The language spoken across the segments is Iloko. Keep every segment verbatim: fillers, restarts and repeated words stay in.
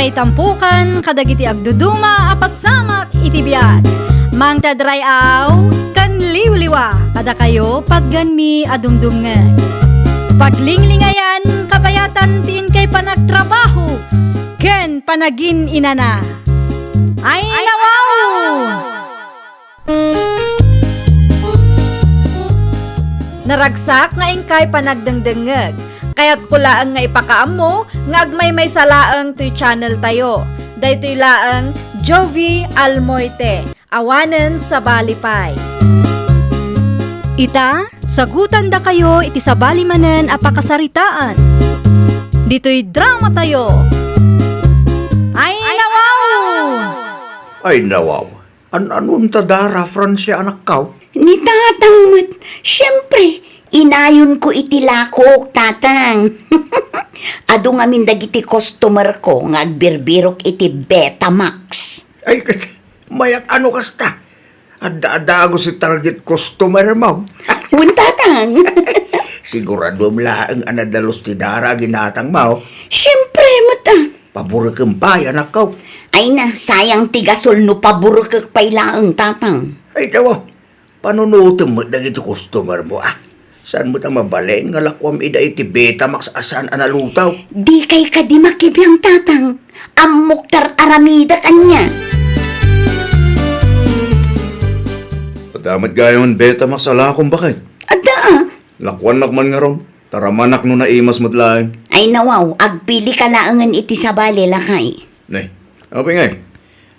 Itampukan kadagiti agduduma a pasamak iti biag. Mangted ray-aw ken liwliwa kadakayo patgenmi a dumdumngeg. Paglinglingayan, kabayatan ti inkay panagtrabaho ken panagin-inana. Ay, nawaw! Naragsak nga inkay panagdengdengngeg. Kayatko laeng nga ipakaammo nga agmaymaysa laeng toy channel tayo. Daytoy laeng Jovie Almoite, awanen sabali pay. Ita, sagutandakayo iti sabali manen a pakasaritaan. Ditoy drama tayo. Ay, nawaw! Ay, nawaw. An-anon ta dara, Francia, anakkaw? Ni tatang met, siempre, inayonko iti lakok, tatang. Adu ngamin dagiti customer ko nga agbirbirok iti Betamax. Ay, ket mayat a no kasta. Adda-adda a gusto target customer mo. Wen, tatang. Siguraduem laeng a nadalus ti dara a ginatang mo. Siempre met, ah. Paburekem pay, anakko. Ay na, sayang ti gasol no paburekek pay laeng, tatang. Ay, dawa. Panunotem met dagiti customer mo, ah. Saan met a mabalin nga lakuam ida iti Betamax a saan a naluto? Dikay kadi makibiang, tatang. Ammok ti ar-aramidek ania. Adda met gayam Betamax a lakom, baket. Adda, ah. Lakuannak man ngarud, ta ramanak no naimas met laeng. Ay nawaw, agpili ka laengen iti sabali, lakay. Ne, apay ngay?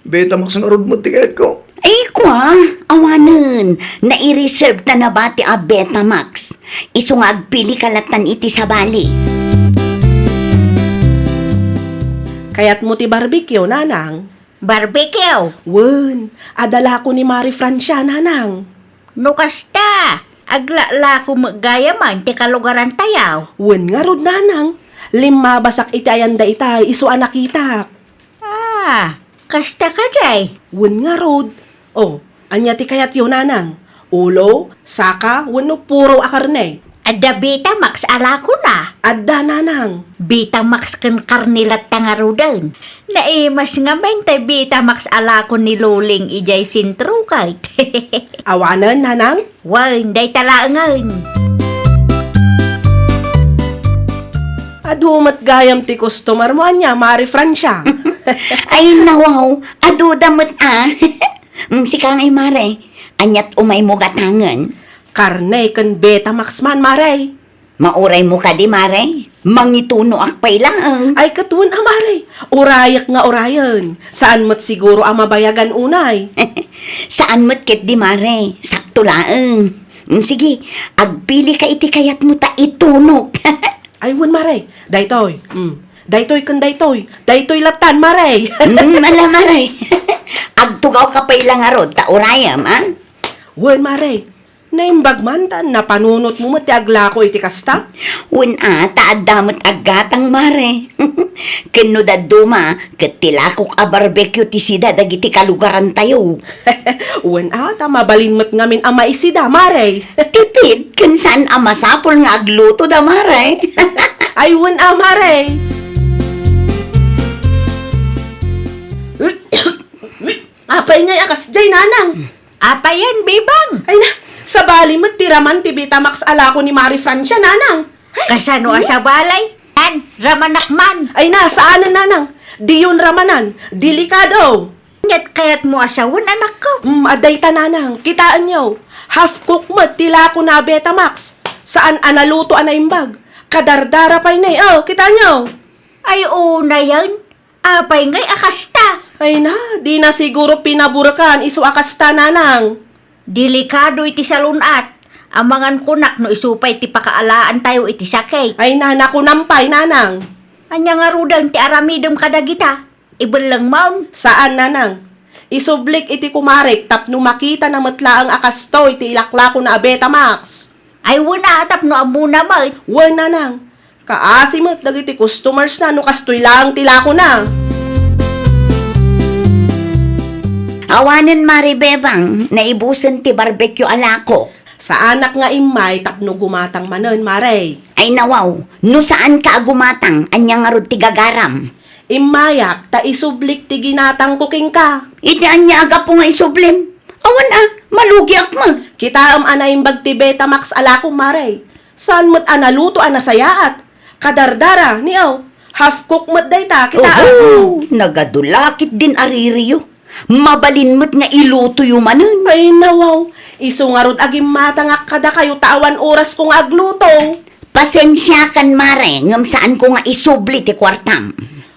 Betamax ngarud met ti kayatko. Ay, kua, awanen, nai-reserve ta nabati a Betamax. Isu nga agpili ka latan iti sabali. Kayatmo ti barbecue, nanang? Barbecue? Wen, adda lako ni Mari Francia, nanang. No kasta, aglalako met gayamen ti kalugarantayo. Wen ngarud, nanang. Limmabasak iti ayan dayta, isu a nakitak. Ah, kasta kadi? Wen ngarud. O, ania ti kayatyo, nanang? Ulo, saka, wenno puro a karne? Adda Betamax a lakona. Adda, nanang. Betamax ken karne latta ngaruden. Naimas ngamin tay Betamax a lakon ni Luling idiay sentro ket. Awanen, nanang? Wen, dayta laengen. Adu met gayam ti customer mo ania, Mari Francia? Ay, nawaw, aduda met a. Mm, sika ngay, Mare. Aniat umaymo gatangen? Karne ken Betamax man, Mare. Mauraymo kadi, Mare? Mangitunoak pay laeng. Ay, ket wen a, Mare. Urayak nga urayen. Saan met siguro a mabayagan unay. Saan met ketdi, Mare. Sakto laeng. Mm, sige, agpili ka iti kayatmo ta itunok. Ay, wen, Mare. Daytoy. Mm. Daytoy ken daytoy. Daytoy lattan, Mare. Mm, ala, Mare. Agtugaw ka pay la ngarud ta urayem, a? Wen, Mare. Naimbag man ta napanunotmo met ti aglako iti kasta? Wen a, ta adda met aggatang, Mare. Ken no dadduma, ket ti lakok a barbecue ti sida dagiti kalugarantayo. Wen a, ta mabalin met ngamin a maisida, Mare. Tipid, ken saan a masapul nga aglutoda, Mare. Ay, wen a, Mare. Apay ngay a kasdiay, nanang? Apayen, Bebang? Ay na, sabali met ti raman ti Betamax a lako ni Mari Francia, nanang. Ay, kasano a sabali? Tan, ramanak man. Ay na, saanen, nanang. Diyon ramanan. Delikado. Ket kayatmo a sawen, anakko? Mm, adda ita, nanang. Kitaenyo. Half cook met ti lakona a Betamax. Saan a naluto a naimbag. Kadardara pay ne. O, kitaenyo. Ay, unayen. Apay ngay a kasta? Ay na, dina siguro pinaburekan isu a kasta, nanang. Delikado iti salun-at. Amangan kunak no isu pay ti pakaalaantayo iti sakit. Ay na, nakunam pay, nanang. Ania ngaruden ti aramidem kadagita? Ibellengmon? Saan, nanang. Isublik iti kumarek tapno makitana met laeng a kastoy ti ilaklakona a Betamax. Ay, wen a, tapno ammona met. Wen, nanang. Kaasi met dagiti customers na no kastoy laeng ti lakona. Awanen, Mare Bebang, naibusen ti barbecue a lako. Saanak nga immay tapno gumatang manen, Mare. Ay, nawaw, no saanka a gumatang, ania ngarud ti gagaram? Immayak ta isublik ti ginatangko kenka. Iti ania a gapu nga isublim? Awan a, malugiak met. Kitaem a naimbag ti Betamax a lakom, Mare. Saan met a naluto a nasayaat. Kadardara, ni aw, half cook met dayta, kitaem. Oho, nagadu la ketdin a ririyo. Mabalin met nga ilutoyo manen. Ay, nawaw. Isu ngarud a gimmatangak kadakayo ta awan orasko nga agluto. Pasensiakan, Mare, ngem saanko nga isubli ti kuartam.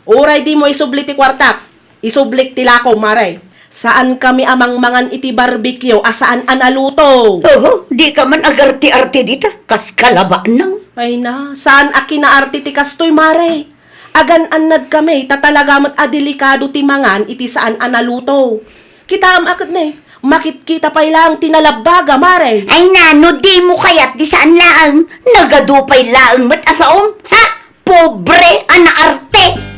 Uray dimo isubli ti kuartak, isublik ti lakom, Mare. Saankami a mangmangan iti barbecue a saan a naluto. Oho, dika man agarte-arte dita. Kas kalabanang. Ay na, saan a kinaarte ti kastoy, Mare. Agan-annadkami ta talaga met a delikado ti mangan iti saan a naluto. Kitaem a ket ne, makitkita pay laeng ti nalabbaga, Mare. Ay na, no dimo kayat ti saan laeng, nagadu pay laeng met a saom, ha? Pobre a naarte!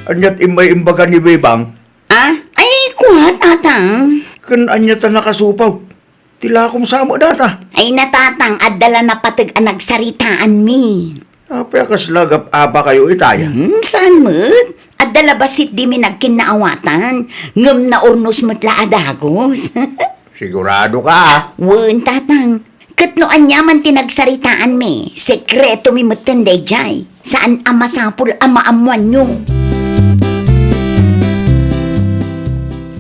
Aniat immay imbaga ni Bebang? Ah? Ay, kua, tatang. Ken ania ta nakasupaw? Ti lakom sa met data. Ay, natatang, adda la napateg a nagsaritaanmi. Apay a kasla gap-apa kayo itaya? Hmm, saan met? Adda la bassit dimi nagkinnaawatan, ngem naurnos met la a dagus. Sigurado ka, ah? Wen, tatang. Ket no aniaman ti nagsaritaanmi, sekretomi metten daydiay. Saan a masapul a maammoanyo.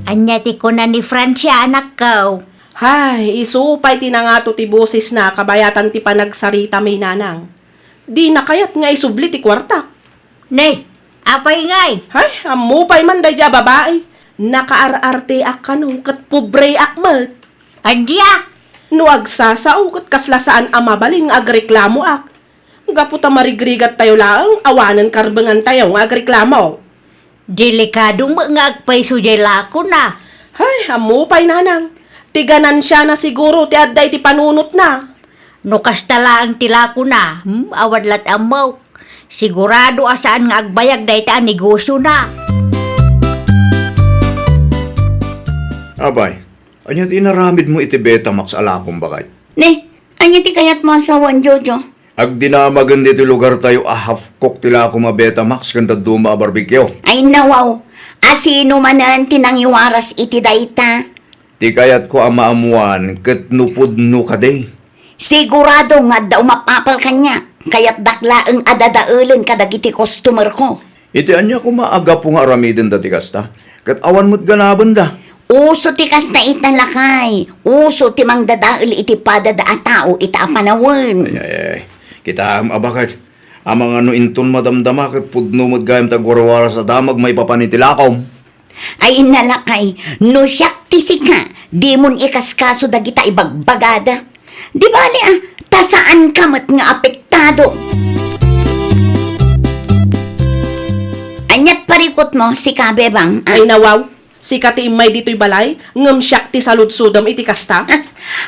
Ania ti kuna ni Francia, anakko? Hay, isu pay ti nangato ti bosesna kabayatan ti panagsaritami, nanang. Dina kayat nga isubli ti kuartak. Ne, apay ngay? Hay, ammo pay man daydiay a babai. Nakaar-arteak kano ket pobreak met. Ania? No agsasao ket kasla saan a mabalin nga agreklamoak. Gapu ta marigrigattayo laeng, awanen karbengantayo nga agreklamo. Delikado met nga agpayso diay lakona. Hay, ammo pay, nanang. Ti ganansiana siguro ti adda iti panunotna. No kasta laeng ti lakona, hmm, awan lat ammok. Sigurado a saan nga agbayag dayta a negosiona. Apay, ania ti inaramidmo iti Betamax a lakom, baket? Ne, ania ti kayatmo a sawen, Jojo? Agdinamagen ditoy lugartayo a half cook ti lakom a Betamax ken dadduma a barbecue. Ay, nawaw. Asino manen ti nangiwaras iti dayta? Ti kayatko a maammoan ket no pudno kadi. Sigurado nga adda umapapal kaniak. Kayatdak laeng a dadaelen kadagiti customerko. Iti ania koma a gapu nga aramidenda ti kasta? Ket awan met ganabenda. Uso ti kasta ita, lakay. Uso ti mangdadael iti padada a tao ita a panawen. Ay, ay, ay. Kitaem a baket. Amangan no inton madamdama ket pudno met gayam ti agwarwaras a damag maipapan iti lakom. Ay, lakay, no siak ti sika, dimon ikaskaso dagita ibagbagada. Di bali, ah, ta saanka met nga apektado. Aniat parikutmo, sika, Bebang, ah? Ay, nawaw, sika ti immay ditoy balay, ngem siak ti saludsodem iti kasta?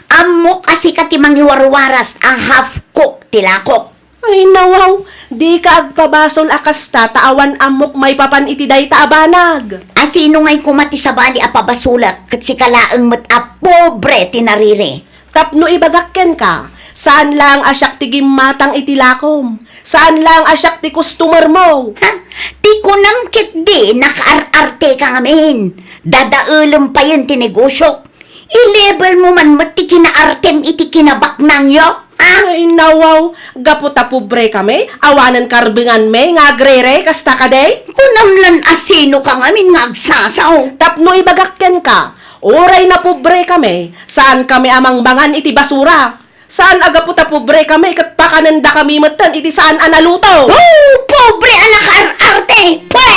Ammok a sika ti mangiwarwaras a half cook ti lakok. Ay, nawaw, dika agpabasol a kasta ta awan ammok maipapan iti dayta a banag. Asino ngay koma ti sabali a pabasolak ket sika laeng met a pobre ti nariri? Tapno ibagak kenka, saan laeng a siak ti gimmatang iti lakom. Saan laeng a siak ti customer mo. Ha? Ti kunam ketdi, nakaar-arte ka ngamin. Dadaelem payen ti negosiok. I-level mo man met ti kinaartem iti kinabaknangyo, ha? Ay, nawaw, gapu ta pobre kami, awanen karbenganmi nga agrere, kasta kadi? Kunam lan asino ka ngamin nga agsasao? Tapno ibagak kenka, uray napobre kami, saan kami a mangmangan iti basura. Saan a gapu ta pobre kami ket pakanendakami metten iti saan a naluto. Oh, pobre a nakaar-arte! Pwe!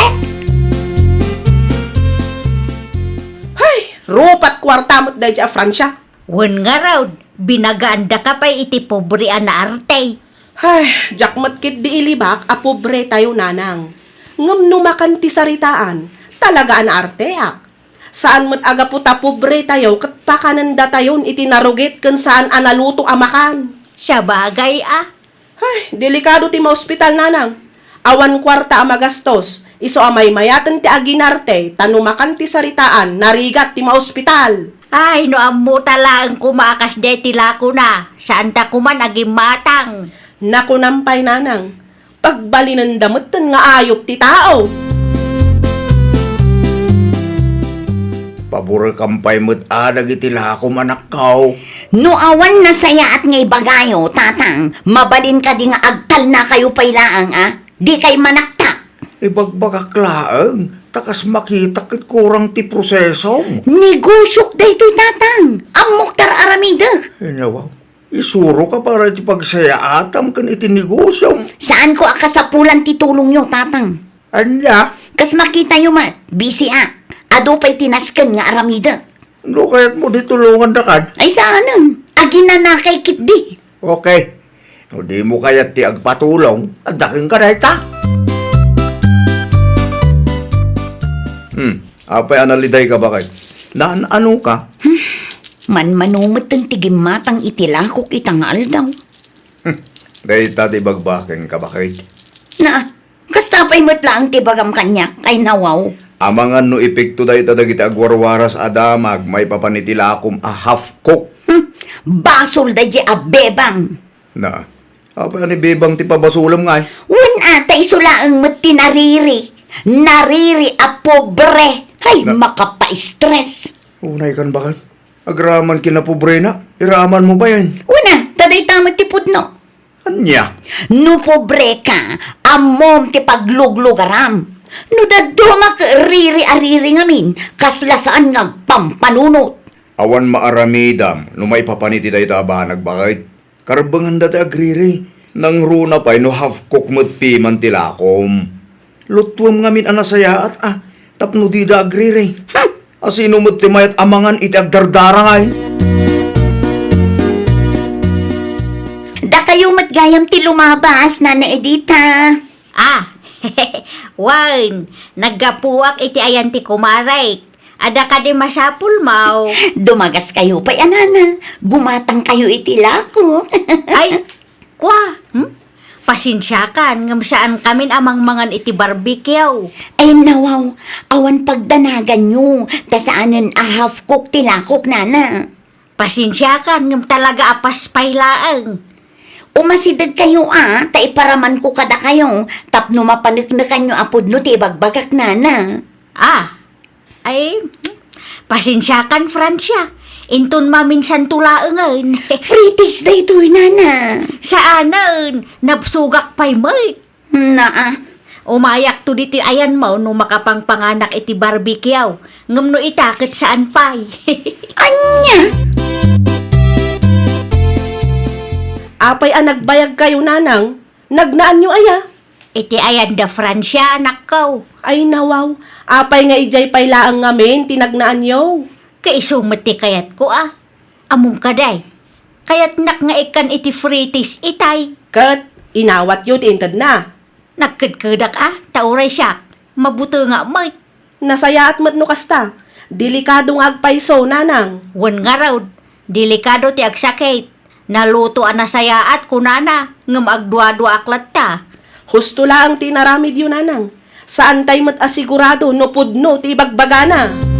Hay, rupat kuarta met daydiay a Francia. Wen ngarud, binagaandaka pay iti pobre a naarte. Hay, diak met ketdi ilibak a pobre tayo, nanang. Ngem no makan ti saritaan, talaga a naarteak. Saan met a gapu ta pobre tayo ket pakanendatayon iti narugit ken saan a naluto a makan. Sabagay a. Ay, delikado ti maospital, nanang. Awan kuarta a magastos, isu a maymayaten ti aginarte, ta no makan ti saritaan, narigat ti maospital. Ay, no ammota laeng koma a kasdiay ti lakona, saanta koman a gimmatang. Nakunam pay, nanang. Pagbalinenda metten nga ayup ti tao. Paburekam pay met a dagiti lakom, anakko. No awan nasayaat nga ibagayo, Tatang, mabalin kadi nga agtalnakayo pay laeng, a? Dikay manaktak. Ibagbagak laeng, ta kas makitak ket kurang ti prosesom. Negosiok daytoy, Tatang. Ammok ti ar-aramidek. Ay, nawaw. Isuroka para iti pagsayaatam ken iti negosiom. Saanko a kasapulan ti tulongyo, Tatang. Ania? Kas makitayo met, bisiak. Adu pay ti nasken nga aramidek. No kayatmo di tulongandakan? Ay, saanen. Aginanakay ketdi. Okay. No dimo kayat ti agpatulong, adda kenka dayta. Hmm. Apay a nalidayka, baket? Naan-anoka? Hmm. Manmano metten ti gimmatang iti lakok ita nga aldaw. Hmm. Dayta ti ibagbakenka, baket. Na, kasta pay met laeng ti ibagam kaniak, ay nawaw. Amangan no epekto dayta dagiti agwarwaras a damag maipapan iti lakom a half cook. Hmm. Basol daydi a bebang. Na, apay a ni bebang ti pabasolem ngay? Wen a, ta isu laeng met ti nariri. Nariri a pobre. Ay, na- makapa-stress. Unay kan, baket? Agraman kinapobrena, iraman mo bayen. Una, ta dayta met ti pudno. Ania? No pobre ka, ammom ti pagluglugaram. No dadduma ket riri a riri ngamin, kasla saan nga agpampanunot. Awan maaramidam no maipapan iti dayta a banag, baket. Karbenganda ti agriri. Nangruna pay no half cook met piman ti lakom. Lutuem ngamin a nasayaat a, tapno dida agriri. Hmm. Asino met ti mayat a mangan iti agdardarangay? Dakayo met gayam ti lumabas, Nana Edita. Ah, wen, naggapuak iti ayan ti kumarek. Adda kadi masapulmo? Dumagas kayo pay, a nana. Gumatang kayo iti lakok. Ay, kua, hmm? Pasensiakan, ngem saan kamin a mangmangan iti barbecue. Ay, nawaw, awan pagdanaganyo, ta saanen a half cook ti lakok, nana. Pasensiakan, ngem talaga a paspay laeng. Umasideg kayo a, ta iparamanko kadakayo, tapno mapaneknekanyo a pudno ti ibagbagak, nana. Ah, ay, pasensiakan, Francia. Inton maminsanto laengen. Frites daytoy, nana. Saanen, nabsogak pay met. Naa. Umayakto ditoy ayanmo no makapangpanganak iti barbecue. Ngem no ita ket saan pay. Ania? Apay a nagbayag kayo, nanang? Nagnaanyo aya? Iti ayan da Francia, anakko. Ay, nawaw. Apay nga idiay pay laeng ngamin ti nagnaanyo? Kaisu met ti kayatko, a. Ammom kadi, kayatnak nga ikkan iti frites itay. Ket inawatyo ti intedna. Nagkedkedak a, ta uray siak, mabutengak met. Nasayaat met no kasta. Delikado nga agpayso, nanang. Wen ngarud, delikado ti agsakit. Naluto a nasayaat, kunana, ngem agduaduaak latta. Husto laeng ti inaramidyo, nanang. Saantay met a sigurado no pudno ti ibagbagana.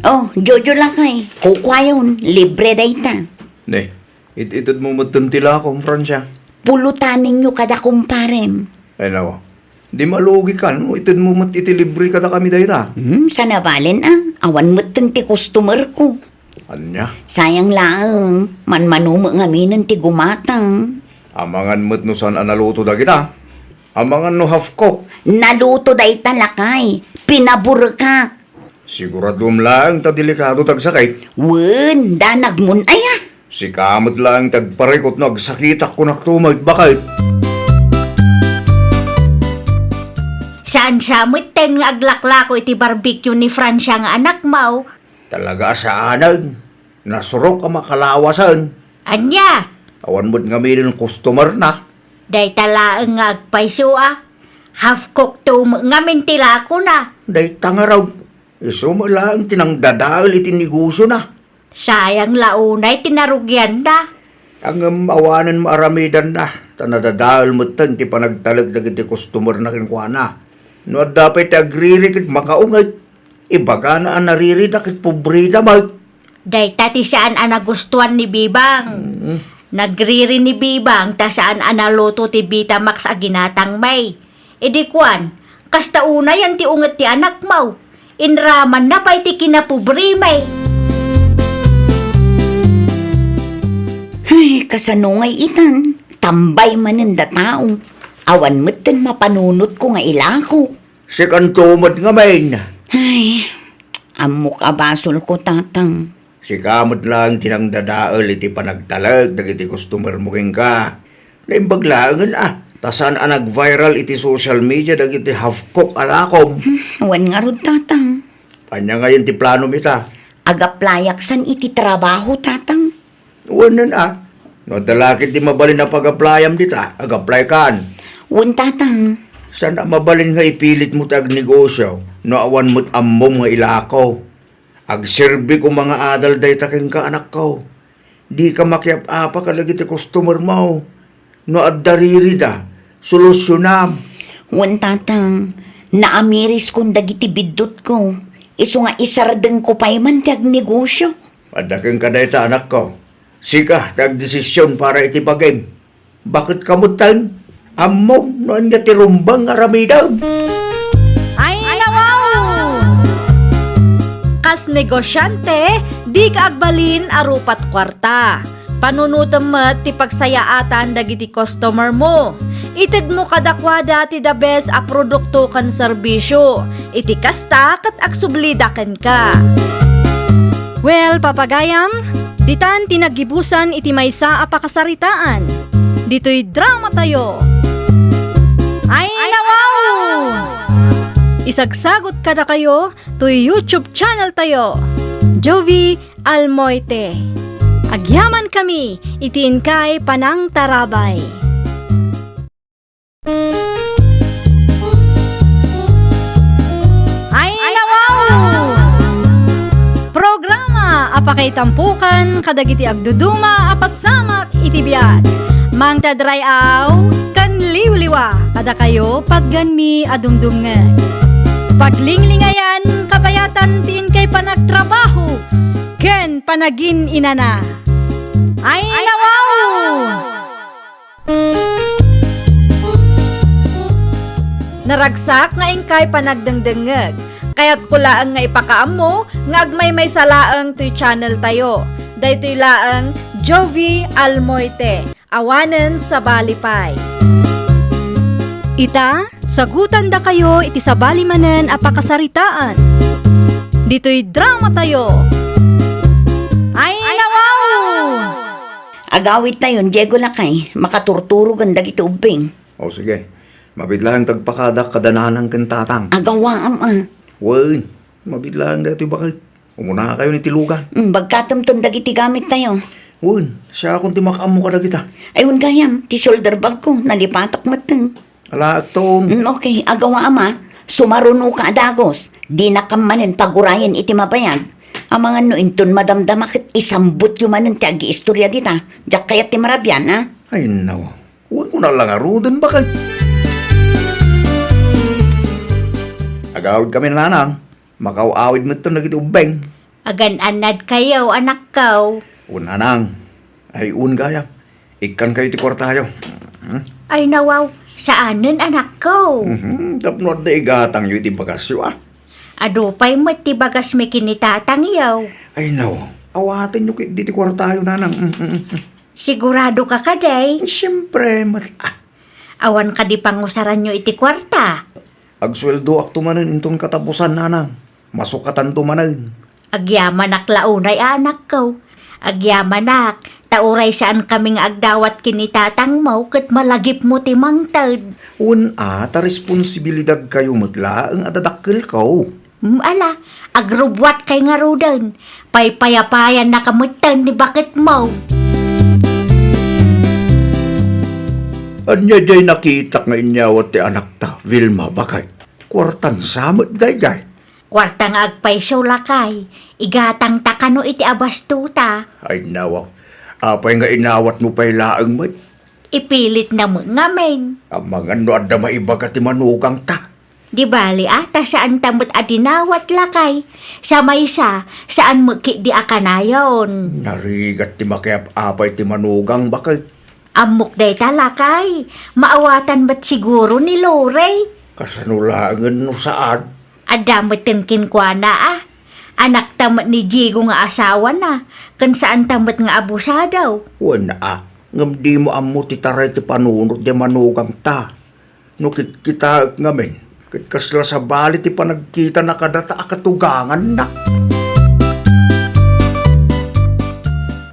Oh, Jojo lakay, kukuayon, libre dayta. Ne, it-itedmo metten ti lakom, Francia. Pulutanenyo kada kumparem. Ay, nawa. Di malugikan no itedmo met iti libre kadakami dayta. Hmm, saan a balen a, awan metten ti customer ko. Ania? Sayang laeng, manmano met ngaminen ti gumatang. Amangan met no saan a naluto dagita. Amangan no half cook. Naluto dayta lakay. Pinaburekak. Siguraduem laeng ta delikado ti agsakit. Wen, danagmon aya. Sika met laeng ti agparikut no agsakitak, kunak to, maikbakay. Saan sa metten nga aglaklako iti barbecue ni Francia nga anakmo? Talaga a saanen. Nasurok a makalawasen. Ania? Awan met ngaminen customer na. Dayta laeng nga agpayso a. Half cook to met ngamin ti lakona. Dayta ngarud. Isu met laeng ti nangdadael iti negosiona. Sayang la unay ti narugianna. Ngem awanen maaramidanna, ta nadadael metten ti panagtalek dagiti customerna kenkuana. No adda pay ti agriri ket makaunget, ibagana a naririda ket pobreda met. Dayta ti saan a nagustuan ni Bibang. Mm. Nagririnibibang ta saan a naluto ti Vitamax a ginatangmi. Idi kuan, kasta unayen ti unget ti anakmo. Inramanna pay ti kinapobremi. Ay, kasano ngay itan? Tambay manen da tao. Awan metten mapanunotko nga ilako. Sikanto met ngamin. Ay, ammok a basolko, Tatang. Sika met laeng ti nangdadael iti panagtalek dagiti customer mo kenka. Naimbag laengen a, ta saan a nag-viral iti social media dagiti half-cook a lakom. Hmm, wen ngarud, Tatang. Ania ngayen ti planom ita? Ag-applyak san iti trabaho, Tatang. Wen a. No adda la ket ti mabalin a pag-applyam dita, ag-applykan. Wen, Tatang. Saan a mabalin nga ipilitmo ti agnegosyo no awan met ammom nga ilako? Agserbi koma nga adal dayta kenka, anakko. Dika makiap-apa kadagiti customer mo. No adda ririda, solusionam. Wen, Tatang, naamiriskon dagiti biddutko. Isu nga isardengko pay man ti agnegosio. Adda kenka dayta, anakko. Sika ti agdesision para iti bagim. Baket ka metten, ammom no ania ti rumbeng nga aramidem. Ay, nawaw! Kas negosiante, dika agbalin a rupat kuarta. Panunotem met ti pagsayaatan dagiti customer mo. Itedmo kadakuada ti the best a produkto ken serbisio. Iti kasta, ket agsublida kenka. Well, papagayam, ditan ti naggibusan iti maysa a pakasaritaan. Ditoy dramatayo. Ay, nawaw! Isagsagot kadakayo toy YouTube channel tayo, Jovie Almoite. Agyaman kami iti inkay panangtarabay. Ay, nawaw! Programa a pakaitampokan kadagiti agduduma a pasamak iti biag. Mangted ray-aw ken liwliwa kadakayo patgenmi a dumdumngeg. Paglinglingayan kabayatan ti inkay panagtrabaho ken panagin-inana. Ay, nawaw! Naragsak nga inkay panagdengdengngeg. Kayatko laeng nga ipakaammo nga agmaymaysa laeng toy channel tayo. Daytoy laeng Jovie Almoite, awanen sabali pay. Ita, sagutandakayo iti sabali manen a pakasaritaan. Ditoy dramatayo. Ay, nawaw! Agawidtayon, Diego lakay, makaturturogen dagiti ubbing. O, sige. Mabiit laeng ti agpakadak kada nanang ken tatang. Agawaam a. Wen, mabiit laeng daytoy baket. Umunakayon iti lugan. Mm, bagkatemton dagiti gamittayo. Wen, siakon ti makaammo kadagita. Ay, wen gayam, ti shoulder bagko, nalipatak metten. Alaek ton. Mm, okay, agawaam a. Sumarunoka a dagus. Dinakam manen pagurayen iti mabayag. Amangan no inton madamdama ket isambutyo manen ti agiistorya dita. Diak kayat ti marabian, a? Ay, naw. Wen, kuna la ngaruden, baket. Agawidkami, nanang. Makaaw-awid metten dagiti ubbing. Agan-annadkayo, anakko. Wen, nanang. Ay, wen gayam. Ikkankayo ti kuartayo. Hmm? Ay, nawaw. Saanen, anakko. Mhm, tapno adda igatangyo iti bagasyo, a. Adu pay met ti bagasmi ken ni tatangyo. Ay, naw. Awatenyo ketdi ti kuartayo, nanang. Mm, mm, mm. Sigurado ka kadi? Siempre met, a. Awan kadi pangusaranyo iti kuarta? Agsueldoakto manen inton katapusan, nanang. Masukatanto manen. Agyamanak la unay, anakko. Agyamanak, ta uray saankami nga agdawat ken ni tatangmo ket malagipmo ti mangted. Wen a, ta responsibilidadkayo met laeng a dadakkelko. Mm, ala, agrubbuatkay ngaruden. Paypayapayannaka metten ni baketmo. Ania diay nakitak nga inyawat ti anakta, Vilma, baket? Kuartan sa met daydiay. Kuarta nga agpayso, lakay. Igatangta kano iti abastuta. Ay, nawaw. Apay nga inawatmo pay laeng met? Ipilitna met ngamin. Amangan no adda maibaga ti manugangta. Di bali, a, ta saanta met a dinawat, lakay. Sa maysa, saan met ketdi a kanayon. Narigat ti makiap-apay ti manugang, baket. Ammok dayta, lakay. Maawatan met siguro ni Lorey. Kasano laengen no saan? Adda met kenkuana, a. Anakta met ni Diego nga asawana, ken saanta met nga abusado. Wen, a, ngem dimo ammo ti taray ti panunot ti manugangta. No kitkitaek ngamin, ket kasla sabali ti panagkitana kadata a katuganganna.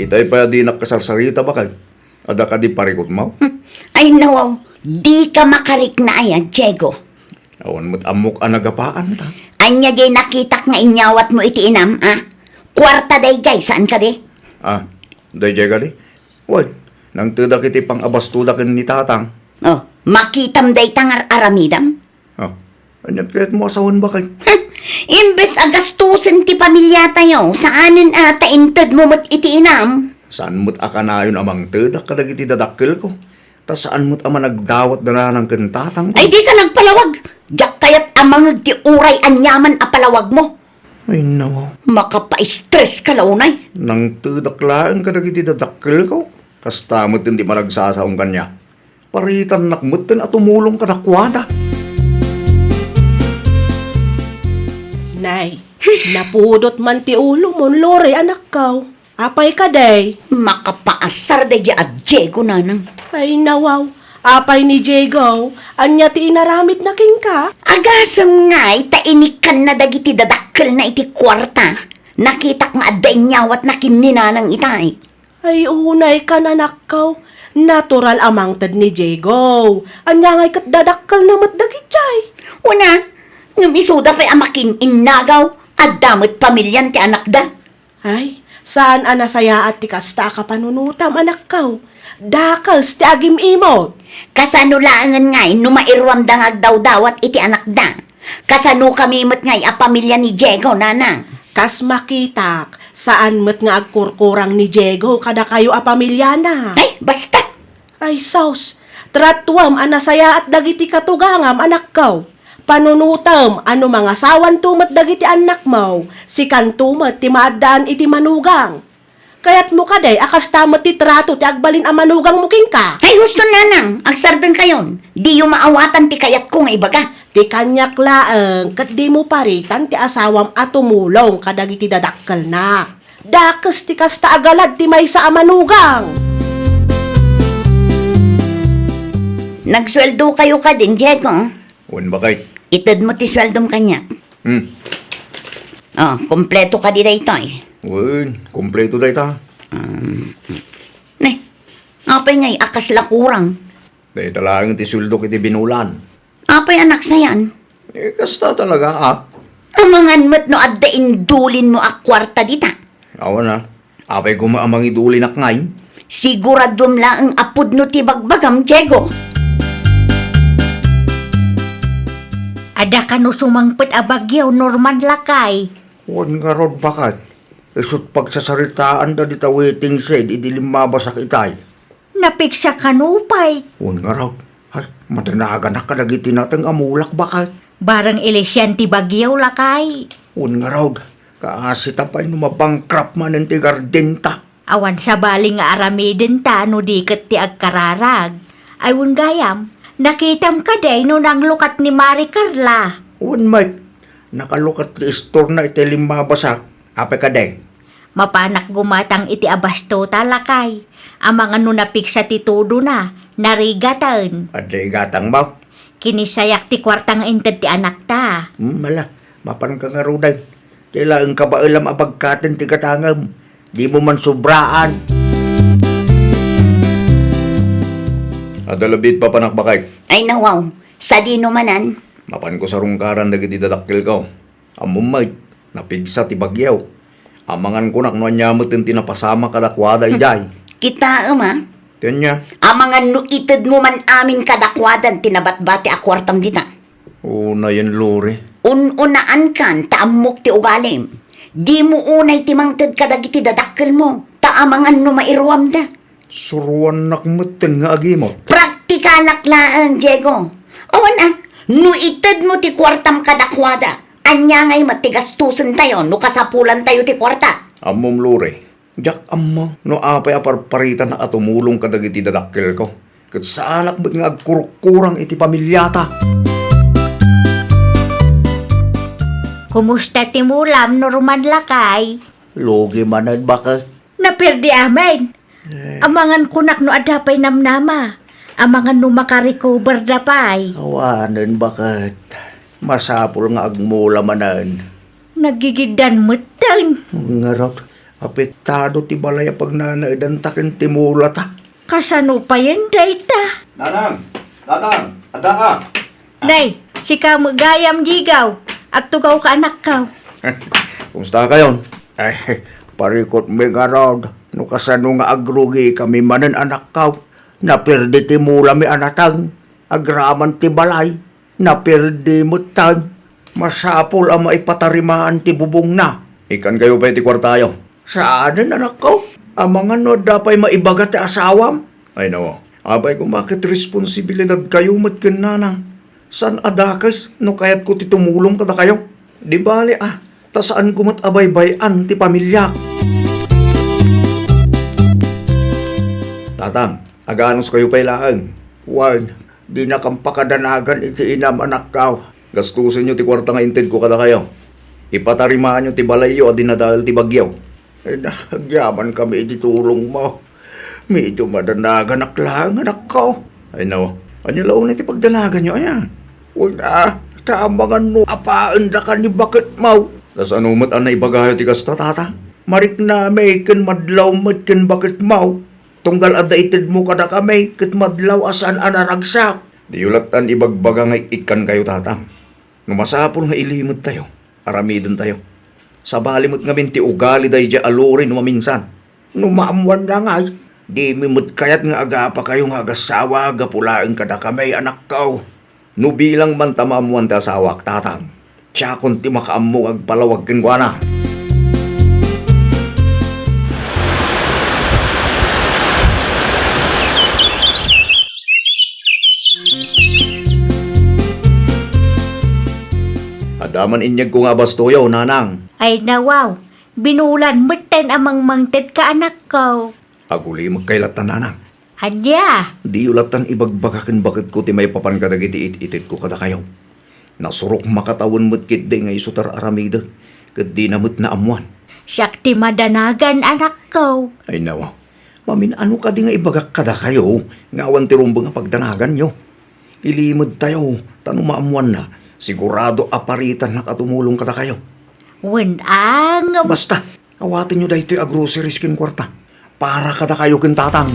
Itay pay a dinak kasarsarita, baket. Adda kadi parikutmo? Hmm. Ay, nawaw. Dika makarikna aya, Diego. Awan met ammok a nagapaanta. Ania diay nakitak nga inyawatmo iti inam, a? Kuarta daydiay, saan kadi? A, daydiay kadi? Wen, nangtedak iti pang-abastoda ken ni Tatang. O, makitam dayta nga ar-aramidam? O, aniat kayatmo a sawen, baket? Imbes a gastusen ti pamiliatayo, saanen a ta intedmo met iti inam? Saan met a kanayon a mangtedak kadagiti dadakkelko? Ta saan met a managdawatda nanang ken tatang. Ay, dika nagpalawag! Diak kayat a mangeg ti uray aniaman a palawagmo. Ay, nawaw. Makapaistres ka la unay. Nangtedak laeng kadagiti dadakkelko. Kasta met ti managsasaom kaniak. Paritannak metten a tumulong kadakuada. Nay, napudot man ti ulomon, Lorey, anakko. Apay kadi? Makapaasar daydi a Diego, nanang. Ay, nawaw. Apay ni Diego? Ania ti inaramidna kenka? Agasem ngay ta inikkanna dagiti dadakkelna iti kuarta. Nakitak nga adda inyawatna ken ni nanang itay. Ay, unay kan, anakko. Natural a mangted ni Diego. Ania ngay ket dadakkelna met dagiti ay? Una, ngem isuda pay a makin-innagaw, adda met pamilian ti anakda. Ay, saan a nasayaat ti kasta a kapanunotam, anakko. Dakes ti agim-imod. Kasano laengen ngay no mairuamda nga agdawdawat iti anakda? Kasano kami met ngay a pamilya ni Diego, nanang? Kas makitak, saan met nga agkurkurang ni Diego kadakayo a pamilyana. Ay, basta! Ay, sus! Tratuem a nasayaat dagiti katugangam, anakko. Panunotem a no mangasawanto met dagiti annakmo, sikanto met ti maaddaan iti manugang. Kayatmo kadi a kasta met ti trato ti agbalin a manugangmo kenka? Ay, husto, nanang, agsardengkayon. Diyo maawatan ti kayatko nga ibaga. Ti kaniak laeng, ket dimo paritan ti asawam a tumulong kadagiti dadakkelna. Dakes ti kasta a galad ti maysa a manugang. Nagsueldokayo kadin, Diego? Wen, baket. Itedmo ti sueldom kaniak. Hmm. O, kompleto kadi daytoy? Wen, kompleto dayta. Um, ne, apay ngay a kasla kurang? Dayta laeng ti sueldok iti binulan. Apay a naksayan? Eh, kasta talaga, a. Amangan met no adda indulinmo a kuarta dita. Awan a. Apay koma a mangidulinak ngay? Siguraduem laeng a pudno ti bagbagam, Diego. Adda kano sumangpet a bagyo, Norman, lakay? Wen ngarud, baket. Isut' pagsasaritaanda dita waiting shed idi limmabasak itay. Napigsa kano pay? Wen ngarud. Ay, madanaganak kadagiti nateng a mulak, baket. Bareng ilisian ti bagyo, lakay. Wen ngarud. Kaasita pay no mabankrupt manen ti gardenta. Awan sabali nga aramidenta no di ket ti agkararag. Ay, wen gayam, nakitam kadi no nanglukat ni Mari Carla? Wen met, nakalukat ti istorna iti limmabasak. Apay kadi? Mapanak gumatang iti abastota, lakay. Amangan no napigsa ti tudona, narigaten. Adda igatangmo? Kinisayak ti kuarta nga inted ti anakta. Hmm, ala, mapanka ngaruden. Ti laeng kabaelam a bagkaten ti gatangem. Dimo man sobraan. Adda labi ti papanak, baket? Ay, nawaw. Sadino manen? Mapanko sarungkaran dagiti dadakkelko. Ammom met, napigsa ti bagyo. Amangan kunak no ania met ti napasamak kadakuada idiay. Kitaem a? Ti ania? Amangan no itedmo man amin kadakuada ti nabatbati a kuartam dita. Unayen, Lorey. Un-unaankan ta ammok ti ugalim. Dimo unay ti mangted kadagiti dadakkelmo, ta amangan no mairuamda. Suroannak metten nga agimot. Praktikalak laeng, Diego. Awan a, No itedmo ti kuartam kadakuada, ania ngay met ti gastusentayo no kasapulantayo ti kuarta? Ammom, Lore, diak ammo no apay a parparitanak a tumulong kadagiti dadakkelko. Ket saanak met nga agkurkurang iti pamiliata. Kumusta ti mulam, Norman, lakay? Lugi manen, baket. Napirdi amin. Eh. Amangan kunak no adda pay namnama. Amangan no makarecover da pay. Awanen, baket. Masapul nga agmula manen. Nagigiddan metten. Ngarud, apektado ti balay a pagnanaedanta ken ti mulata. Kasano payen dayta? Nanang! Tatang! Adda ka! Nay, sika met gayam, Jigaw. Agtugawka, anakko. Kumusta kayon? Ay, parikutmi ngarud no kasano nga agrugikami manen, anakko. Napirdi ti mulami a nateng. Agraman ti balay. Napirdi metten. Masapul a maipatarimaan ti bubongna. Ikkankayo pay ti kuartayo. Saanen, anakko. Amangan no adda pay maibaga ti asawam. Ay, nawa. Apay koma ket responsibilidadkayo met ken nanang. Saan a dakes no kayatko ti tumulong kadakayo. Di bale, ah, ta saanko met a baybay-an ti pamiliak. Tatang, aganuskayo pay laeng. Wen, dinakam pakadanagan iti inam, anakko. Gastusenyo ti kuarta nga intedko kadakayo. Ipatarimaanyo ti balayyo a dinadael ti bagyo. Ay, nagyamankami iti tulongmo. Medyo madanaganak laeng, anakko. Ay, nawa. Ania la unay ti pagdanaganyo, aya? Una, ta amangan no apaendaka ni baketmo. Kasano met a naibagayo ti kasta, Tatang? Mariknami ken madlaw met ken baketmo. Tunggal adda itedmo kadakami ket madlaw a saan a naragsak. Diyo lattan ibagbaga nga ik-ikkankayo, Tatang. No masapul nga ilimedtayo, aramidentayo. Sabali met ngamin ti ugali daydiay a Lori no maminsan. No maammuanna ngay, dimi met kayat nga agapakayo nga agassawa gapu laeng kadakami, anakko. No bilang man ta maammuan ti asawak, Tatang, siakon ti makaammo nga agpalawag kenkuana. Adda man inyegko nga abastoyo, nanang. Ay, nawaw, binulan metten a mangmangted ka, anakko. Agulimekkay latta, nanang. Ania? Diyo lattan ibagbaga ken baketko ti maipapan kadagiti it-itedko kadakayo. Nasurok makatawen met ketdi nga isu ti ar-aramidek, ket dina met naammuan. Siak ti madanagan, anakko. Ay, nawa. Mamin-ano kadi nga ibagak kadakayo nga awan ti rumbeng a pagdanaganyo? Ilimedtayo, ta no maammuanna, sigurado a paritannak a tumulong kadakayo. Wen, ang- Basta, awatenyo daytoy a groceries ken kuarta. Para kadakayo ken Tatang.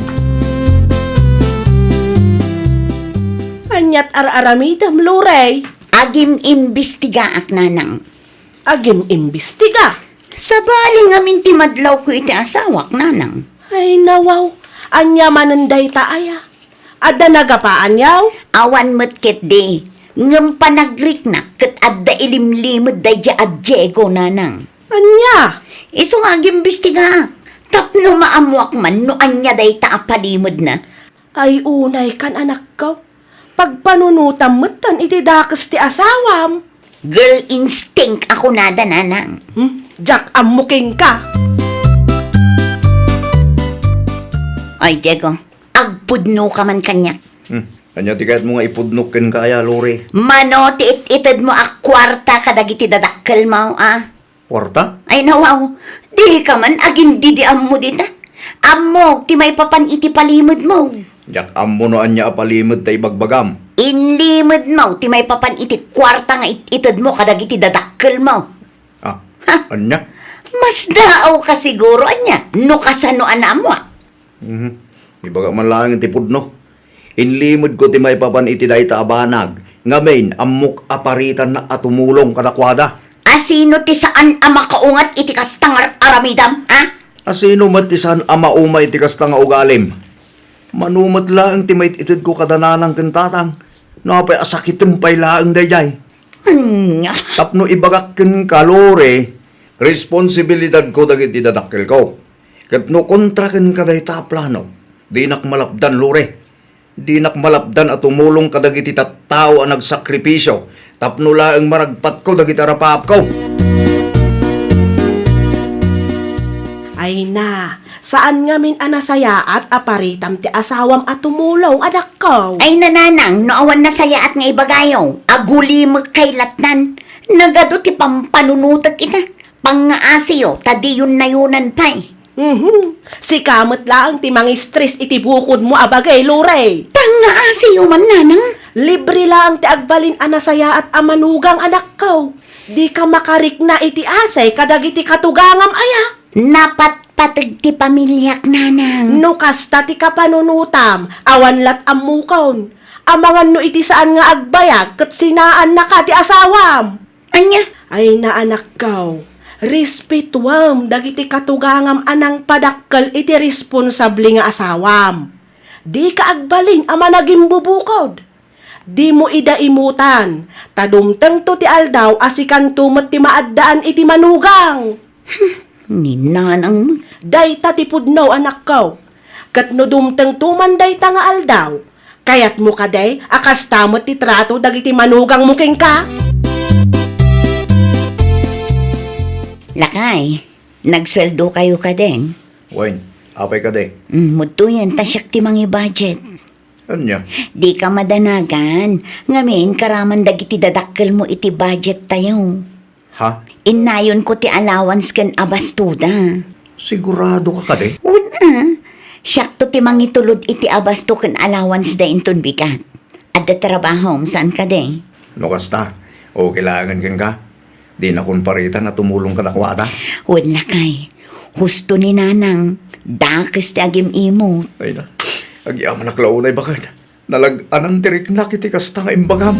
Aniat ar-aramidem, Lorey? Agim-imbestigaak, nanang. Agim-imbestiga? Sabali ngamin ti madlawko iti asawak, nanang. Ay, nawaw. Ania manen dayta aya? Adda nagapaanyo? Awan met ketdi. Ngem panagriknak ket adda ilimlimed daydiay a Diego, nanang. Ania? Isu nga agimbestigaak tapno maammuak man no ania dayta a palimedna. Ay, unaykan, anakko. Pagpanunotam metten iti dakes ti asawam. Girl instinct a kunada, nanang. Hmm? Diak ammo kenka. Ay, Diego, agpudnoka man kaniak. Hmm. Ania ti kayatmo nga ipudnok kenka aya, Lorey? Mano ti it-itedmo a kuarta kadagiti dadakkelmo, a? Kuarta? Ay, nawaw, dika man agindidiammo dita. Ammok ti maipapan iti palimedmo. Diak ammo no ania a palimed ta ibagbagam. Inlimedmo ti maipapan iti kuarta nga it-itedmo kadagiti dadakkelmo. Ah, ha? Ania? Masdaawka siguro, ania, no kasano a naammoak. Mhm. Ibagak man laeng ti pudno. Inlimedko ti maipapan iti dayta a banag, ngamin, ammok a paritannak a tumulong kadakuada. Asino ti saan a makaunget iti kasta nga ar-aramidam, a? Asino met ti saan a mauma iti kasta nga ugalim? Mano met laeng ti mait-itedko kada nanang ken tatang, no apay a sakitem pay laeng daydiay. Ania? Tapno ibagak kenka, Lorey, responsibilidadko dagiti dadakkelko. Ket no kontra kenka dayta a plano, dinak malapdan, Lorey. Dinak malapdan a tumulong kadagiti tat-, tao a nagsakripisio tapno laeng maragpatko dagiti arapaapko. Ay na, saan ngamin a nasayaat a paritam ti asawam a tumulong, anakko? Ay, nanang, no awan nasayaat nga ibagayo, agulimek kay latnan. Nagadu ti pampanunotek ita. Pangngaasiyo, ta diyon nayunan pay. Mhm. Sika met laeng ti mangistress iti bukodmo a bagay, Lore. Pangngaasiyo man, nanang. Libre laeng ti agbalin a nasayaat a manugang, anakko. Dika makarikna iti asay kadagiti katugangam aya. Napatpateg ti pamiliak, nanang. No kasta ti kapanunotam, awan lat ammokon. Amangan no iti saan nga agbayag ket sinaannaka ti asawam. Ania? Ay, naanakko, respetuam dagiti katugangam a nangpadakkel iti responsable nga asawam. Dika agbalin a managimbubukod. Dimo ida imutan, ta dumtengto ti aldaw a sikanto met ti maaddaan iti manugang. Ni nanang. Dayta ti pudno, anakko. Ket no dumtengto man dayta nga aldaw, kayatmo kadi a kasta met ti trato dagiti manugangmo kenka? Lakay, nagsueldokayo kadin? Wen, apay kadi? Mm, mudtoyen ta siak ti mangi-budget. Ania? Dika madanagan. Ngamin, karaman dagiti dadakkelmo iti budget tayo. Ha? Innayonko ti allowance ken abastoda. Sigurado ka kadi? Wen a. Siakto ti mangitulod iti abasto ken allowance da inton bigat. Adda trabahom, saan kadi? No kasta, okay laengen kenka. Dinakon paritan a tumulong kadakuada. Wen lakay, husto ni nanang, dakes ti agim-imot. Ay na, agyamanak la unay baket. Nalag-anan ti riknak iti kasta nga imbagam.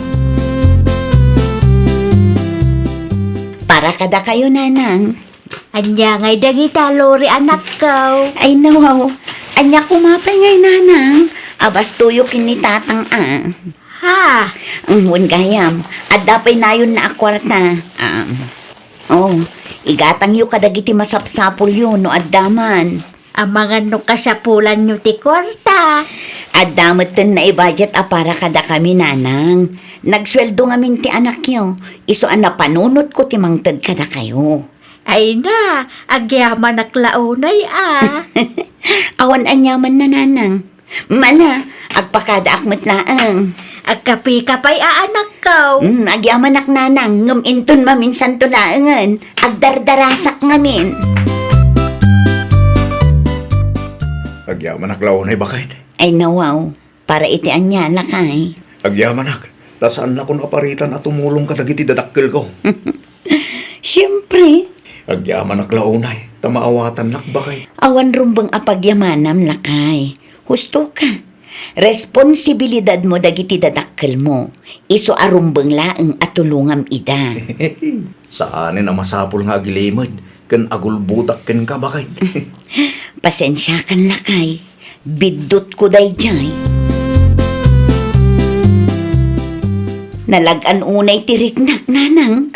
Para kadakayo, nanang. Ania ngay dagita, Lori, anakko? Ay, nawaw. Ania koma pay ngay, nanang? Abastoyo ken ni tatang, a. Ha? Mm, wen gayam. Adda pay nayonna a kuarta. Ah. Oh, igatangyo kadagiti masapsapulyo no adda man. Amangan no kasapulanyo ti kuarta. Adda metten naibajet a para kadakami, nanang. Nagsueldo ngamin ti anakyo, isu a napanunotko ti mangted kadakayo. Ay na, agyamanak la unay a. Awan aniamanna, nanang. Mala, agpakadaak met laeng. Agkapika pay a, anakko. Mm, agyamanak, nanang, ngem inton maminsanto laengen, agdardarasak ngamin. Agyamanak la unay baket. Ay, nawaw. Para iti ania, lakay? Agyamanak, ta saannakon a paritan a tumulong kadagiti dadakkelko. Siempre. Agyamanak la unay, ta maawatannak, baket. Awan rumbeng a pagyamanam, lakay. Husto ka. Responsibilidadmo dagiti dadakkelmo. Isu a rumbeng laeng a tulongam ida. Saanen a masapul nga agilimed ken agulbotak kenka, baket. Pasensiakan, lakay. Biddutko daydiay. Nalag-an unay ti riknak, nanang.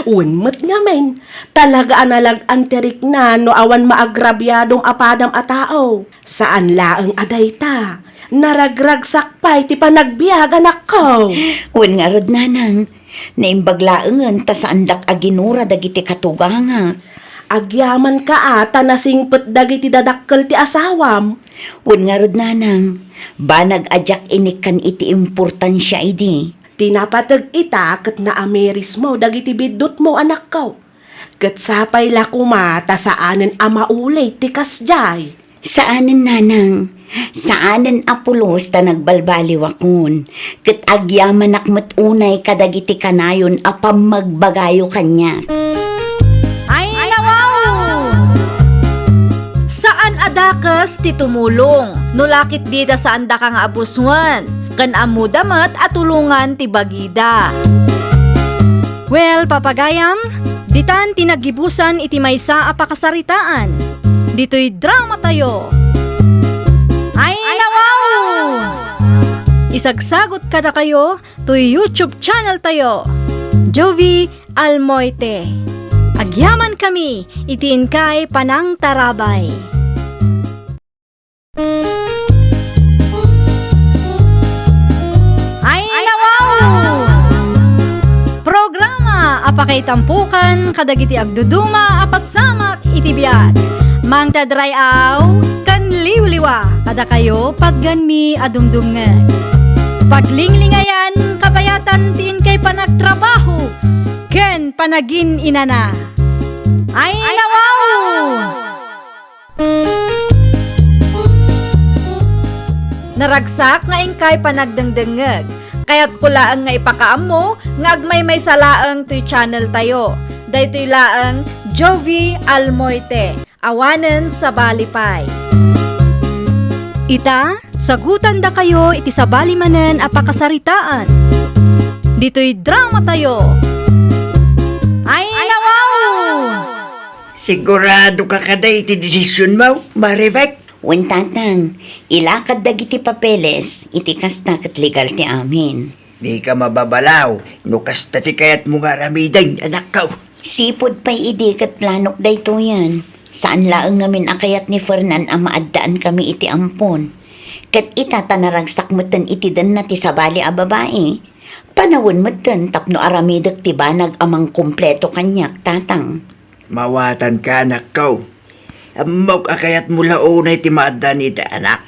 Wen met ngamin, talaga a nalag-an ti rikna no awan maagrabiadom a padam a tao. Saan laeng a dayta, naragragsak pay ti panagbiag, anakko. Wen ngarud, nanang, naimbag laengen ta saandak a ginura dagiti katugangak. Agyamanka a ta nasingpet dagiti dadakkel ti asawam. Wen ngarud, nanang, banag a diak inikkan iti importansia idi. Ti napateg ita ket naamirismo dagiti biddutmo, anakko. Ket sapay la koma ta saanen a mauli ti kasdiay. Saanen, nanang. Saanen a pulos ta nagbalbaliwakon. Ket agyamanak met unay kadagiti kanayon a pammagbagayo kaniak. Ay, nawaw! Saan a dakes ti tumulong. No lakit dida saandaka nga abusngen. Ken ammoda met a tulongan ti bagida. Well, papagayam, ditan ti naggibusan iti maysa a pakasaritaan. Ditoy dramatayo. Ay, nawaw! Isagsagot kadakayo toy YouTube channel tayo, Jovie Almoite. Agyamankami iti inkay panangtarabay. Ay, Tampukan kadagiti agduduma a pasamak iti biag. Mangted ray-aw ken liwliwa kadakayo patganmi a dumdumngeg. Paglinglingayan kabayatan ti inkay panagtrabaho ken panagin-inana. Ay, nawaw! Naragsak nga inkay panagdengdengngeg. Kayatko laeng nga ipakaammo nga agmaymaysa laeng toy channel tayo. Daytoy laeng Jovie Almoite, awanen sabali pay. Ita, sagutandakayo iti sabali manen a pakasaritaan. Ditoy drama tayo. Ay, nawaw! Sigurado ka kada iti desisionmo, Maribek? Wen, Tatang, ilakad dagiti papeles, iti kasta ket legal ti amin. Dika mababalaw no kasta ti kayatmo nga aramiden, anakko. Sipud pay idi ket planok daytoyen. Saan laeng ngamin a kayat ni Fernan a maaddaan kami iti ampon. Ket ita ta naragsak metten iti denna ti sabali a babai. Panawen metten tapno aramidek ti banag a mangkumpleto kaniak, Tatang. Mawatanka, anakko. Ammok a kayatmo la unay ti maaddaan iti anak.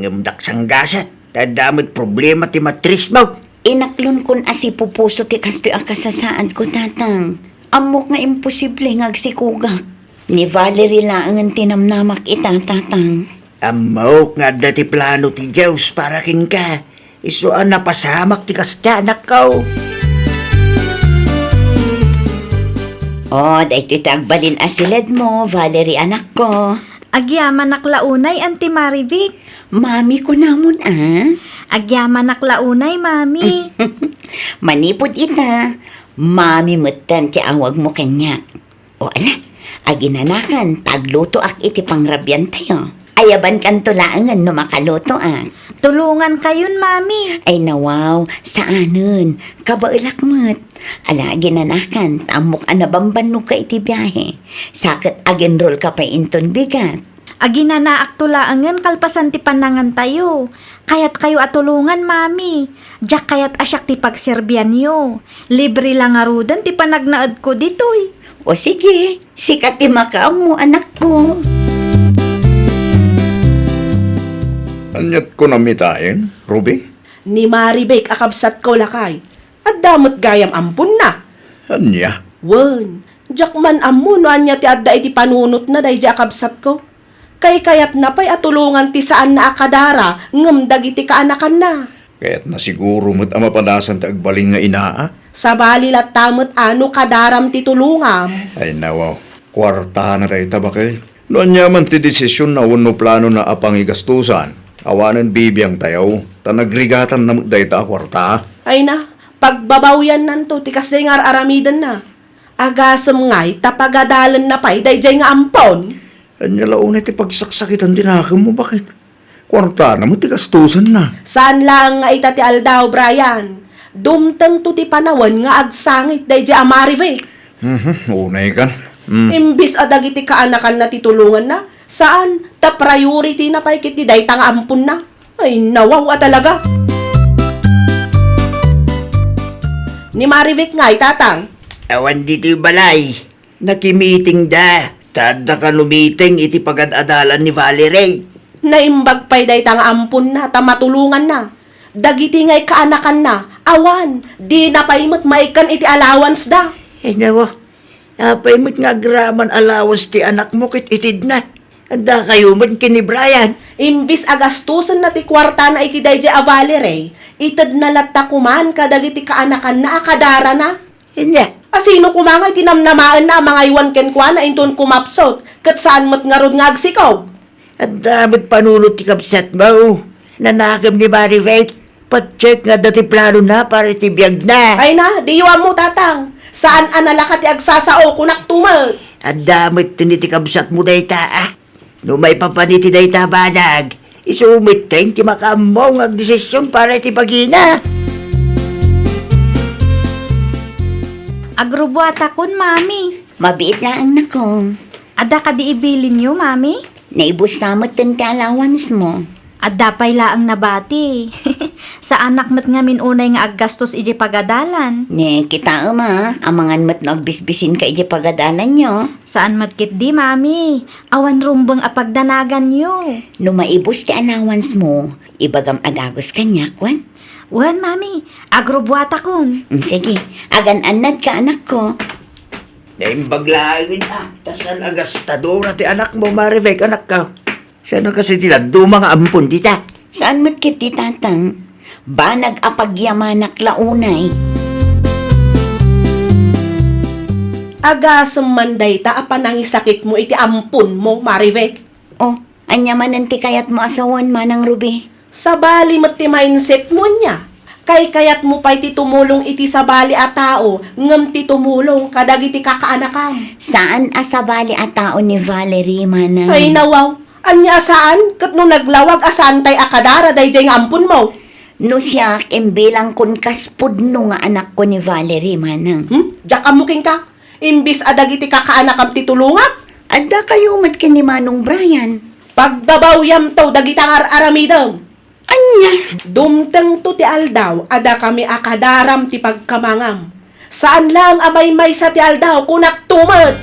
Ngem daksangaset, ta adda met problema ti matrismo. Inaklonkon a sipupuso ti kastoy a kasasaadko, Tatang. Ammok nga imposible nga agsikugak. Ni Valerie laengen ti namnamak ita, Tatang. Ammok nga adda ti plano ti Dios para kenka. Isu a napasamak ti kasta, anakko. Oh, daytoy ti agbalin a siledmo, Valerie, anakko. Agyamanak la unay, Auntie Marivic. Mami, kunamon, a? Agyamanak la unay, Mami. Manipud ita, Mami metten ti awagmo kaniak. O ala, aginanakan ta aglutoak iti pangrabiantayo. Ayabankanto laengen no makalutoak. Tulongankayon, Mami. Ay nawaw, saanen. Kabaelak met. Ala, aginanakan ta ammok a nabambannogka iti biahe. Sa ket agenrolka pay inton bigat. Aginanaakto laengen kalpasan ti pannangantayo. Kayatkayo a tulongan, Mami. Diak kayat a siak ti pagserbianyo. Libre la ngaruden ti panagnaedko ditoy. O sige, sika ti makaammo, anakko. Aniat kunam itaen, Ruby? Ni Marivic a kabsatko, lakay. Adda met gayam amponna. Ania? Wen, diak man ammo no ania ti adda iti panunotna daydi a kabsatko. Kaykayatna pay a tulongan ti saanna a kadara ngem dagiti kaanakanna. Kayatna siguro met a mapadasan ti agbalin nga inaa. Sabali latta met a no kadaram ti tulongam. Ay nawaw, kuartana dayta, baket. No aniaman ti desisionna wenno planona a pangigastosan, awanen bibiangtayo, ta nagrigatanna met dayta a kuarta. Ay na, pagbabawyannanto ti kasdiay nga ar-aramidenna. Agasem ngay ta pagadalenna pay daydiay nga ampon. Ania la unay ti pagsaksakitan ti nakemmo, baket? Kuartana met ti gastosenna. Saan laeng nga ita ti aldaw, Brian. Dumtengto ti panawen nga agsangit daydiay a Marivic. Mhm, unay kan. Mm. Imbis a dagiti kaanakanna ti tulonganna, saan, ta priority na pay ket ti dayta nga amponna. Ay, nawaw a talaga. Ni Marivic ngay, Tatang? Awan ditoy balay. Nakimitingda, ta adda kano meeting iti pagad-adalan ni Valerie. Naimbag pay dayta nga amponna ta matulonganna. Dagiti ngay kaanakanna, awan, dina pay met maikkan iti allowance da. Ay, nawa, apay met nga agraman allowance ti anakmo ket itedna? Addakayo met ken ni Brian. Imbis a gastosenna ti kuartana iti daydiay a Valerie, itedna latta koman kadagiti kaanakanna a kadarana. Ania? A sino koma nga iti namnamaenna a mangaywan kenkuana inton kumapsut, ket saan met ngarud nga agsikog? Adda met panunot ti kabsatmo. Nanakem ni Marivic. Patchek nga adda ti planona para iti biagna. Ay na, diyo ammo, Tatang. Saan a nalaka ti agsasao, kunak tumet. Adda met ken iti kabsatmo dayta, a? No maipapan iti dayta a banag, isu met ti makaammo nga agdesision para iti bagina. Agrubuatakon, Mami. Mabiit laeng, nakong. Adda kadi ibilinyo, Mami? Naibussa met ti allowance mo. Adda pay laeng nabati. Saanak met ngamin unay nga aggastos iti pagadalan. Ne, kitaem a, amangan met no agbisbisinka iti pagadalanyo. Saan met ketdi, Mami. Awan rumbeng a pagdanaganyo. No maibus ti allowance mo, ibagam a dagus kaniak, wen? Wen, Mami. Agrubbuatakon. Mm, sige. Agan-annadka, anakko. Naimbag laengen a, ta saan a gastadora ti anakmo, Marivic, anakko. Saan a kas iti dadduma nga ampon dita? Saan met ketdi, Tatang. Banag a pagyamanak la unay. Agasem man dayta a panangisakitmo iti amponmo, Marivic. Oh, ania manen ti kayatmo a sawen, Manang Ruby? Sabali met ti mindsetmo ania. Kaykayatmo pay ti tumulong iti sabali a tao, ngem ti tumulong kadagiti kakaanakam. Saan a sabali a tao ni Valerie, Manang. Ay, nawaw. Ania a saan? Ket no naglawag a saantay a kadara daydiay nga amponmo? No siak, imbilangkon kas pudno nga anakko ni Valerie, Manang. Hmm? Diak ammo kenka? Imbis a dagiti kakaanakam ti tulongam? Adda kayo met ken ni Manong Brian. Pagbabawyamto dagiti ar-aramidem. Ania? Dumtengto ti aldaw a dakami a kadaram ti pagkamangam. Saan laeng a maymaysa ti aldaw, kunakto met.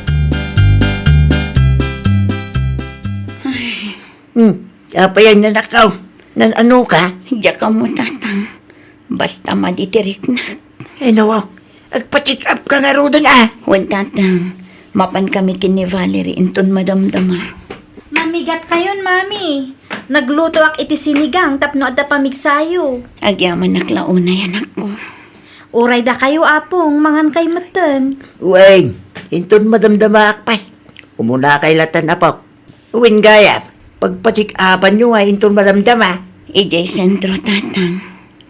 Hmm, apay a nanakaw? Nan-ano ka? Diak ammo, Tatang. Basta madi ti riknak. Ay, nawa. Agpa-check up ka ngaruden, a. Wen, Tatang. Mapan kami ken ni Valerie inton madamdama. Mamigat kayon, Mami. Naglutoak iti sinigang tapno adda pamigsayo. Agyamanak la unay, anakko. Uray dakayo, Apong, mangan kay metten. Wen, inton madamdamaak pay. Umunakay latan, Apok. Wen gayam, pagpa-check-upanyo nga inton madamdama. Idiay sentro, Tatang.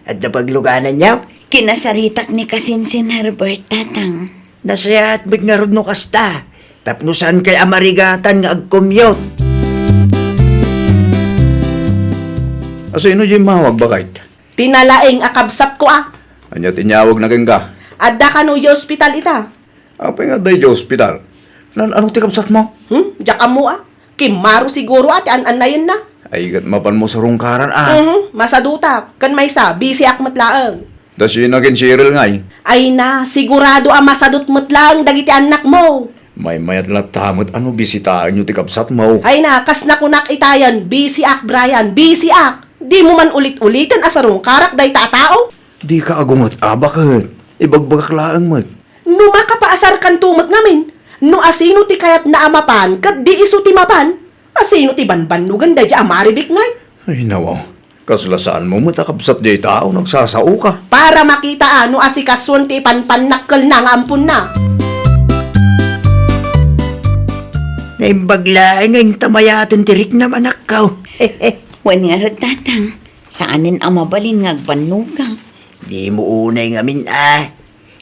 Adda paglugananyo? Kinasaritak ni Kasinsin Herbert, Tatang. Nasayaat met ngarud no kasta, tapno saankay a marigatan nga ag-commute. Asino diay immawag, baket? Ti nalaing a kabsatko a. Ania ti inyawagna kenka? Adda kano idiay ospital ita. Apay nga adda idiay ospital? Nan-ano ti kabsatmo? Hmm? Diak ammo a. Kimmaro siguro a ti an-annayenna. Ay, ket mapanmo sarungkaran a. Mhm, masadutak. Ken maysa, bisiak met laeng. Dasina ken Cheryl ngay? Ay na, sigurado a masadut met laeng dagiti annakmo. Maymayat latta met a no bisitaenyo ti kabsatmo. Ay na, kas nakunak itayen, bisiak, Brian, bisiak. Dimo man ulit-uliten a sarungkarak dayta a tao? Dika agunget a, baket. Ibagbagak laeng met. No makapaasarkanto met ngamin, no asino ti kayatna a mapan ket di isu ti mapan, asino ti banbannogen daydiay a Marivic ngay? Ay, nawa. Kasla saanmo met a kabsat diay tao, nagsasaoka. Para makita a no asikasuen ti ipanpannak kelna nga amponna. Naimbag laeng nga inta mayaten ti riknam, anakko. Wen ngarud, Tatang. Saanen a mabalin nga agbannoga. Dimo unay ngamin a.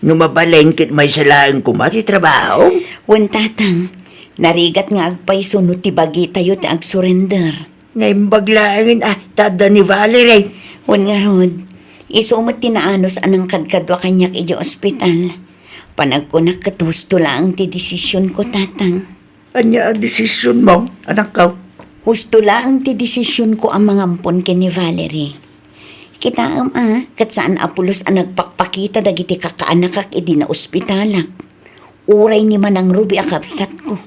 No mabalin ket maysa laeng koma ti trabaho. Wen, Tatang, narigat nga agpayso no ti bagitayo ti agsurrender. Naimbag laengen a, ta adda ni Valerie. Wen ngarud, isu met ti naanus a nangkadkadua kaniak idiay ospital. Panagkunak ket husto laeng ti desisionko, Tatang. Ania a desisionmo, anakko? Husto laeng ti desisionko a mangampon ken ni Valerie. Kitaem a, ket saan a pulos a nagpakpakita dagiti kakaanakak idi naospitalak. Uray ni Manang Ruby a kabsatko.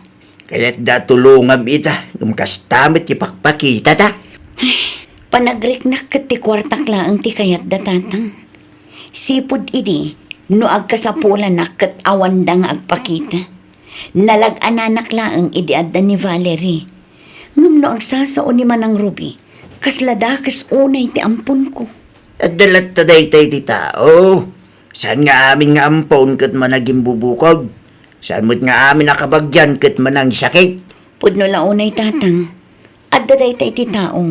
Kayatda a tulongam ita, ngem kasta met ti pakpakitata. Panagriknak ket ti kuartak laeng ti kayatda, Tatang. Sipud idi, no agkasapulanak ket awanda nga agpakita. Nalag-ananak laeng idi adda ni Valerie. Ngem no agsasao ni Manang Ruby, kasla dakes unay ti amponko. Adda latta dayta iti tao. Saan nga amin nga ampon ket managimbubukog. Saan met nga amin a kabagian ket manangisakit. Pudno la unay, Tatang. Adda dayta iti tao,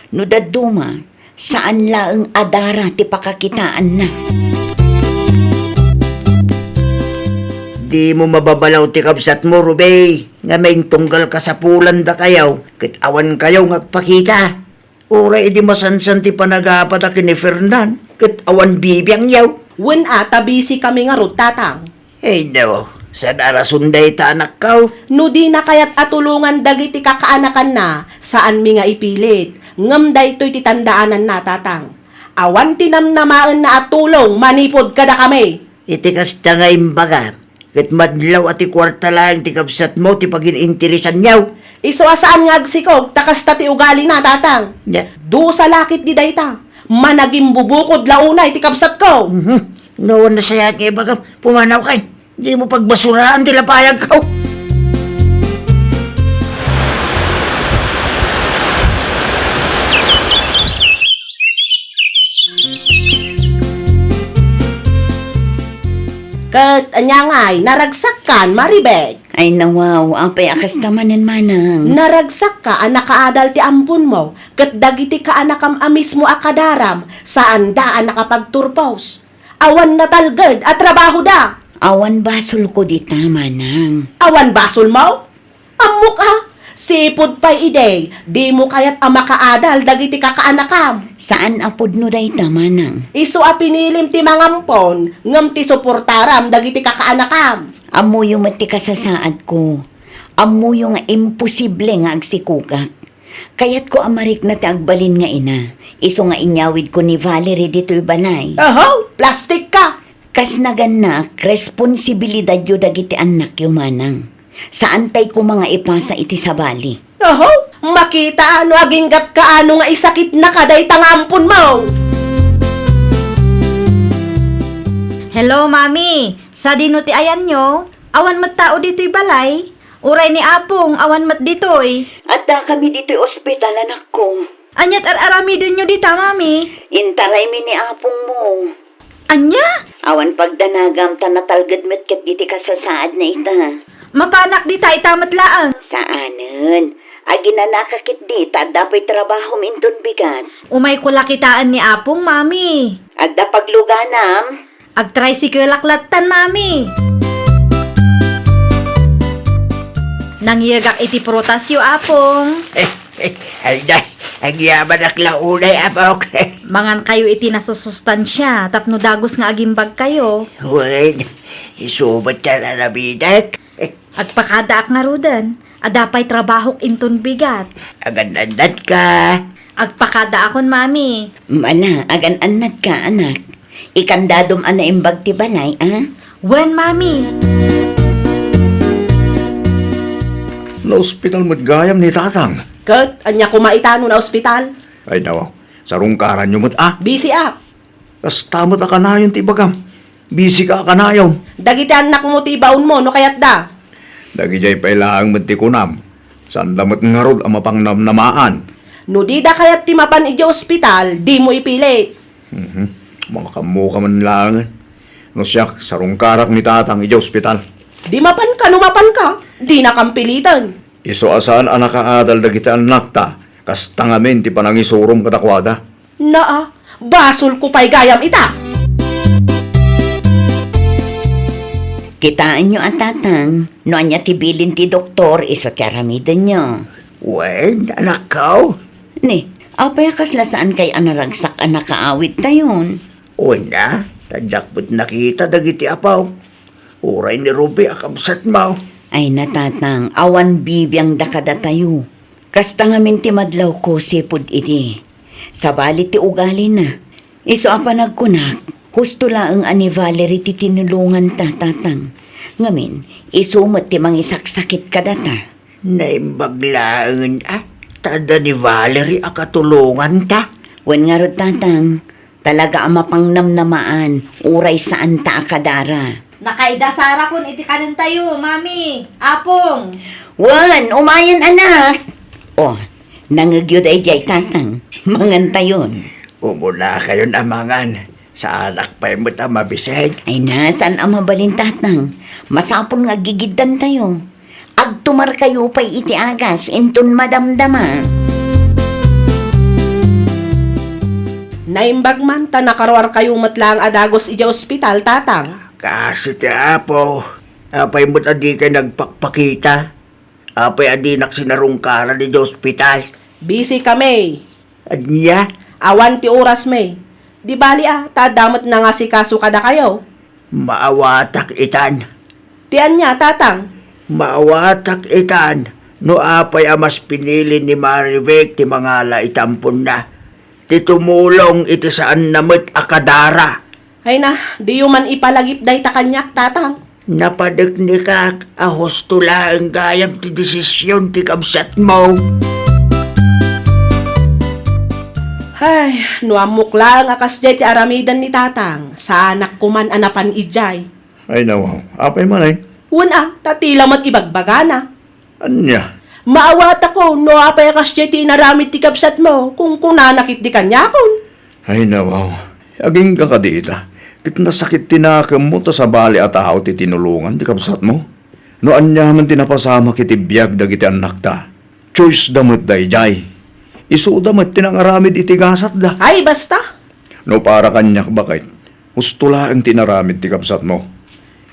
no dadduma, saan laeng a dara ti pakakitaanna. Dimo mababalaw ti kabsatmo, Ruby, nga maintunggal kasapulandakayo ket awankayo nga agpakita. Uray idi masansan ti panagapada ken ni Fernan, ket awan bibiangyo. Wen a, ta busy kami ngarud, Tatang. Ay, daw, saan a rason dayta, anakko? No dina kayat a tulongan dagiti kakaanakanna, saanmi nga ipilit. Ngem daytoy ti tandaananna, Tatang. Awan ti namnamaenna a tulong manipud kadakami. Iti kasta nga imbaga, ket madlaw a ti kuarta laeng ti kabsatmo ti pagin-interesanyo. Isu a saan nga agsikog, ta kasta ti ugalina, Tatang. Nya? Dusa lakit di dayta. Managimbubukod la unay ti kabsatko. Mhm. No, nasayaat nga ibagam, pumanaw kay. Dimo pagbasuraan ti lapayagko. Ket ania ngay, naragsakkan, Maribek? Ay, nawaw, apay a kasta manen, manang? Naragsakka a nakaadal ti amponmo, ket dagiti kaanakam a mismo a kadaram, saanda a nakapagturpos. Awan natalged a trabahoda. Awan basolko dita, manang. Awan basolmo? Ammok a, sipud pay idi, dimo kayat a makaadal dagiti kakaanakam. Saan a pudno dayta, manang. Isu a pinilim ti mangampon, ngem ti suportaram dagiti kakaanakam. Ammoyo met ti kasasaadko. Ammoyo nga imposible nga agsikogak. Kayatko a marikna ti agbalin nga ina, isu nga inyawidko ni Valerie ditoy balay. Oho, plastik ka! Kas nagannak, responsibilidadyo dagiti annakyo, manang. Saan pay koma nga ipasa iti sabali. Oho, makita no aginggat ka ano nga isakitna ka dayta nga amponmo. Hello, Mami. Sadino ti ayanyo? Awan met tao ditoy balay? Uray ni Apong, awan met ditoy. Adda kami ditoy ospital, anakko. Aniat ar-aramidenyo dita, Mami? Intaraymi ni Apongmo. Ania? Awan pagdanagam ta natalged met ket diti kasasaadna ita. Mapanak dita ita met laeng. Saanen. Aginanaka ket dita, adda pay trabahom inton bigat. Umayko la kitaen ni Apong, Mami. Adda pagluganam? Agtricycle-ak lattan, Mami. Nangyegak iti prutasyo, Apong. Ay, day, agyamanak la unay, Apok. Mangankayo iti nasusustansia tapno dagus nga agimbagkayo. Wen, isu met ti aramidek. Agpakadaak ngaruden. Adda pay trabahok inton bigat. Agan-annadka. Agpakadaakon, Mami. Mala, agan-annadka, anak. Ikandadom a naimbag ti balay, a? Wen, Mami. Naospital met gayam ni Tatang. Ket, ania koma ita no naospital? Ay, nawaw. Sarungkaranyo met, a? Busy ak. Kasta met a kanayon ti ibagam. Busy ka a kanayon. Dagiti annakmo ti ibaonmo no kayatda. Dagidiay pay laeng met ti kunam. Saanda met ngarud a mapangnamnamaan. No dida kayat ti mapan idiay ospital, dimo ipilit. Mhm. Makaammoka man laengen. No siak, sarungkarak ni Tatang idiay ospital. Di mapanka no mapanka, dinakam piliten. Isu a saan a nakaadal dagiti annakta, kasta ngamin ti panangisurom kadakuada. Naa, basolko pay gayam ita. Kitaenyo a, Tatang, no ania ti bilin ti doktor, isu ti aramidenyo. Wen, anakko? Ni, apay a kasla saankay a naragsak a nakaawidtayon? Wen a, ta diak met nakita dagiti apo. Uray ni Ruby a kabsatmo. Ay na, Tatang, awan bibiangda kadatayo. Kasta ngamin ti madlawko sipud idi. Sabali ti ugalina. Isu a panagkunak, husto laeng a ni Valerie ti tinulonganta, Tatang. Ngamin, isu met ti mangisaksakit kadata. Naimbag laengen a, ta adda ni Valerie a katulonganta. Wen ngarud, Tatang, talaga a mapangnamnamaan, uray saanta a kadara. Nakaidasarakon iti kanentayo, Mami, Apong. Wen, umayen, anak. O, nangegyo daydiay, Tatang. Mangantayon. Umunakayon a mangan. Saanak pay met a mabisig. Ay na, saan a mabalin, Tatang. Masapul nga aggigiddantayo. Agtumarkayo pay iti agas inton madamdama. Naimbag man ta nakaruarkayo met laeng a dagus idiay ospital, Tatang. Kaasi ti Apo, apay met a dikay nagpakpakita? Apay a dinak sinarungkaran idiay ospital? Busy kami. Ania? Awan ti orasmi. Di bali a, ta adda met nangasikaso kadakayo. Maawatak itan. Ti ania, Tatang? Maawatak itan. No apay a mas pinili ni Marivic ti mangala iti amponna, ti tumulong iti saanna met a kadara. Ay na, diyo man ipalagip dayta kaniak, Tatang. Napadeknekak a husto laeng gayam ti desisyon ti kabsatmo. Ay, no ammok laeng a kasdiay ti aramiden ni Tatang, saanak koman a napan idiay. Ay, nawaw. Apay manen? Wen a, ta tila met ibagbagana. Ania? Maawatak no apay a kasdiay ti inaramid ti kabsatmo, kunkunana ketdi kaniakon. Ay, nawaw. Agingga kadi ita. Ket nasakit ti nakemmo ta sabali a tao ti tinulongan ti kabsatmo. No aniaman ti napasamak iti biag dagiti annakta, choice da met daydiay. Isuda met ti nangaramid iti gasatda. Ay, basta! No para kaniak, baket, husto laeng ti inaramid ti kabsatmo.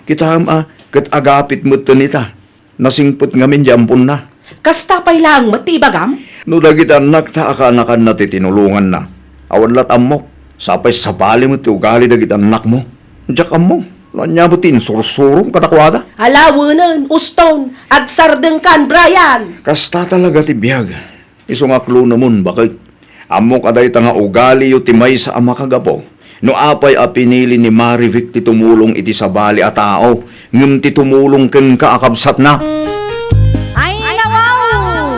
Kitaem a, ket agapit metten ita. Nasingpet ngamin ti amponna. Kasta pay laeng met ti ibagam? No dagiti annakta a kaanakanna ti tinulonganna, awan lat ammok, sapay sabali met ti ugali dagiti annakmo. Diak ammo, no ania met ti insursurom kadakuada. Ala, wenen, uston, agsardengkan, Brian! Kasta talaga ti biag. Isu nga aklunemon, baket. Ammok a dayta nga ugaliyo ti maysa a makagapu no apay a pinili ni Marivic ti tumulong iti sabali a tao ngem ti tumulong kenka a kabsatna. Ay, nawaw!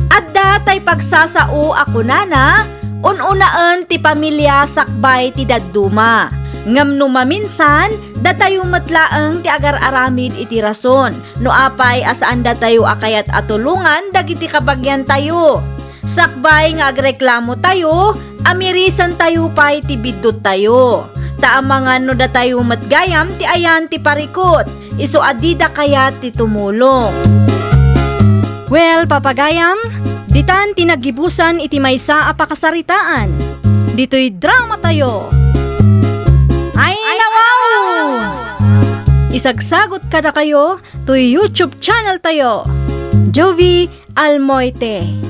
Adda tay pagsasao a kunana, un-unaen ti pamilya sakbay ti dadduma. Ngem no maminsan, datayo met laeng ti agar-aramid iti rason. No apay a saandatayo a kayat a tulongan dagiti kabagiantayo. Sakbay nga agreklamotayo, amirisantayo pay ti bidduttayo. Ta amangan no datayo met gayam ti ayan ti parikut, isu a dida kayat ti tumulong. Well, papagayam, ditan ti naggibusan iti maysa a pakasaritaan. Ditoy dramatayo. Ay, nawaw! Isagsagot kadakayo toy YouTube channel tayo, Jovie Almoite.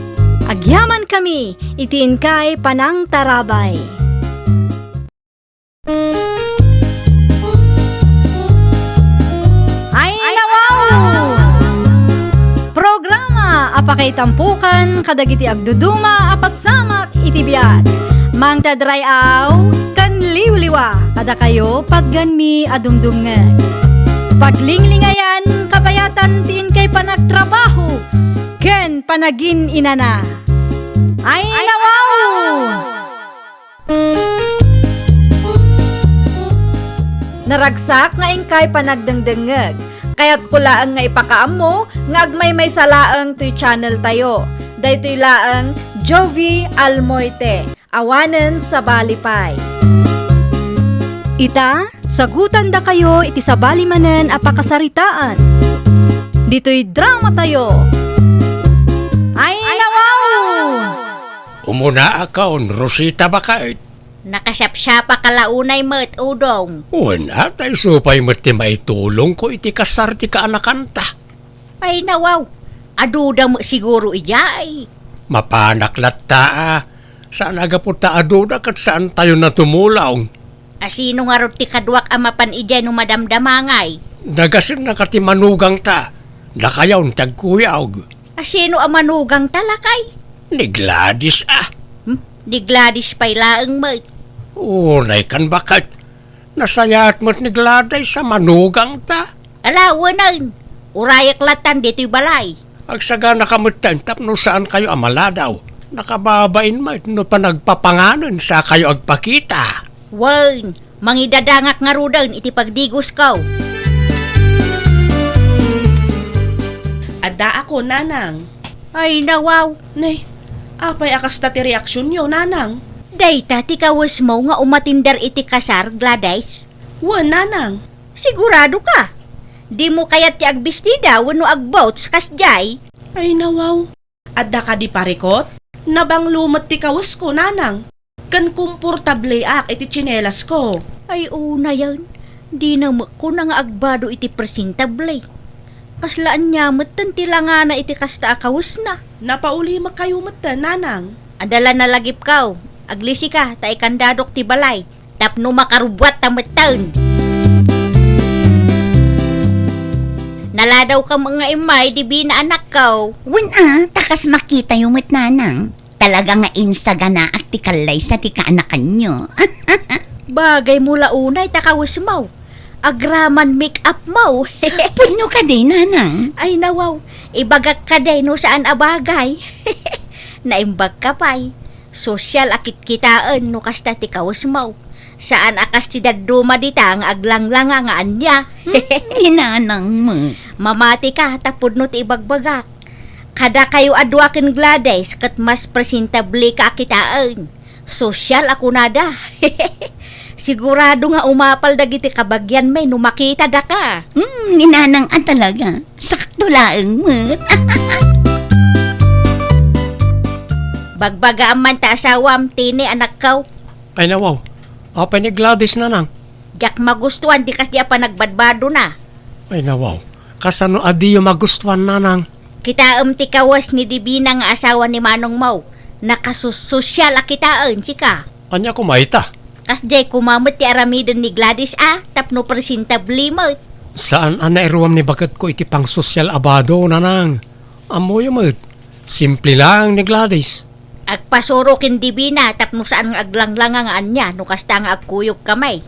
Agyamankami iti inkay panangtarabay. Ay, nawaw! Programa a pakaitampokan kadagiti agduduma a pasamak iti biag. Mangted ray-aw ken liwliwa kadakayo patgenmi a dumdumngeg. Paglinglingayan, kabayatan ti inkay panagtrabaho ken panagin-inana. Ay, nawaw! Naragsak nga inkay panagdengdengngeg. Kayatko laeng nga ipakaammo nga agmaymaysa laeng toy channel tayo. Daytoy laeng Jovie Almoite. Awanen sabali pay. Ita, sagutandakayo iti sabali manen a pakasaritaan. Ditoy dramatayo. Ay, nawaw! Umunaakon, Rosita, baket. Nakasiapsiapaka la unay met, Udong. Wen a, ta isu pay met ti maitulongko iti kasar ti kaanakanta. Ay, nawaw, aduda met siguro idiay. Mapanak latta a. Saan a gapu ta aduda ket saantayon a tumulong. A sino ngarud ti kaduak a mapan idiay no madamdamangay? Nagasennaka ti manugangta. Dakayon ti agkuyog. A sino a manugangta, lakay? Ni Gladys a. Hmm? Ni Gladys pay laeng met. Unay kan baket. Nasayaat met ni Gladys a manugangta. Ala, wenen. Urayek latan ditoy balay. Agsaganaka metten tapno saankayo a maladaw. Nakababain met no panagpapanganen sakayo agpakita. Wen, mangidadangak ngaruden iti pagdigosko. Addaakon, Nanang. Ay, nawaw. Nay, apay a kasta ti reaksionyo, Nanang? Dayta ti kawesmo nga umatinder iti kasar, Gladys? Wen, Nanang. Sigurado ka? Dimo kayat ti agbestida wenno agboots kasdiay? Ay, nawaw. Adda kadi parikut? Nabanglo met ti kawesko, Nanang. Ken komportableak iti tsinelasko. Ay, unayen. Dina met kuna nga agbado iti presentable. Kasla ania metten ti langana iti kasta a kawesna? Napaulimekayo metten, Nanang. Adda la nalagipko. Aglisika, ta ikandadok ti balay. Tapno makarubbuatta metten. Taladawkam nga immay, Divina, anakko. Wen a, ta kas makitayo met, nanang. Talaga nga insaganaak ti kallaysa ti kaanakanyo. Bagaymo la unay ta kawesmo. Agraman make-upmo. Pudno kadi, nanang? Ay, nawaw. Ibagak kadi no saan a bagay. Naimbag ka pay. Sosyal a kitkitaen no kasta ti kawesmo. Saan a kas ti dadduma dita nga aglanglanga nga ania. Hmm, ni nanang met. Mamati ka ta pudno ti ibagbagak. Kadakayo a dua ken Gladys ket mas presentable ka a kitaen. Sosyal a kunada. Sigurado nga umapal dagiti kabagianmi no makita daka. Hmm, ni nanang a talaga. Sakto laeng met. Bagbagaam man ta asawam, Tini, anakko. Ay, nawaw. Apay ni Gladys, nanang? Diak magustuan ti kasdi a panagbadbadona. Ay, nawaw. Kasano a diyo magustuan, nanang? Kitaem ti kawes ni Divina nga asawa ni manongmo. Nakasussosyal a kitaen, sika. Ania koma ita? Kasdiay koma met ti aramiden ni Gladys a, tapno presentable met. Saan a nairuam ni baketko iti pangsosyal a bado, nanang. Ammoyo met, simple laeng ni Gladys. Agpasuro ken Divina tapno saan nga aglanglanga nga ania no kasta nga agkuyogkami.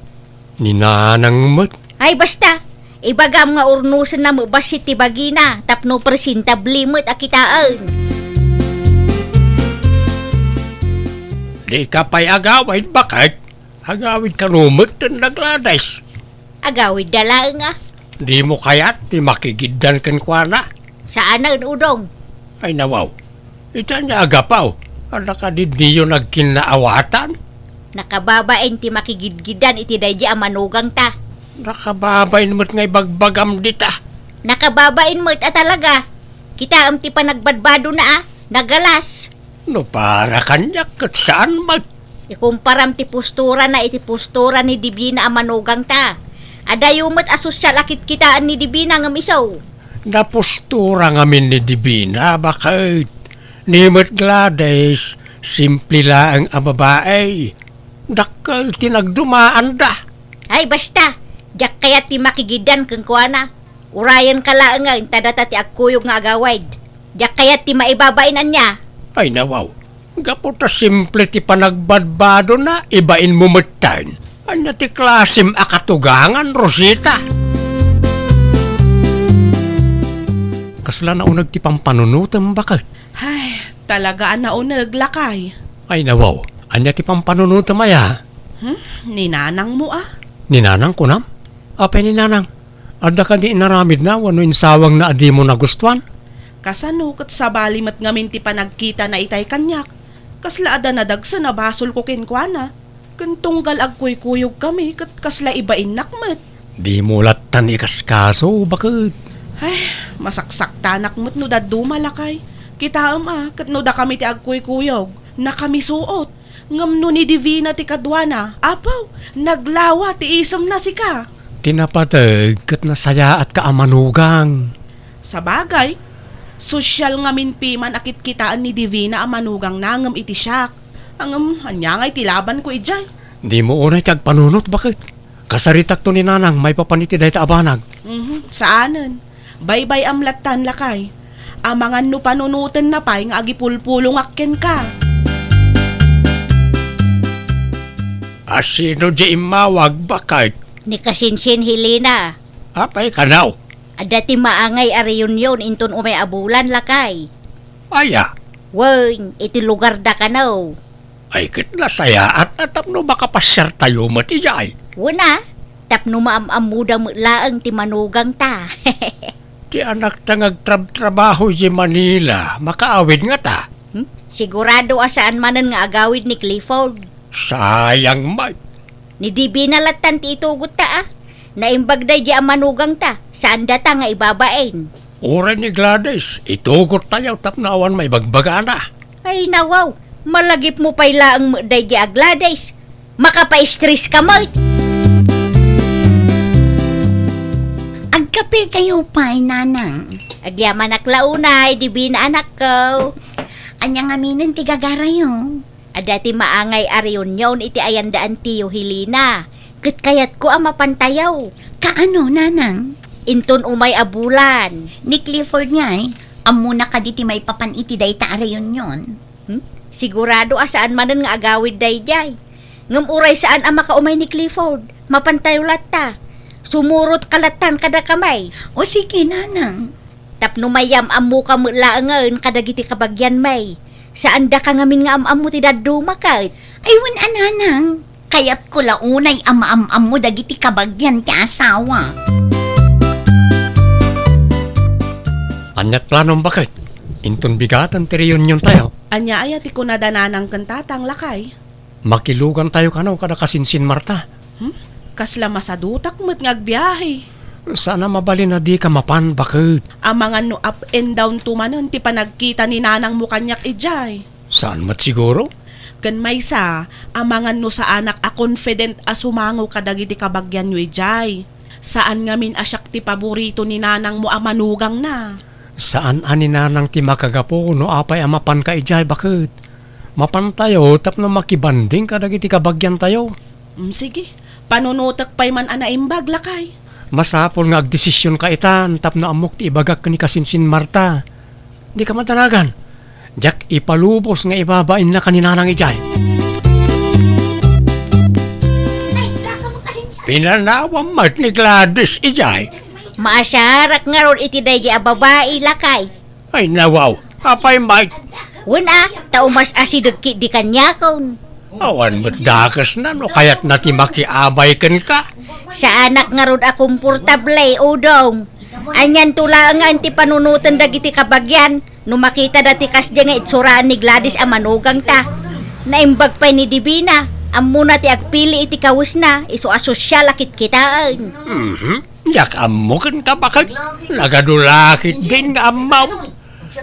Ni nanang met. Ay, basta, ibagam nga urnosenna met bassit ti bagina tapno presentable met a kitaen. Dika pay agawid, baket? Agawid kano met ken da Gladys. Agawidda laeng a. Dimo kayat ti makigiddan kenkuana? Saanen, Udong. Ay, nawaw. Ita nga agapaw, adda kadi diyo nagkinnaawatan? Nakababain ti makigidgiddan iti daydi a manugangta. Nakababain met nga ibagbagam dita. Nakababain met a talaga. Kitaem ti panagbadbadona a, nagalas. No para kaniak, ket saan met. Ikumparam ti posturana iti postura ni Divina a manugangta. Adayo met a sosyal a kitkitaen ni Divina ngem isu. Napostura ngamin ni Divina, baket. Ni met Gladys, simple laeng a babai. Dakkel ti nagdumaanda. Ay, basta, diak kayat ti makigiddan kenkuana. Urayenka laengen ta data ti agkuyog nga agawid. Diak kayat ti maibabain ania. Ay, nawaw. Gapu ta simple ti panagbadbadona, ibainmo metten. Ania ti klasem a katugangan, Rosita? Kasla nauneg ti pampanunotem, baket? Ay, talaga a nauneg, lakay. Ay, nawaw. Ania ti pampanunotem aya? Hmm? Ni nanangmo a? Ni nanang, kunam? Apay ni nanang? Adda kadi inaramidna wenno insawangna a dimo nagustuan? Kasano ket sabali met ngamin ti panagkitana itay kaniak? Kasla adda nadagsen a basolko kenkuana. Ken tunggal agkuykuyogkami ket kasla ibainnak met. Dimo lattan ikaskaso, baket. Ay, masaksaktanak met no dadduma, lakay. Kitaem a, ket no dakami ti agkuykuyog, nakamisuot. Ngem no ni Divina ti kaduana, apo, naglawa ti isemna sika. Ti napateg ket nasayaatka a manugang. Sabagay, sosyal ngamin piman a kitkitaen ni Divina a manugangna ngem iti siak. Ngem, ania ngay ti labanko idiay? Dimo unay ti agpanunot, baket? Kasaritakto ni nanang maipapan iti dayta a banag. Mhm, saanen. Baybay-am lattan, lakay. Amangan no panunotenna pay nga agipulpulongak kenka. A, sino di immawag, baket? Ni kasinsin Helena. Apay kano? Adda ti maangay a reunion inton umay a bulan, lakay. Aya? Wen, iti lugarda kano. Ay, ket nasayaat a tapno makapasiartayo met idiay. Wen a, tapno maam-ammoda met laeng ti manugangta. Ti anakta nga agtrabtrabaho idiay Manila, makaawid ngata? Hmm? Sigurado a saan manen nga agawid ni Clifford. Sayang met. Ni Divina lattan ti itugotta a. Naimbag daydi a manugangta, saan data nga ibabain. Uray ni Gladys, itugottayo tapno awan maibagbagana. Ay, nawaw, malagipmo pay laeng met daydi a Gladys. Makapaistres ka met. Agkape kayo pay, nanang. Agyamanak la unay, Divina, anakko. Ania ngaminen ti gagarayo? Adda ti maangay a reunion iti ayan da Antiyo Helena, ket kayatko a mapantayo. Kaano, nanang? Inton umay a bulan. Ni Clifford ngay, ammona kadi ti maipapan iti dayta a reunion? Hmm? Sigurado a saan manen nga agawid daydiay. Ngem uray saan a makaumay ni Clifford, mapantayo latta. Sumurot ka lattan kada kamay. O sige, nanang. Tapno mayam-ammoka met laengen kadagiti kabagianmi. Saandaka ngamin nga am-ammo ti dadduma ket. Ay, wen a, nanang. Kayatko la unay a maam-ammo dagiti kabagian ti asawa. Aniat planom baket? Inton bigaten ti reunion tayo. Ania aya ti kunada nanang ken tatang, lakay? Makilugan tayo kano kada kasinsin Marta. Hmm? Kasla masadutak met nga agbiahe. Saan a mabalin a dika mapan, baket. Amangan no up and down to manen ti panagkita ni nanangmo kaniak idiay. Saan met siguro? Ken maysa, amangan no saanak a confident a sumango kadagiti kabagianyo idiay. Saan ngamin a siak ti paborito ni nanangmo a manugangna. Saan a ni nanang ti makagapu no apay a mapanka idiay, baket. Mapantayo tapno makibanding kadagiti kabagiantayo. Mm, sige. Panunotek pay man a naimbag, lakay. Masapul nga agdesisionka itan tapno ammok ti ibagak ken ni kasinsin Marta. Dika madanagan. Diak ipalubos nga ibabainna ka ni nanang idiay. Pinanawam met ni Gladys idiay. Maasarak ngarud iti daydi a babai, lakay. Ay, nawaw. Apay, Mike? Wen a, ta umas-asideg ketdi kaniakon. Awan met dakesna no kayatna ti makiabay kenka. Saanak ngarud a komportable, Udong. Anianto laengen ti panunoten dagiti kabagian no makitada ti kasdiay nga itsuraan ni Gladys a manugangta. Naimbag pay ni Divina, ammona ti agpili iti kawesna, isu a sosyal a kitkitaen. Mhm. Diak ammo kenka, baket. Nagadu la ketdin nga ammom.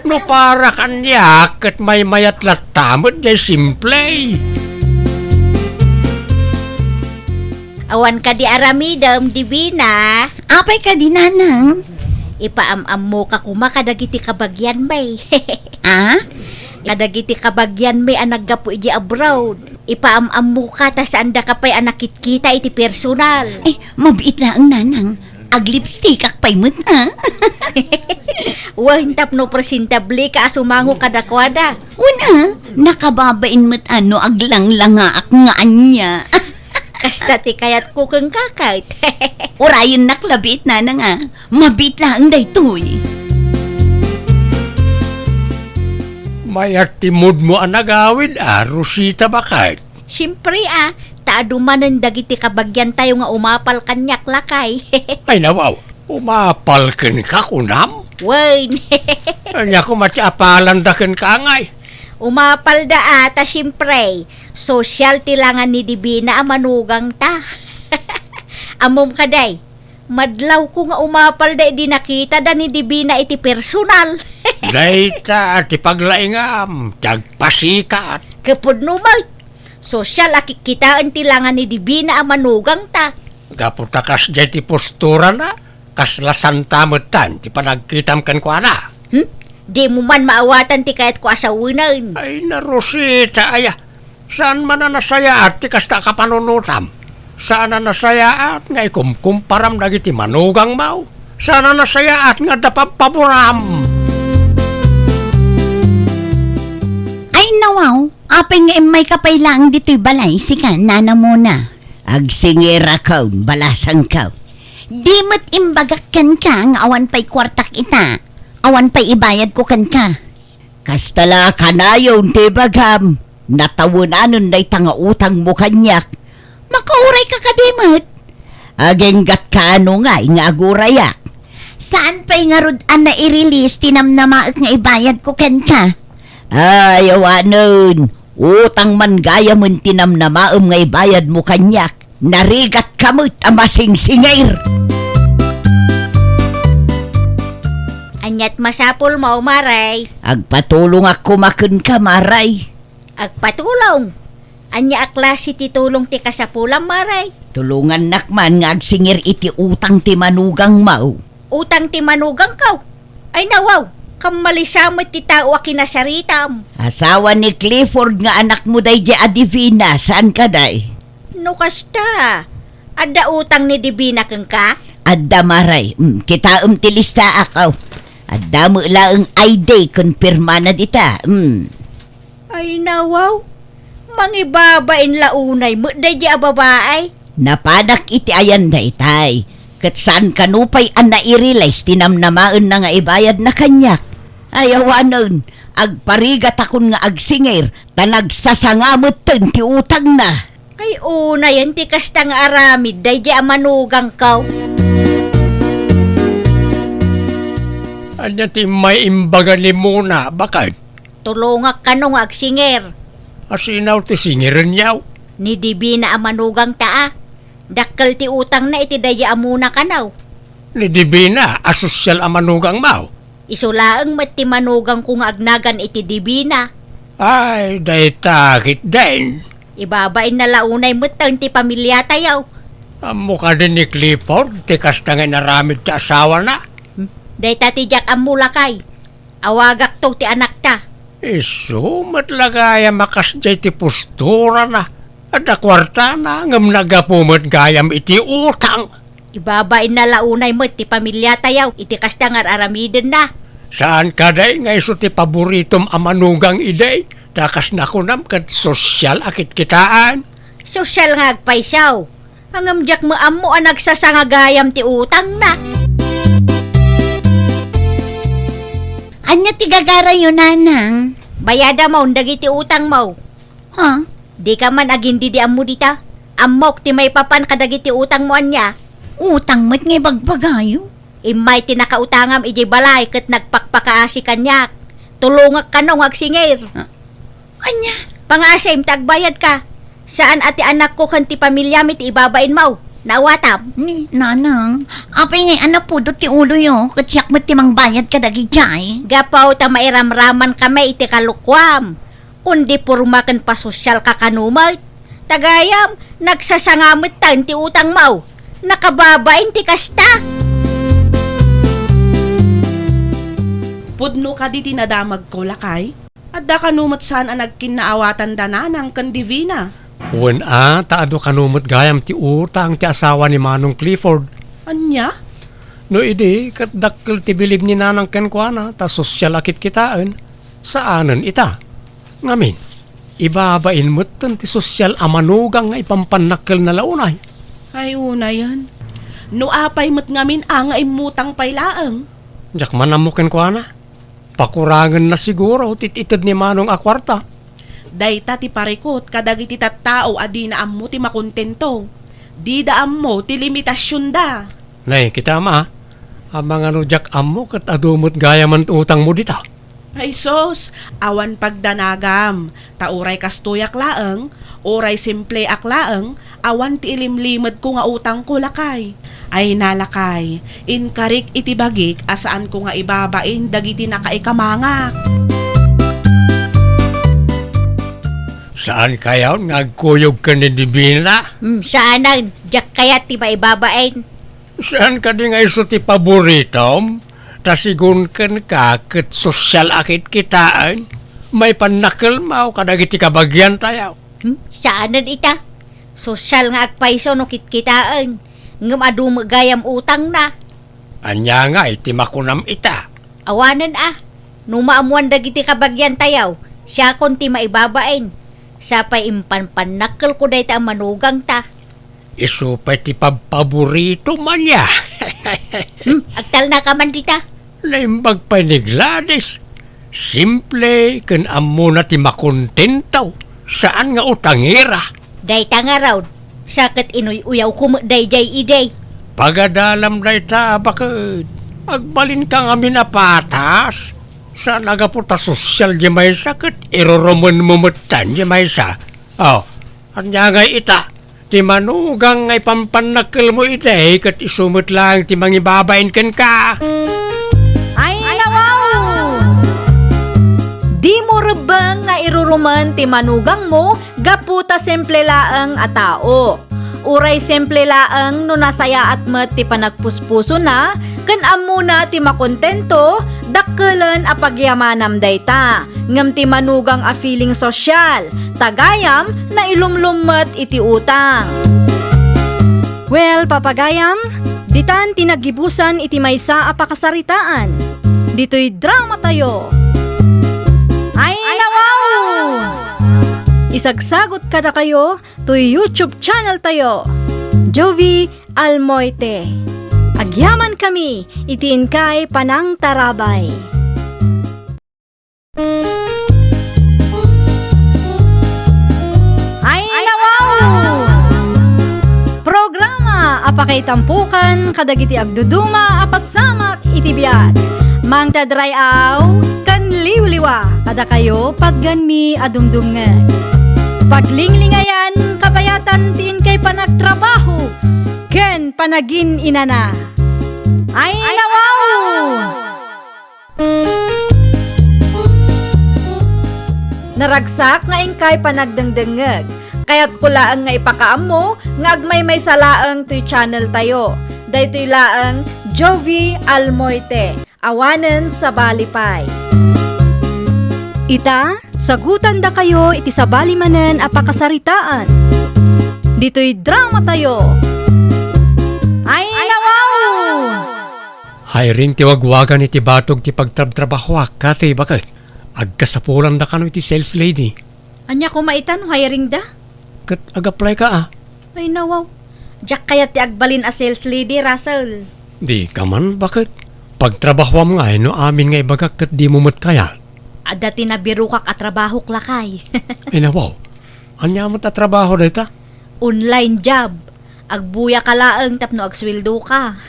No para kaniak, ket maymayat latta met diay simple. Awan kadi aramidem, Divina? Apay kadi, nanang? Ipaam-ammoka koma kadagiti kabagianmi. Ah? Kadagiti kabagianmi a naggapu idiay abroad. Ipaam-ammoka ta saandaka pay a nakitkita iti personal. Ay, mabiit laeng, nanang. Aglipstickak pay met, a. Wen, tapno presentableka a sumango kadakuada. Wen, a, nakababain met a no aglanglangaak nga ania. Kasta ti kayatko kenka ket. Urayennak labiit, nanang, a. Mabiit laeng daytoy. Mayat ti moodmo a nagawid, a, Rosita, baket. Siempre, a, ta adu manen dagiti kabagiantayo nga umapal kaniak, lakay. Ay, nawaw, umapal kenka, kunam? Wen. Ania koma ti apalanda kenka, ngay? Umapalda, a, ta siempre, sosyal ti langan ni Divina a manugangta. Ammom kadi, madlawko nga umapalda idi nakitada ni Divina iti personal. Dayta ti paglaingam, ti agpasikat. Ket pudno met, sosyal a kitkitaen ti langan ni Divina a manugangta. Gapu ta kasdiay ti posturana, kasla santa metten ti panagkitam kenkuana. Hmm? Dimo man maawatan ti kayatko a sawenen. Ay, na, Rosita, aya. Saan man a nasayaat ti kasta a kapanunotam. Saan a nasayaat nga ikumkumparam dagiti manugangmo. Saan a nasayaat nga adda pabpaboram. Ay, nawaw, apay nga immayka pay laeng ditoy balay, sika, Nana Mona? Agsingirakon, balasangko. Di met imbagak kenka nga awan pay kuartak ita. Awan pay ibayadko kenka. Kasta la kanayon ti ibagam, natawenanen dayta nga utangmo kaniak. Makaurayka kadi met? Aginggatka no ngay nga agurayak. Saan pay ngarud a nai-release ti namnamaek nga ibayadko kenka? Ay, awanen, utang man gayamen ti namnamaem nga ibayadmo kaniak. Narigatka met a masingsingir. Aniat masapulmo, Maray? Agpatulongak koma kenka, Maray. Agpatulong? Ania a klase ti tulong ti kasapulam, Maray? Tulongannak man nga agsingir iti utang ti manugangmo. Utang ti manugangko? Ay, nawaw, kammali sa met ti tao a kinasaritam. Asawa ni Clifford nga anakmo daydiay a Divina, saan kadi? No kasta, adda utang ni Divina kenka? Adda, Maray. Mm, kitaem ti listaak, aw. Adda met laeng I D ken pirmana dita. Mm. Ay, nawaw. Mangibabain la unay met daydi a babai. Napanak iti ayan daytay. Ket saan kano pay a nairealize ti namnamaenna nga ibayadna kaniak. Ay, awanen, agparigatakon nga agsingir, ta nagsasanga metten ti utangna. Ay, unayen ti kasta nga aramid daydi a manugangko. Ania ti maiimbaga ni Mona, baket? Tulongak kano nga agsingir. Asino ti singirenyo? Ni Divina a manugangta a. Dakkel ti utangna iti daydi a Mona kano. Ni Divina a sosyal a manugangmo? Isu laeng met ti manugangko nga agnagan iti Divina. Ay, dayta ketdin. Ibabainna la unay metten ti pamiliatayo. Ammo kadi ni Clifford ti kasta nga inaramid ti asawana? Hmm, dayta ti diak ammo, lakay. Awagakto ti anakta. Isu met la gayam a kasdiay ti posturana. Adda kuartana, ngem naggapu met gayam iti utang. Ibabainna la unay met ti pamiliatayo iti kasta nga ar-aramidenna. Saan kadi nga isu ti paboritom a manugang idi? Ta kas nakunam ket sosyal a kitkitaan. Sosyal nga agpayso. Ngem diak met ammo a nagsasanga gayam ti utangna. Ania ti gagarayo, nanang? Bayadamon dagiti utangmo. Ha? Dika man agindidi ammo dita. Ammok ti maipapan kadagiti utangmo ania. Utang met nga ibagbagayo? Immay ti nakautangam idiay balay ket nagpakpakaasi kaniak. Tulongak kano nga agsingir. Ah, ania? Pangaasim ta agbayadka. Saan a ti anakko ken ti pamiliam ti ibabainmo. Naawatam? Ni, nanang, apay ngay a napudot ti uloyo, ket siak met ti mangbayad kadagijay. Gapu ta mairamramankami iti kalokuam. Kundi porma ken pasosyalka kano met. Ta gayam, nagsasanga metten ti utangmo. Nakababain ti kasta. Pudno kadi ti nadamagko, lakay? Adda kano met saan a nagkinnaawatan da nanang ken Divina? Wen a, ta adu kano met gayam ti utang ti asawa ni Manong Clifford. Ania? No idi, ket dakkel ti bilib ni nanang kenkuana, ta sosyal a kitkitaen. Saanen ita. Ngamin, ibabain metten ti sosyal a manugang nga ipampannakkelna la unay. Ay, unayen. No apay met ngamin a nga immutang pay laeng? Diak man ammo kenkuana. Pakurangenna siguro ti it-ited ni Manong a kuarta. Dayta ti parikut kadagiti tattao a dina ammo ti makontento. Dida ammo ti limitasionda. Nay, kitam a, amangan no diak ammo ket adu met gayamen ti utangmo dita. Ay sus, awan pagdanagam, ta uray kastoyak laeng, uray simpleak laeng, awan ti ilimlimedko nga utangko, lakay. Ay na, lakay, inkarik iti bagik a saanko nga ibabain dagiti nakaikamangak. Saan kayon nga agkuyog ken ni Divina? Hmm, saanen, diak kayat ti maibabain. Saan kadi nga isu ti paboritom? Ta sigun kenka ket sosyal a kitkitaen, maipannakkelmo kadagiti kabagiantayo. Hmm? Saanen ita. Sosyal nga agpayso no kitkitaen, ngem adu met gayam utangna. Ania ngay ti makunam ita? Awanen a, no maammuan dagiti kabagiantayo, siakon ti maibabain. Sapay impanpannakkelko dayta a manugangta. Isu pay ti pabpaboritom ania. Hmm, agtalnaka man dita. Naimbag pay ni Gladys. Simple ken ammona ti makontento, saan nga utangera. Dayta ngarud, sa ket inuy-uyawko met daydiay idi. Pagadalam dayta, baket. Agbalinka ngamin a patas. Saan a gapu ta sosyal di maysa ket irurumenmo metten di maysa. Oh, ania ngay ita? Ti manugang nga ipampannakkelmo idi ket isu met laeng ti mangibabain kenka. Ay, nawaw! Dimo rebbeng nga irurumen ti manugangmo gapu ta simple laeng a tao. Uray simple laeng no nasayaat met ti panagpuspusona ken ammona ti makontento, dakkelen a pagyamanam dayta. Ngem ti manugang a feeling sosyal, ta gayam nailumlom met iti utang. Well, papagayam, Ditan ti naggibusan iti maysa a pakasaritaan. Ditoy dramatayo. Ay, nawaw! Isagsagot kadakayo toy YouTube channel tayo, Jovie Almoite. Agyamankami iti inkay panangtarabay. Ay, nawaw! Programa a pakaitampukan kadagiti agduduma a pasamak iti biag. Mangted ray-aw ken liwliwa kadakayo, patganmi a dumdumngeg. Paglinglingayan, kabayatan ti inkay panagtrabaho ken panagin-inana. Ay, nawaw! Naragsak nga inkay panagdengdengngeg. Kayatko laeng nga ipakaammo nga agmaymaysa laeng toy channel tayo. Daytoy laeng Jovie Almoite. Awanen sabali pay. Ita, sagutandakayo iti sabali manen a pakasaritaan. Ditoy dramatayo. Ay, nawaw! Hiring ti wagwagan iti batog ti pagtrabtrabahoak, Kathy, baket. Agkasapulan da kano iti sales lady. Ania koma ita no hiring da? Ket ag-apply ka, a? Ay, nawaw. Diak kayat ti agbalin a sales lady, Russell. Di ka man, baket. Pagtrabahoam ngay no amin nga ibagak ket dimo met kayat. Adda ti nabirokak a trabahok, lakay. Ay, nawaw. Ania met a trabaho dayta? Online job. Agbuya ka laeng tapno agsueldo ka.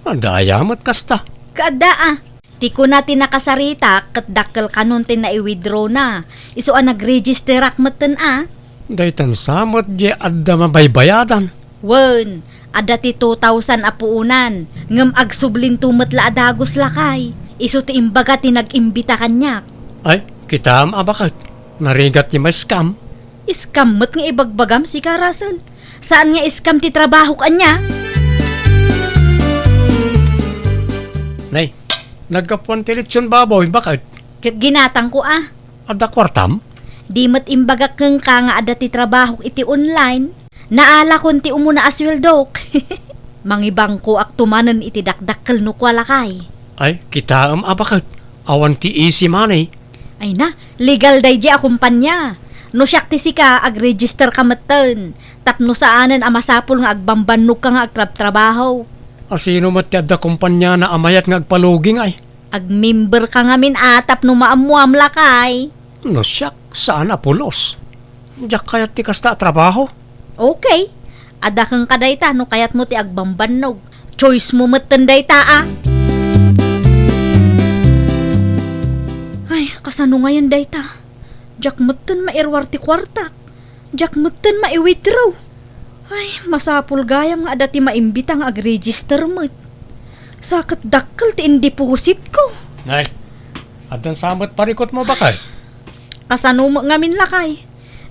Adda aya met kasta? Kaadda, a. Ti kuna ti nakasaritak ket dakkel kanon ti nai-withdraw na. Isu a nagregisterak metten, a. Daytan sa met di adda mabaybayadan. Wen, adda ti two thousand a puonan, ngem agsublinto met la a dagus, lakay. Isu ti imbaga ti nag-imbita kaniak. Ay, kitaem a baket. Narigat ti ma-scam. Scam met nga ibagbagam, sika, Russell. Saan nga scam ti trabahok, ania? Nay, naggapuan ti litson baboy, baket. Ket ginatangko, a. Adda kuartam? Di met imbagak kenka nga adda ti trabahok iti online. Naalakon ti umuna a sueldok. Mangibangkoak to manen iti dakdakkel no kua, lakay. Ay, kitaem a baket. Awan ti easy money. Ay na, legal daydiay a kumpania. No siak ti sika, agregister ka metten. Tapno saanen a masapul nga agbambannog ka nga agtrabtrabaho. A, sino met ti adda kumpaniana a mayat nga agpalugi ngay? Agmember ka ngamin a tapno maammoam, lakay. No siak, saan a pulos. Diak kayat ti kasta a trabaho. Okay. Adda kenka dayta no kayatmo ti agbambannog. Choice mo metten dayta, a. Ay, kasano ngayen dayta? Diak metten mairuar ti kuartak. Diak metten mai-withdraw. Ay, masapul gayam nga adda ti maimbita nga agregister met. Sa ket dakkel ti indepositko. Nay, addan sa met parikutmo, baket? Kasano met ngamin, lakay?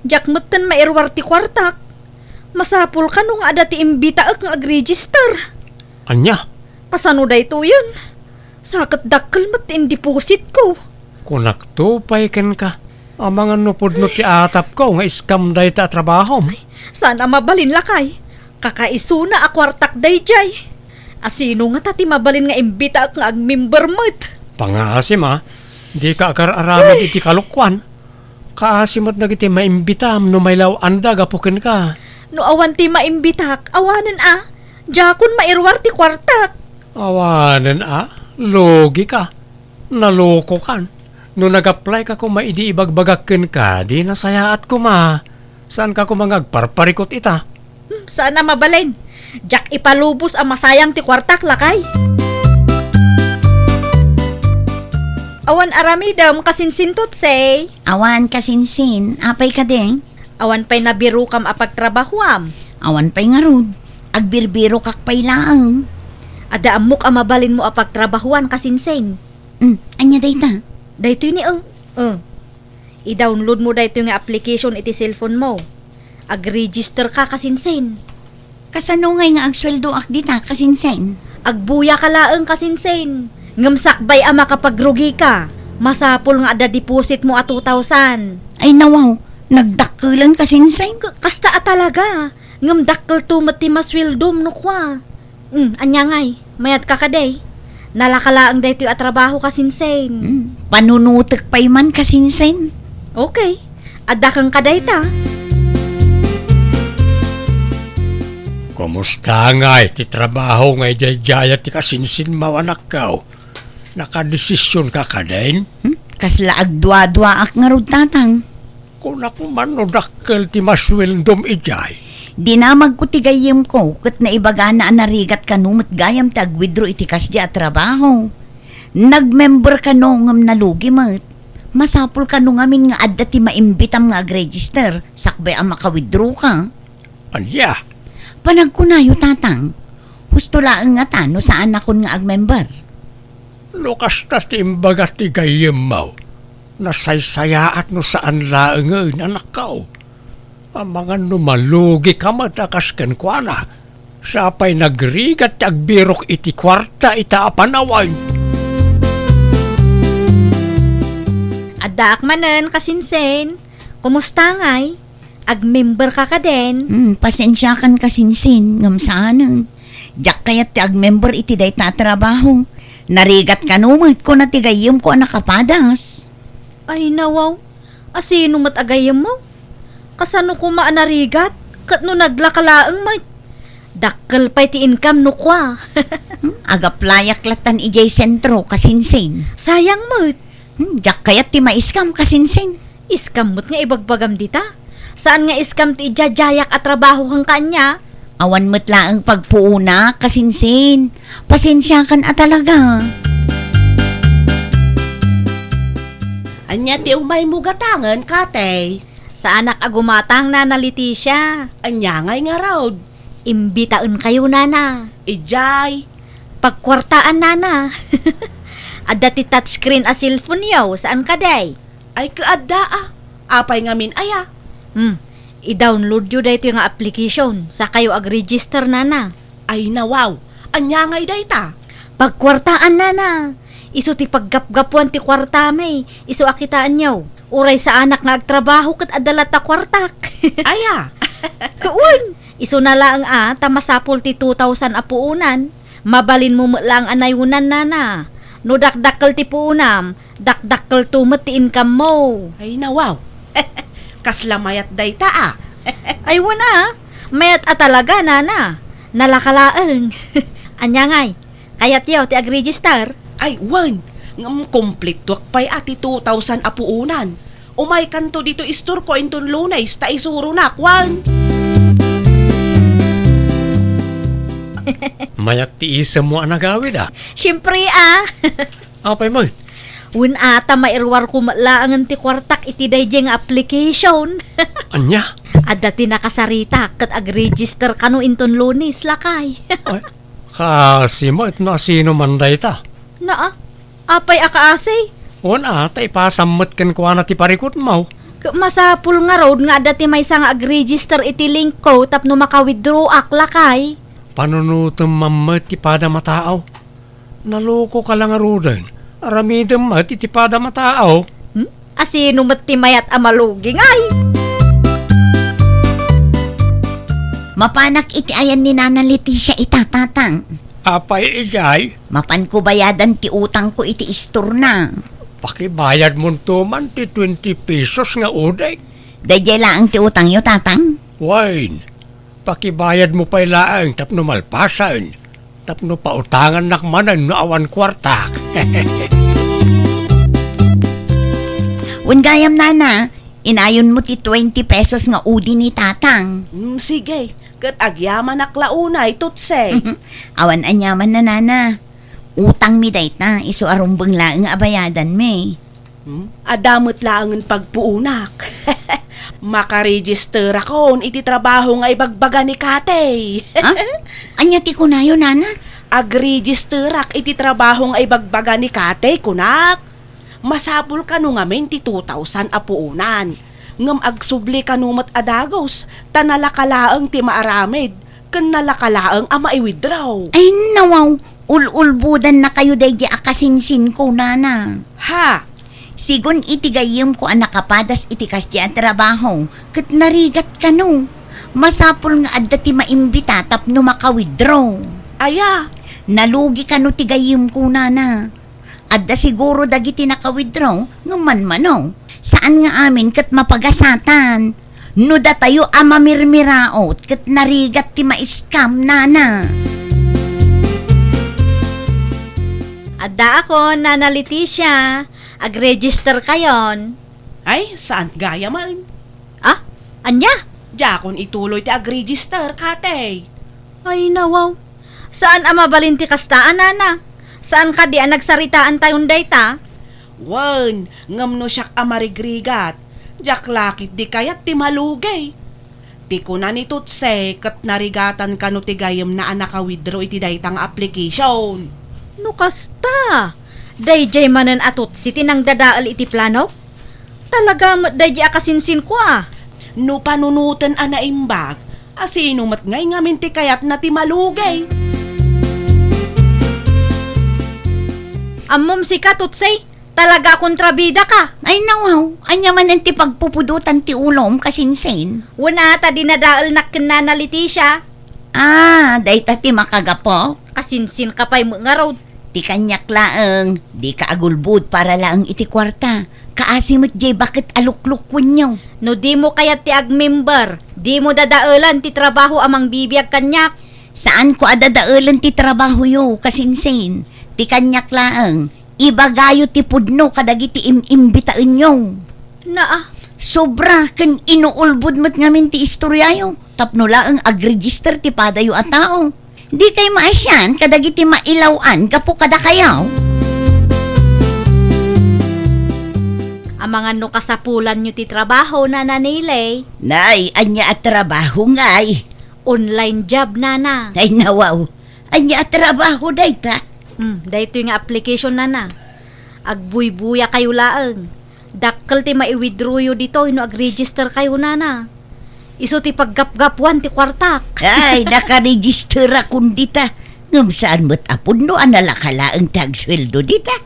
Diak metten mairuar ti kuartak. Masapul kano nga adda ti imbitaek nga agregister. Ania? Kasano daytoyen? Sa ket dakkel met ti indepositko. Kunakto pay kenka, amangan no pudno ti atapko nga scam dayta a trabahom. Saan a mabalin, lakay. Kakaisuna a kuartak daydiay. A, sino ngata ti mabalin nga imbitaek nga agmember met? Pangaasim, a. Dika agar-aramid iti kalokuan. Kaasi met dagiti maimbitam no mailaw-anda gapu kenka. No awan ti maimbitak, awanen a. Diakon mairuar ti kuartak. Awanen a, lugika. Nalokokan. No nag-apply ka koma idi ibagbagak kenka, di nasayaat koma. Saan ka koma nga agparparikut ita? Hmm, saan a mabalin. Diak ipalubos a masayang ti kuartak, lakay. Awan aramidem, kasinsin, Tutsay? Awan, kasinsin. Apay kadi? Awan pay nabirokam a pagtrabahoam? Awan pay ngarud. Agbirbirokak pay laeng. Adda ammok a mabalinmo a pagtrabahoan, kasinsin. Hmm, ania dayta? Daytoy ni, eh. Eh. I-download mo daytoy nga application iti cellphone mo. Agregister ka, kasinsin. Kasano ngay nga agsueldoak dita, kasinsin? Agbuya ka laeng, kasinsin. Ngem sakbay a makapagrugika, masapul nga adda deposit mo a two thousand. Ay, nawaw, nagdakkelen, kasinsin. K-, kasta a talaga. Ngem dakkelto met ti masueldom no kua. Hmm, ania ngay? Mayat ka kadi? Nalaka laeng daytoy a trabaho, kasinsin. Hmm, panunutek pay man, kasinsin. Okay. Adda kenka dayta. Kumusta ngay ti trabaho nga idiaydiayat ti kasinsinmo, anakko? Nakadesisionka kadin? Hmm? Kasla agduaduaak ngarud, tatang. Kunak man no dakkel ti masueldom idiay. Dinamagko ti gayyemko ket naibagana a narigat kano met gayam ti agwidro iti kasdi a trabaho. Nagmember kano ngem nalugi met. Masapul kano ngamin nga adda ti maimbitam nga agregister sakbay a makawidroka. Ania? Panagkunayo, tatang. Husto laeng ngata no saanakon nga agmember. No kasta ti imbaga ti gayyemmo, nasaysayaat no saan laengen, anakko. Amangan no malugika met a kas kenkuana, sa pay nagrigat ti agbirok iti kuarta ita a panawen. Addaak manen, kasinsin. Kumusta ngay? Agmember ka kadin? Hmm, pasensiakan, kasinsin, ngem saanen. Diak kayat ti agmember iti dayta a trabaho. Narigat kano met, kuna ti gayyemko a nakapadas. Ay, nawaw. Asino met a gayyemmo? Kasano koma a narigat? Ket no naglaka laeng met? Dakkel pay ti income no kua. Hmm, agaplayak lattan idiay sentro, kasinsin. Sayang met. Hmm, diak kayat ti ma-scam, kasinsin. Scam met nga ibagbagam dita. Saan nga scam ti idiaydiayak a trabaho kenka ania? Awan met laeng pagpuonak, kasinsin. Pasensiakan a talaga. Ania ti umaymo gatangen, Katey? Saanak a gumatang, Nana Leticia. Ania ngay ngarud? Imbitaenkayo, Nana. Idiay? Pagkuartaan, Nana. Adda ti touchscreen a cellphone-yo, saan kadi? Ay, ket adda a. Apay ngamin aya? Hmm. I-download-yo daytoy nga application, sakayo ag-register, Nana. Ay, nawaw. Ania ngay dayta? Pagkuartaan, Nana. Isu ti paggapgapuan ti kuartami. Isu a kitaenyo. Uray saanak nga agtrabaho ket adda latta kuartak. Aya? Wen, isuna laeng a, ta masapul ti two thousand a puonan. Mabalinmo met laeng a nayonan, Nana. No dakdakkel ti puonam, dakdakkelto met ti income-mo. Ay, nawaw. Kasla mayat dayta a. Ay, wen a. Mayat a talaga, Nana. Nalaka laeng. Ania ngay? Kayatyo ti ag-register? Ay, wen. Ngem kumpletoak pay a ti two thousand a puonan. Umaykanto ditoy istorko inton Lunes ta isuronak, wen. Mayat ti isemmo a nagawid, a? Siempre, a. Apay met? Wen a, ta mairuarko met laengen ti kuartak iti daydiay nga application. Ania? Adda ti nakasaritak ket ag-register kano inton Lunes, lakay. Ay, kaasi met no asino man dayta. Naa, apay a kaasi? Wen a, ta ipasam met kenkuana ti parikutmo. Ket masapul ngarud nga adda ti maysa nga ag-register iti linkko tapno maka-withdraw-ak, lakay. Panunotem man met ti padam a tao. Nalokoka la ngaruden. Aramidem met iti padam a tao. Hmm? Asino met ti mayat a malugi ngay? Mapanak iti ayan ni Nana Leticia ita, tatang. Apay idiay? Mapanko bayadan ti utangko iti istorna. Pakibayadmonto man ti twenty pesos nga udik. Daydiay laeng ti utangyo, tatang? Wen, pakibayadmo pay laeng tapno malpasen. Tapno pautangannak manen no awan kuartak. Wen gayam, Nana, inayonmo ti twenty pesos nga udi ni tatang. Mm, sige. Ket agyamanak la unay, Tutse. Awan aniaman, Nana. Utangmi dayta, isu a rumbeng laeng a bayadanmi. Hmm? Adda met laengen pagpuonak. Makaregisterakon iti trabaho nga ibagbaga ni Katey. Ha? Ania ti kunayo, Nana? Agregisterak iti trabaho nga ibagbaga ni Katey, kunak. Masapul kano ngamin ti two thousand a puonan. Ngem agsubli kano met a dagus, ta nalaka laeng ti maaramid, ken nalaka laeng a maiwithdraw. Ay, nawaw, ul-ulbodannakayo daydi a kasinsinko, Nana. Ha? Sigun iti gayyemko a nakapadas iti kasdi a trabaho, ket narigat kano. Masapul nga adda ti maimbita tapno maka-withdraw. Aya? Nalugi kano ti gayyemko, nana. Adda siguro dagiti naka-withdraw nga manmano. Saan nga amin ket mapagasatan. No datayo a mamirmiraot ket narigat ti ma-scam, nana. Addaakon, Nana Leticia. Ag-register kayon. Ay, saan gayam? Ah, ania? Diakon ituloy ti ag-register, katey. Ay, nawaw. Saan a mabalin ti kasta, nana? Saan kadi a nagsaritaan tayon dayta? Wen, ngem no siak a marigrigat, diak la ketdi kayat ti malugi. Ti kuna ni Tutse ket narigatan kano ti gayyemna a naka-withdraw iti dayta nga application. No kasta, daydiay manen a Tutse ti nangdadael iti plano? Talaga met daydiay a kasinsinko a. No panunoten a naimbag, a sino met ngay ngamin ti kayatna ti malugi? Ammom sika, Tutse, talaga a kontrabida ka. Ay, nawaw, ania manen ti pagpupudotan ti ulom, kasinsin? Wen a, ta dinadaelnak ken Nana Leticia. Ah, dayta ti makagapu? Kasinsin ka pay met ngarud. Ti kaniak laeng, dika agulbod para laeng iti kuarta. Kaasi met diay baket a luklukwenyo. No dimo kayat ti agmember, dimo dadaelen ti trabaho a mangbibiag kaniak. Saanko a dadaelen ti trabahoyo, kasinsin. Ti kaniak laeng, ibagayo ti pudno kadagiti im-imbitaenyo. Naa. Sobra ken inuulbod met ngamin ti istoriayo tapno laeng agregister ti padayo a tao. Dikay maasian kadagiti mailaw-an gapu kadakayo. Amangan no kasapulanyo ti trabaho, Nana Nilay. Nay, ania a trabaho ngay? Online job, Nana. Ay, nawaw. Ania a trabaho dayta? Hmm, daytoy nga application, Nana. Agbuybuyakayo laeng. Dakkel ti mai-withdrawyo ditoy no ag-register kayo, Nana. Isu ti paggapgapuan ti kuartak. Ay, nakaregisterakon dita. Ngem saan met a pudno a nalaka laeng ti agsueldo dita.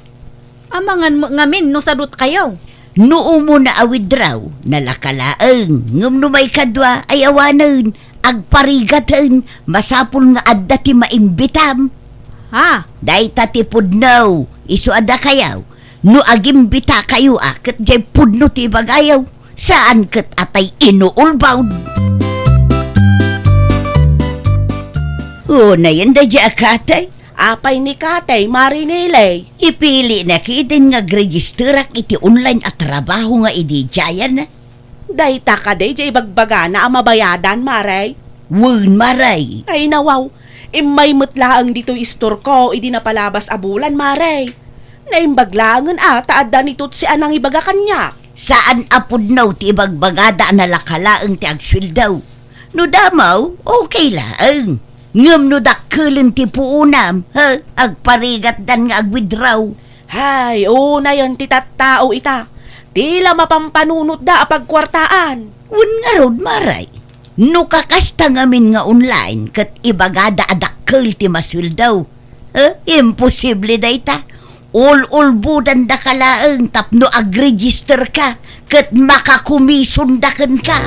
Amangan met ngamin no sadutkayo. No umuna a withdraw, nalaka laeng. Ngem no maikadua, ay awanen, agparigaten, masapul nga adda ti maimbitam. Ha? Dayta ti pudno, isu a dakayo. No agimbitakayo a ket diay pudno ti ibagayo, saan ket a tay inuulbod. Unayen daydiay a katey. Apay ni katey, Mari Nilay? Ipilinak iden nga agregisterak iti online a trabaho nga idi diayen. Dayta kadi diay ibagbagana a mabayadan, Mari? Wen, Mari. Ay, nawaw. Immay met laeng ditoy istorko idi napalabas a bulan, Mari. Naimbag laengen a ta adda ni Tutsi a nangibaga kaniak. Saan a pudno ti ibagbagada a nalaka laeng ti agsueldo. No damo, okay laeng. Ngem no dakkelen ti puonam, ha, agparigatdan nga agwithdraw. Hay, unayen ti tattao ita. Ti la mapampanunotda a pagkuartaan. Wen ngarud, Mari. No kakasta ngamin nga online ket ibagada a dakkel ti masueldo. Eh, imposible dayta. Ul-ulbodandaka laeng tapno agregisterka ket makakomisonda kenka.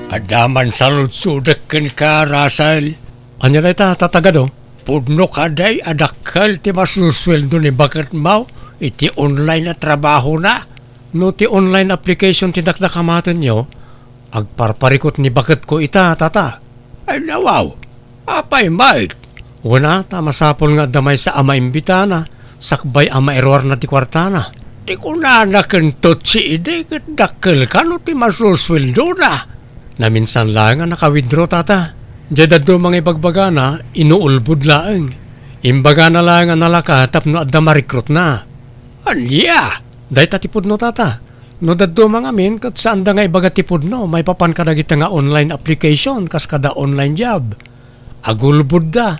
Adda man saludsodek kenka, Russell. Ania dayta, Tata Gado? Pudno kadi a dakkel ti masusueldo ni baketmo iti online a trabahona? No ti online application ti dakdakamatenyo, agparparikut ni baketko ita, Tata. Ay, nawaw. Apay met? Wen a, ta masapul nga adda maysa a maimbitana, sakbay a mairuarna ti kuartana. Ti kunana ken Totsi idi ket dakkel kano ti masusueldona. Naminsan laeng a naka-withdraw, Tata. Diay dadduma nga ibagbagana, inuulbod laeng. Imbagana laeng a nalaka tapno adda ma-recruitna. Ania? Dayta ti pudno, Tata. No dadduma ngamin ket saanda nga ibaga ti pudno maipapan kadagita nga online application kas kada online job. Agulbodda.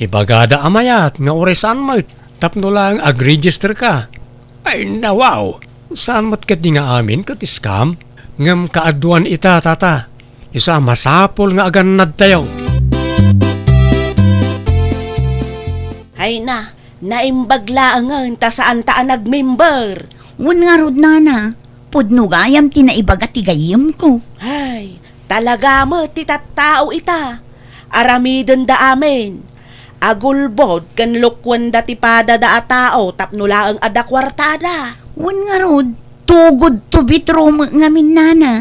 Ibagada a mayat nga uray saan met tapno laeng ag-register ka. Ay, nawaw! Saan met ketdi nga amin ket scam? Ngem kaaduan ita, Tata. Isu a masapul nga agannadtayo. Ay na, naimbag laengen ta saanta a nagmember. Wen ngarud, Nana, pudno gayam ti naibaga ti gayyemko. Ay, Talaga met ti tattao ita. Aramidenda amin. Agulbod ken lukuenda ti padada a tao tapno laeng adda kuartada. Wen ngarud, tugodto withdraw met ngamin, nana.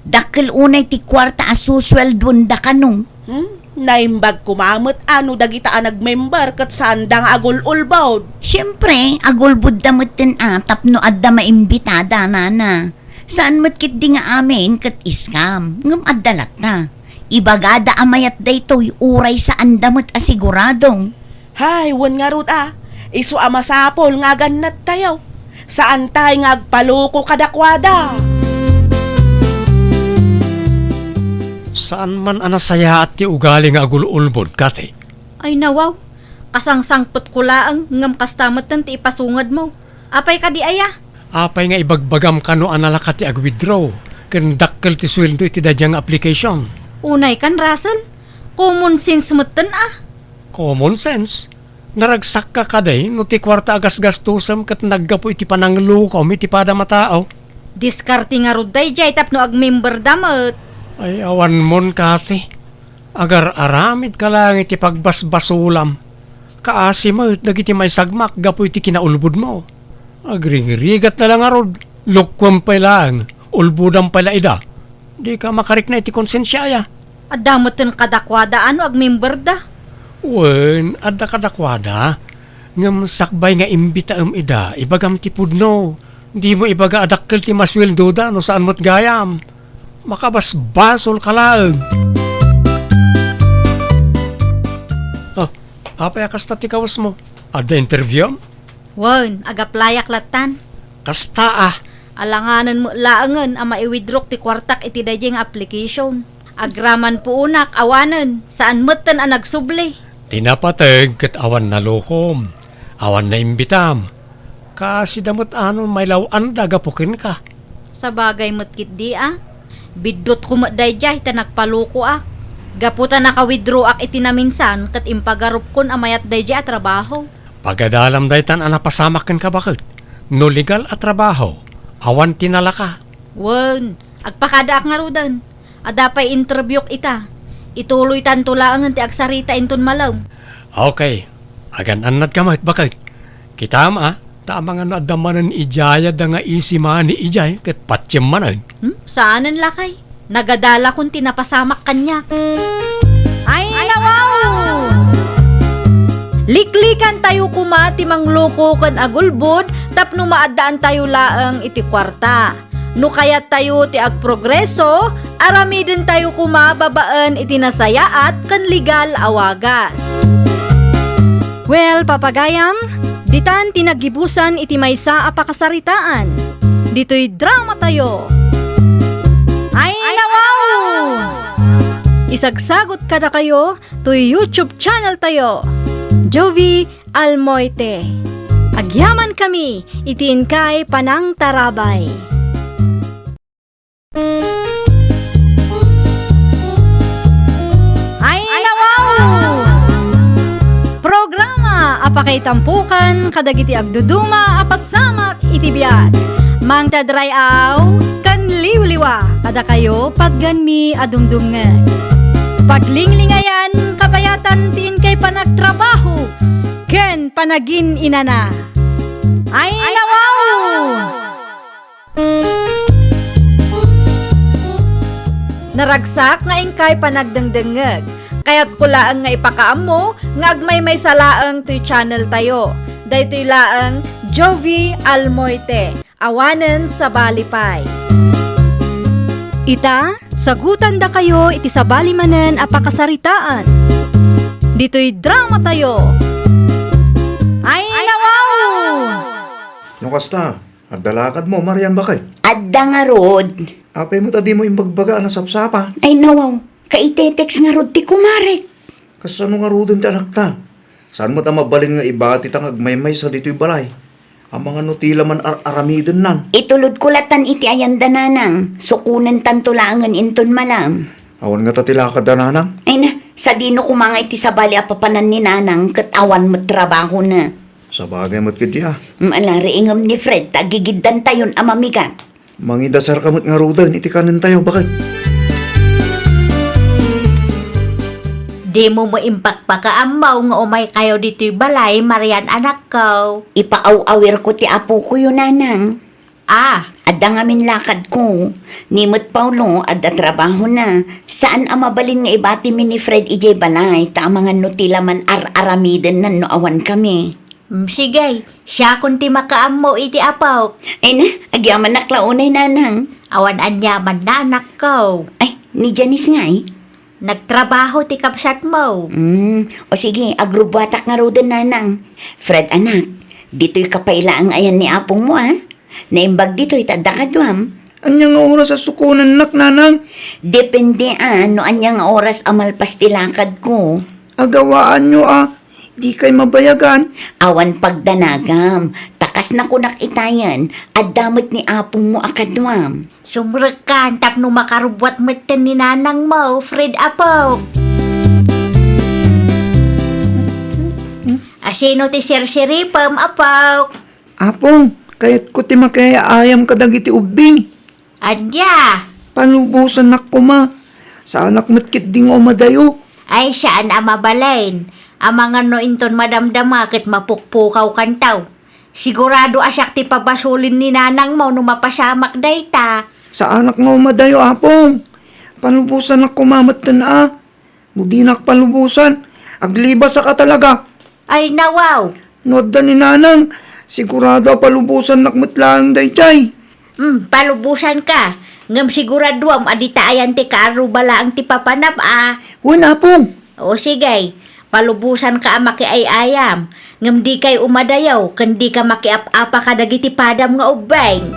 Dakkel unay ti kuarta a susueldoenda kano. Hmm? Naimbag koma met a no dagita a nagmember ket saanda nga agul-ulbod. Siempre, agulbodda metten a tapno adda maimbitada, nana. Saan met ketdi nga amin ket scam, ngem adda latta. Ibagada a mayat daytoy uray saanda met a sigurado. Hay, wen ngarud a, isu a masapul nga agannattayo. Saantay nga agpaluko kadakuada. Saan man a nasayaat ti ugali nga agul-ulbod, Kathy? Ay, nawaw. Kasangsangpetko laeng, ngem kasta metten ti ipasungedmo. Apay kadi aya? Apay nga ibagbagam kano a nalaka ti agwithdraw ken dakkel ti sueldo iti daydiay nga application? Unay kan, Russell. Common sense metten a. Common sense? Naragsakka kadi no ti kuarta a gasgastosem ket naggapu iti pananglukom iti padam a tao? Diskarte ngarud daydiay tapno agmemberda met. Ay, awanmon, Kathy. Agar-aramidka laeng iti pagbasbasulam. Kaasi met dagiti maisagmak gapu iti kinaulbodmo. Agringrigatna la ngarud, lukuem pay laeng, ulbodam pay la ida. Dika makarikna iti konsensia aya. Adda metten kadakuada a no agmemberda. Wen, adda kadakuada. Ngem sakbay nga imbitaem ida, ibagam ti pudno. Dimo ibaga a dakkel ti masueldoda no saan met gayam. Makabasbasolka laeng. Oh, apay a kasta ti kawesmo? Adda interviewem? Wen, agaplayak lattan. Kasta a. Alanganen met laengen a maiwithdrawk ti kuartak iti daydiay nga application. Agraman puonak, awanen, saan metten a nagsubli. Ti napateg ket awan nalukom, awan naimbitam. Kaasida met a no mailaw-anda gapu kenka. Sabagay met ketdi a. Biddutko met daydiay ta nagpalukoak. Gapu ta naka-withdrawak iti naminsan ket impagarupkon a mayat daydiay a trabaho. Pagadalam daytan a napasamak kenka baket. No legal a trabaho, awan ti nalaka. Wen, agpakadaak ngaruden. Adda pay interviewk ita. Ituloytanto laengen ti agsarita inton malem. Okay. Agan-annadka met baket. Kitam a, ta amangan no adda manen idiay a danga easy money idiay ket patiem manen. Hmm? Saanen lakay. Nagadalakon ti napasamak kaniak. Ay, nawaw! Liklikantayo koma ti mangluko ken agulbod tapno maaddaantayo laeng iti kuarta. No kayattayo ti agprogreso, aramidentayo koma babaen iti nasayaat ken legal a wagas. Well, papagayam, ditan ti naggibusan iti maysa a pakasaritaan. Ditoy dramatayo. Ay, nawaw! Isagsagot kadakayo toy YouTube channeltayo, Jovi Almoite. Agyamankami iti inkay panangtarabay. Ay, nawaw! Programa a pakaitampokan kadagiti agduduma a pasamak iti biag. Mangted ray-aw ken liwliwa kadakayo, pagganmi a dumdumngeg. Paglinglingayan kabayatan ti inkay panagtrabaho ken panagin-inana. Ay, nawaw! Naragsak nga inkay panagdengdengngeg. Kayatko laeng nga ipakaammo nga agmaymaysa laeng toy channeltayo. Daytoy laeng Jovi Almoite, awanen sabali pay. Ita, sagutandakayo iti sabali manen a pakasaritaan. Ditoy dramatayo. Ay, nawaw! No kasta, adda lakadmo, Marian, baket? Adda ngarud. Apay met a dimo imbagbaga a nasapsapa? Ay, nawaw. Kaitetext ngarud ti kumarek. Kasano ngaruden ti anakta? Saan met a mabalin nga ibatita nga agmaymaysa ditoy balay? Amangan no ti la man ar-aramidennan. Itulodko latan iti ayanda, nanang. Sukonentanto laengen inton malem. Awan ngata ti lakadda, nanang? Ay na, sadino koma nga iti sabali a papanan ni nanang ket awan met trabahona. Sabagay met ketdi a. Malari ngem ni Fred ta agigiddantayon a mamigat. Mangidasarka met ngaruden iti kanentayo, baket. Dimo met impakpakaammo nga umaykayo ditoy balay, Marian, anakko. Ipaaw-awirko ti apokoyo, nanang. Ah. Adda ngamin lakadko. Ni met Paulo, adda trabahona. Saan a mabalin nga ibatimi ni Fred idiay balay, ta amangan no ti la man ar-aramidenna no awankami. Mm, sige, siakon ti makaammo iti apok. Ay na, agyamanak la unay, nanang. Awan aniamanna, anakko. Ay, ni Janice ngay? Nagtrabaho ti kabsatmo. Mm, o sige, agrubbuatak ngaruden, nanang. Fred, anak, ditoyka pay laeng ayan ni apongmo, a? Naimbag ditoy ta adda kaduam. Ania nga oras a sukonennak, nanang? Depende, a, no ania nga oras a malpas ti lakadko. Agawaanyo, a, dikay mabayagan. Awan pagdanagam, ta kas nakunak itayen, adda met ni apongmo a kaduam. Sumrekkan tapno makarubbuat metten ni nanangmo, Fred, apo. Asino ti sirsiripem, apo? Apong, kayatko ti makiay-ayam kadagiti ubbing. Ania? Palubosannak koma. Saanak met ketdi nga umadayo. Ay, saan a mabalin. Amangan no inton madamdama ket mapukpukawkanto. Sigurado a siak ti pabasolin ni nanangmo no mapasamak dayta. Saanak nga umadayo, apong. Palubosannak koma metten a. No dinak palubosan, aglibasaka talaga. Ay, nawaw. No adda ni nanang, sigurado a palubosannak met laeng daydiay. Hmm, palubosanka. Ngem siguraduam a dita ayan ti kaarruba laeng ti papanam a. Wen, apong. O sige, palubosanka a makiay-ayam. Ngem dikay umadayo ken dika makiap-apa kadagiti padam nga ubbing.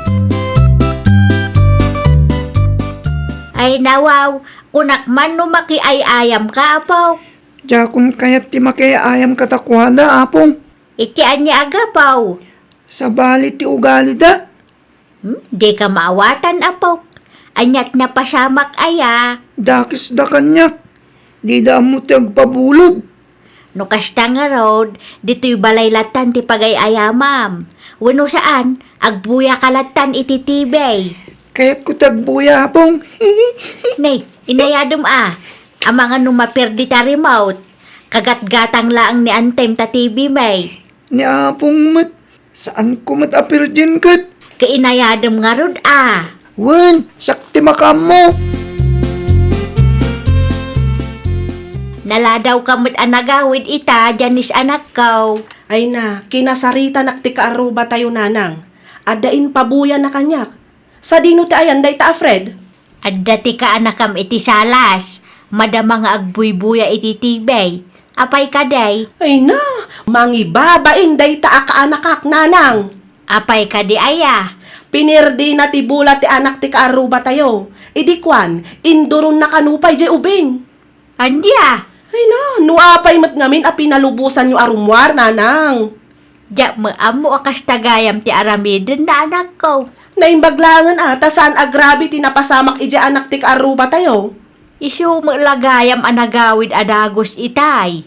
Ay, nawaw. Kunak man no makiay-ayamka, apo. Diakon kayat ti makiay-ayam kadakuada, apong. Iti ania a gapu? Sabali ti ugalida. Hmm? Dika maawatan, apo. Aniat napasamak aya? Dakesda kaniak. Dida ammo ti agpabulod. No kasta ngarud, ditoy balay lattan ti pagay-ayamam. Wenno saan, agbuyaka lattan iti T V. Kayatko ti agbuya, apong. Nay, inayadem a. Amangan no maperdi ta remote. Kagatgatang laeng ni antem ta T V, may. Ni apong met. Saanko met a virgin ket? Kainayadem ngarud a. Wen, siak ti makaammo. Naladawka met a nagawid ita, Janice, anakko. Ay na, kinasaritanak ti kaarrubatayo, nanang. Adda impabuyana kaniak. Sadino ti ayan dayta a Fred? Adda ti kaanakam iti salas, madama nga agbuybuya iti T V. Apay kadi? Ay na, mangibabain dayta a kaanakak, nanang. Apay kadi aya? Pinirdina ti bola ti anak ti kaarrubatayo. Idi kuan, induronna kano pay jay ubing. Ania? Ay na, no apay met ngamin a pinalubosanyo a rummuar, nanang? Diak met ammo a kasta gayam ti aramidenna, anakko. Naimbag laengen a, ta saan a grabe ti napasamak idiay anak ti kaarrubatayo. Isu met la gayam a nagawid a dagus itay.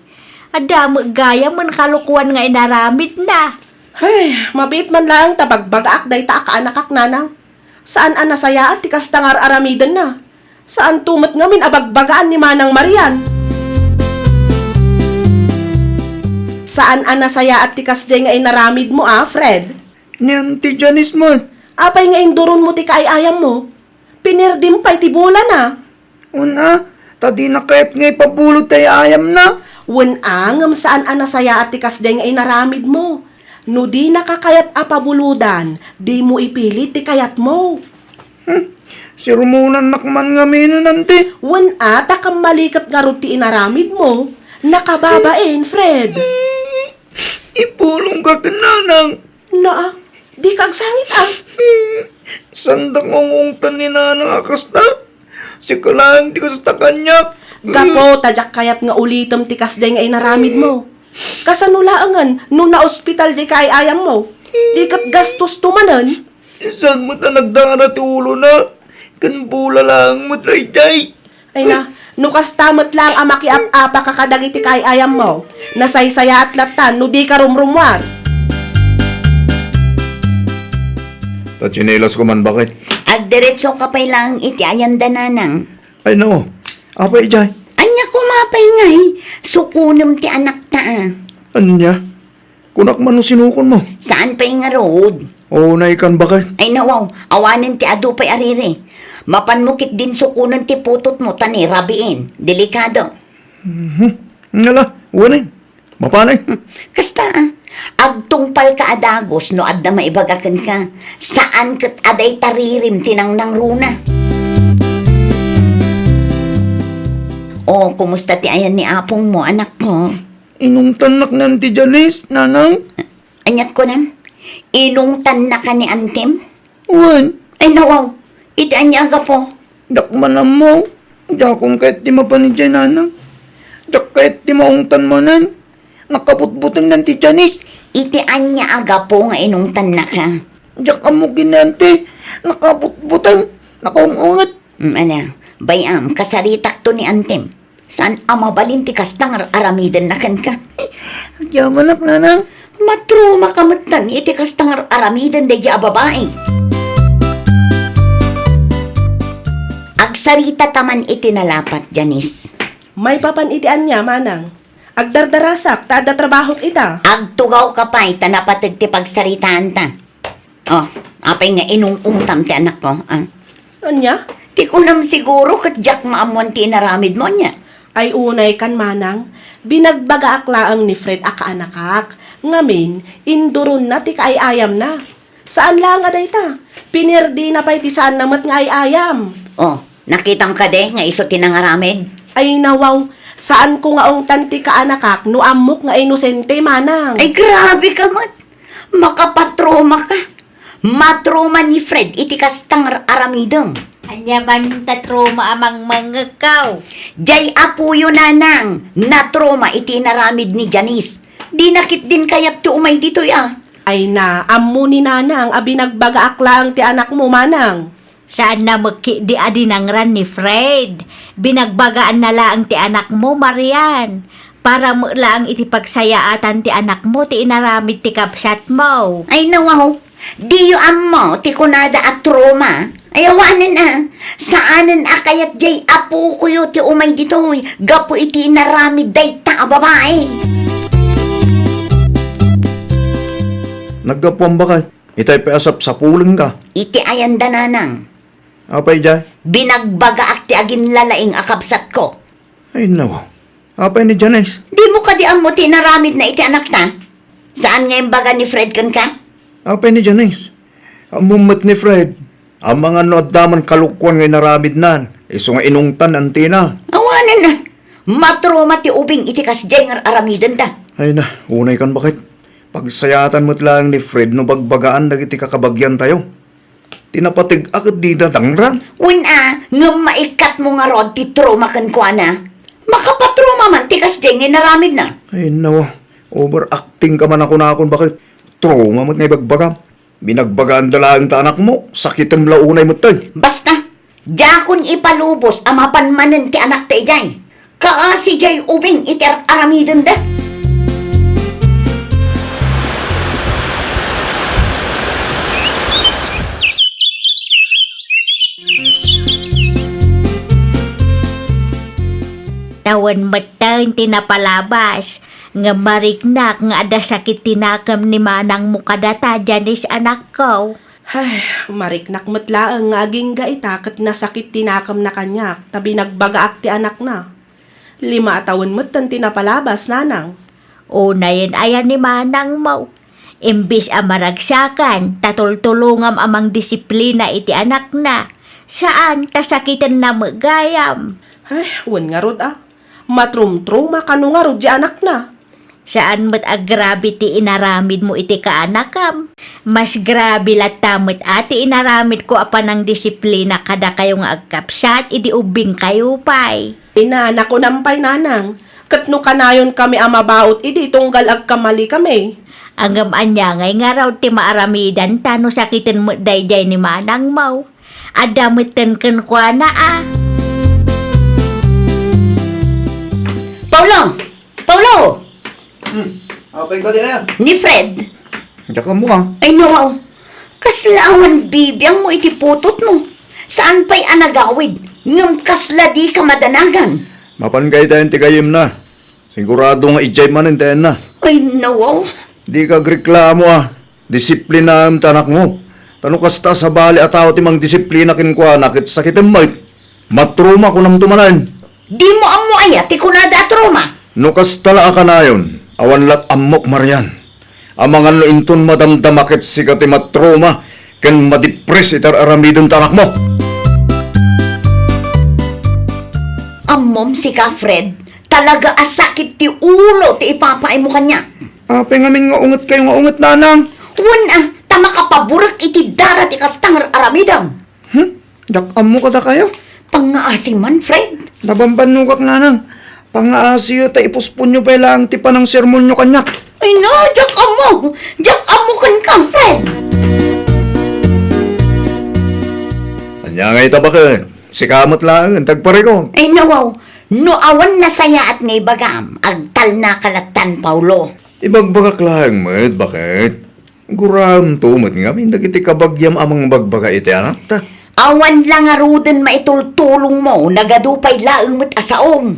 Adda met gayam nga kalokuan nga inaramidna. Ay, mabiit man laeng ta bagbagaak dayta a kaanakak, nanang. Saan a nasayaat ti kasta nga ar-aramidenna. Saanto met ngamin a bagbagaan ni Manang Marian. Saan a nasayaat ti kasdiay nga inaramidmo a, Fred? Ni Auntie Janice met. Apay nga induronmo ti kaay-ayammo? Pinirdim pay ti bolana. Una, ta dina kayat nga ipabulod ti ay-ayamna. Wen a, ngem saan a nasayaat ti kasdiay nga inaramidmo. No dinaka kayat a pabulodan, dimo ipili ti kayatmo. Hmm, sirumonannak man ngamin, Auntie. Wen a, ta kammaliket ngarud ti inaramidmo. Nakababain, Fred. Ipulongka ken nanang. Naa, dika agsangit a. Saandak nga ungtan ni nanang a kasta. Sika laeng ti kasta kaniak. Gapu ta diak kayat nga ulitem ti kasdiay nga inaramidmo. Kasano laengen no naospital diay kaay-ayammo? Di ket gastosto manen. Saan met a nagdara ti ulona? Ken bola laeng met daydiay. Ay na, no kasta met laeng a makiap-apaka kadagiti kaay-ayammo, nasaysayaat lattan no dika rumrummuar. Ta tsinelas ko man, bakit? Agdiretsoka pay laeng iti ayanda, nanang. Ay, no. Apay idiay? Ania ko Apay ngay, sukonem ti anakta, a. Ania? Kunak man no sinukonmo. Saan pay ngarud? Unaykan baket. Ay, nawaw, awanen ti adu pay a riri. Mapanmo ketdin sukonen ti putotmo ta ni rabiin. Delikado. Mhm. Ngala, uwanen. Mapanay. Kasta, a. Agtungpalka a dagus no adda maibaga kenka. Saan ket a dayta ririm ti nangnangruna. O, kumusta ti ayan ni apongmo, anakko? Inungtannak ni Auntie Janice, nanang. Aniat kunam? Inungtannaka ni antim? Wen. Ay, nawaw. Iti ania a gapu? Diak man ammo. Diakon kayat ti mapan idiay, nanang. Diak kayat ti maungtan manen. Nakabutbuteng ni Auntie Janice. Iti ania a gapu nga inungtannaka? Diak ammo ken ni Auntie. Nakabutbuteng. Nakaung-unget. Mm, ala, bay-am, kasaritakto ni antim. Saan a mabalin ti kasta nga ar-aramidenna kenka? Agyamanak, nanang. Matrumaka metten iti kasta nga ar-aramiden daydi a babai. Agsaritata man iti nalapat, Janice. Maipapan iti ania, manang? Agdardarasak ta adda trabahok ita. Agtugawka pay ta napateg ti pagsaritaanta. Oh, apay nga inung-ungtam ti anakko, a? Ania? Ti kunam siguro ket diak maammuan ti inaramidmo, ania? Ay, unaykan, manang. Binagbagaak laeng ni Fred a kaanakak. Ngamin, induronna ti kaay-ayamna. Saan laeng a dayta. Pinirdina pay ti saanna met nga ay-ayam. Oh, nakitam kadi nga isu ti nangaramid? Ay, nawaw. Saanko nga ungtan ti kaanakak no ammok nga inosente, manang. Ay, grabeka met. Makapatrumaka. Matruma ni Fred iti kasta nga ar-aramidem. Ania man ta truma a mangmangngegkaw? Diay apoyo, nanang, natruma iti inaramid ni Janice. Dina ketdin kayat ti umay ditoy, a. Ay na, ammo ni nanang a binagbagaak laeng ti anakmo, manang. Saanna met ketdi a dinangran ni Fred. Binagbagaanna laeng ti anakmo, Marian. Para met laeng iti pagsayaatan ti anakmo ti inaramid ti kabsatmo. Ay, nawaw. Diyo ammo ti kunada a truma. Ay, awanen, a. Saanen a kayat diay apokoyo ti umay ditoy gapu iti inaramid dayta a babai. Naggapuam baket. Itay pay a sapsapulengka. Iti ayanda, nanang. Apay diay? Binagbagaak ti aginlalaing a kabsatko. Ay, nawaw. Apay ni Janice? Dimo kadi ammo ti inaramidna iti anakta? Saan nga imbaga ni Fred kenka? Apay ni Janice? Ammom met ni Fred. Amangan no adda man kalokoan nga inaramidnan. Isu nga inungtan antina. Awanen a. Matruma ti ubing iti kasdiay nga ar-aramidenda. Ay na, unaykan baket. Pagsayaatan met laeng ni Fred no bagbagaan dagiti kakabagiantayo. Ti napateg-ak ket dida dangran. Wen a, ngem maikkatmo ngarud ti truma kenkuana. Makapatruma man ti kasdiay nga inaramidna. Ay, no. Overacting ka man a kunakon, baket. Truma met nga ibagbagam. Binagbagaanda laeng ta anakmo, sakitem la unay metten. Basta, diakon ipalubos a mapan manen ti anakta idiay. Kaasi diay ubing iti ar-aramidenda. Tawen metten ti napalabas, ngem mariknak nga adda sakit ti nakem ni manangmo kadata, Janice, anakko. Ay, mariknak met laeng nga agingga ita ket nasakit ti nakemna kaniak ta binagbagaak ti anakna. Lima a tawen metten ti napalabas, nanang. Unayen aya ni manangmo. Imbes a maragsakan, ta tultulongam a mangdisiplina iti anakna. Saan, ta sakitenna met gayam. Ay, wen ngarud a. Matrumtruma kano ngarud ti anakna. Saan met a grabe ti inaramidmo iti kaanakam. Mas grabe latta met a ti inaramidko a panangdisiplina kadakayo nga agkabsat idi ubbingkayo pay. Ina, nakunam pay, nanang, ket no kanayonkami a mabaut idi tunggal agkamalikami. Ngem ania ngay ngarud ti maaramidanta no sakiten met daydiay ni manangmo? Adda metten kenkuana a. Paulo! Paulo! Hmm. Apay kadi aya? Ni Fred. Diak ammo a. Ay, no. Kasla awan bibiangmo iti putotmo. Saan pay a nagawid, ngem kasla dika madanagan. Mapan kaytaen ti gayyemna. Sigurado nga idiay manen ti ayanna. Ay, nawaw. Dika agreklamo a. Disiplinaem ti anakmo. Ta no kasta, sabali a tao ti mangdisiplina kenkuana ket sakitem met. Matruma, kunamto manen. Dimo ammo aya ti kunada a truma? No kasta la a kanayon, awan lat ammok, Marian. Amangan no inton madamdama ket sika ti matruma ken madipres iti ar-aramiden ta anakmo. Ammom sika, Fred, talaga a sakit ti ulo ti ipapaaymo kaniak. Apay ngamin nga ungetkayo nga unget, nanang? Wen a, ta makapaburek iti dara ti kasta nga ar-aramidem. Hmm? Diak ammo kadakayo. Pangngaasi man, Fred. Nabambannogak, nanang. Pangngaasiyo ta ipusponyo pay laeng ti panangsermonyo kaniak. Ay na, diak ammo. Diak ammo kenka, Fred. Ania ngay ta baket? Sika met laeng ti agparikut. Ay nawaw, no awan nasayaat nga ibagam, agtalnaka lattan, Paolo. Ibagbagak laeng met, baket. Guraemto met ngamin dagiti kabagiam a mangbagbaga iti anakta. Awan la ngaruden maitultulongmo, nagadu pay laeng met a saom.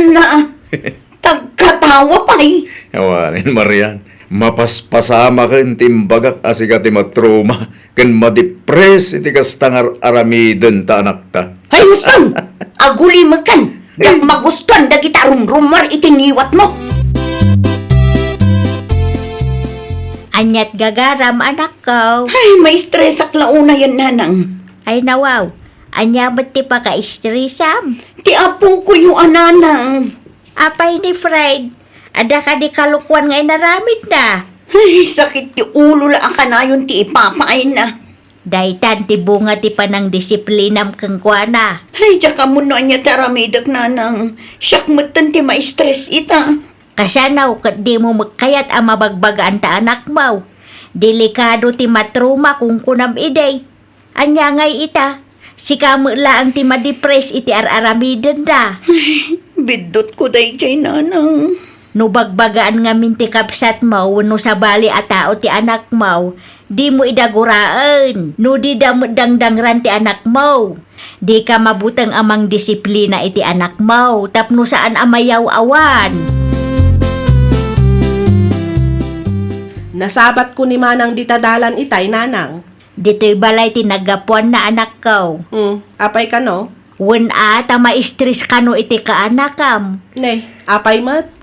Na, tagkatawa pay. Awanen, Marian, mapaspasamaken ti imbagak a sika ti matruma ken madipres iti kasta nga ar-aramiden ta anakta. Ay, huston! Agulimekan! Diak magustuan dagiti arumrumuar iti ngiwatmo. Aniat gagaram, anakko? Ay, maistresak la unayen, nanang. Ay, nawaw. Ania met ti pakaistresam? Ti apokoyo a nanang. Apay ni Fred? Adda kadi kalokoan nga inaramidna? Ay, sakit ti ulo la a kanayon ti ipapaayna. Daytan ti bunga ti panangdisiplinam kenkuana. Ay, diak ammo no ania ti aramidek, nanang. Siak metten ti maistres ita. Kasano ket dimo met kayat a mabagbagaan ta anakmo? Delikado ti matruma, kunkunam idi. Ania ngay ita? Sika met laeng ti madipres iti ar-aramidenda. Biddutko daydiay, nanang. No bagbagaan ngamin ti kabsatmo wenno sabali a tao ti anakmo, dimo ida guraen. No dida met dangdangran ti anakmo, dika mabuteng a mangdisiplina iti anakmo tapno saan a mayaw-awan. Nasabatko ni manang dita dalan itay, nanang. Ditoy balay ti naggapuanna, anakko. Hmm, apay kano? Wen a, ta maistres kano iti kaanakam. Ne, apay met?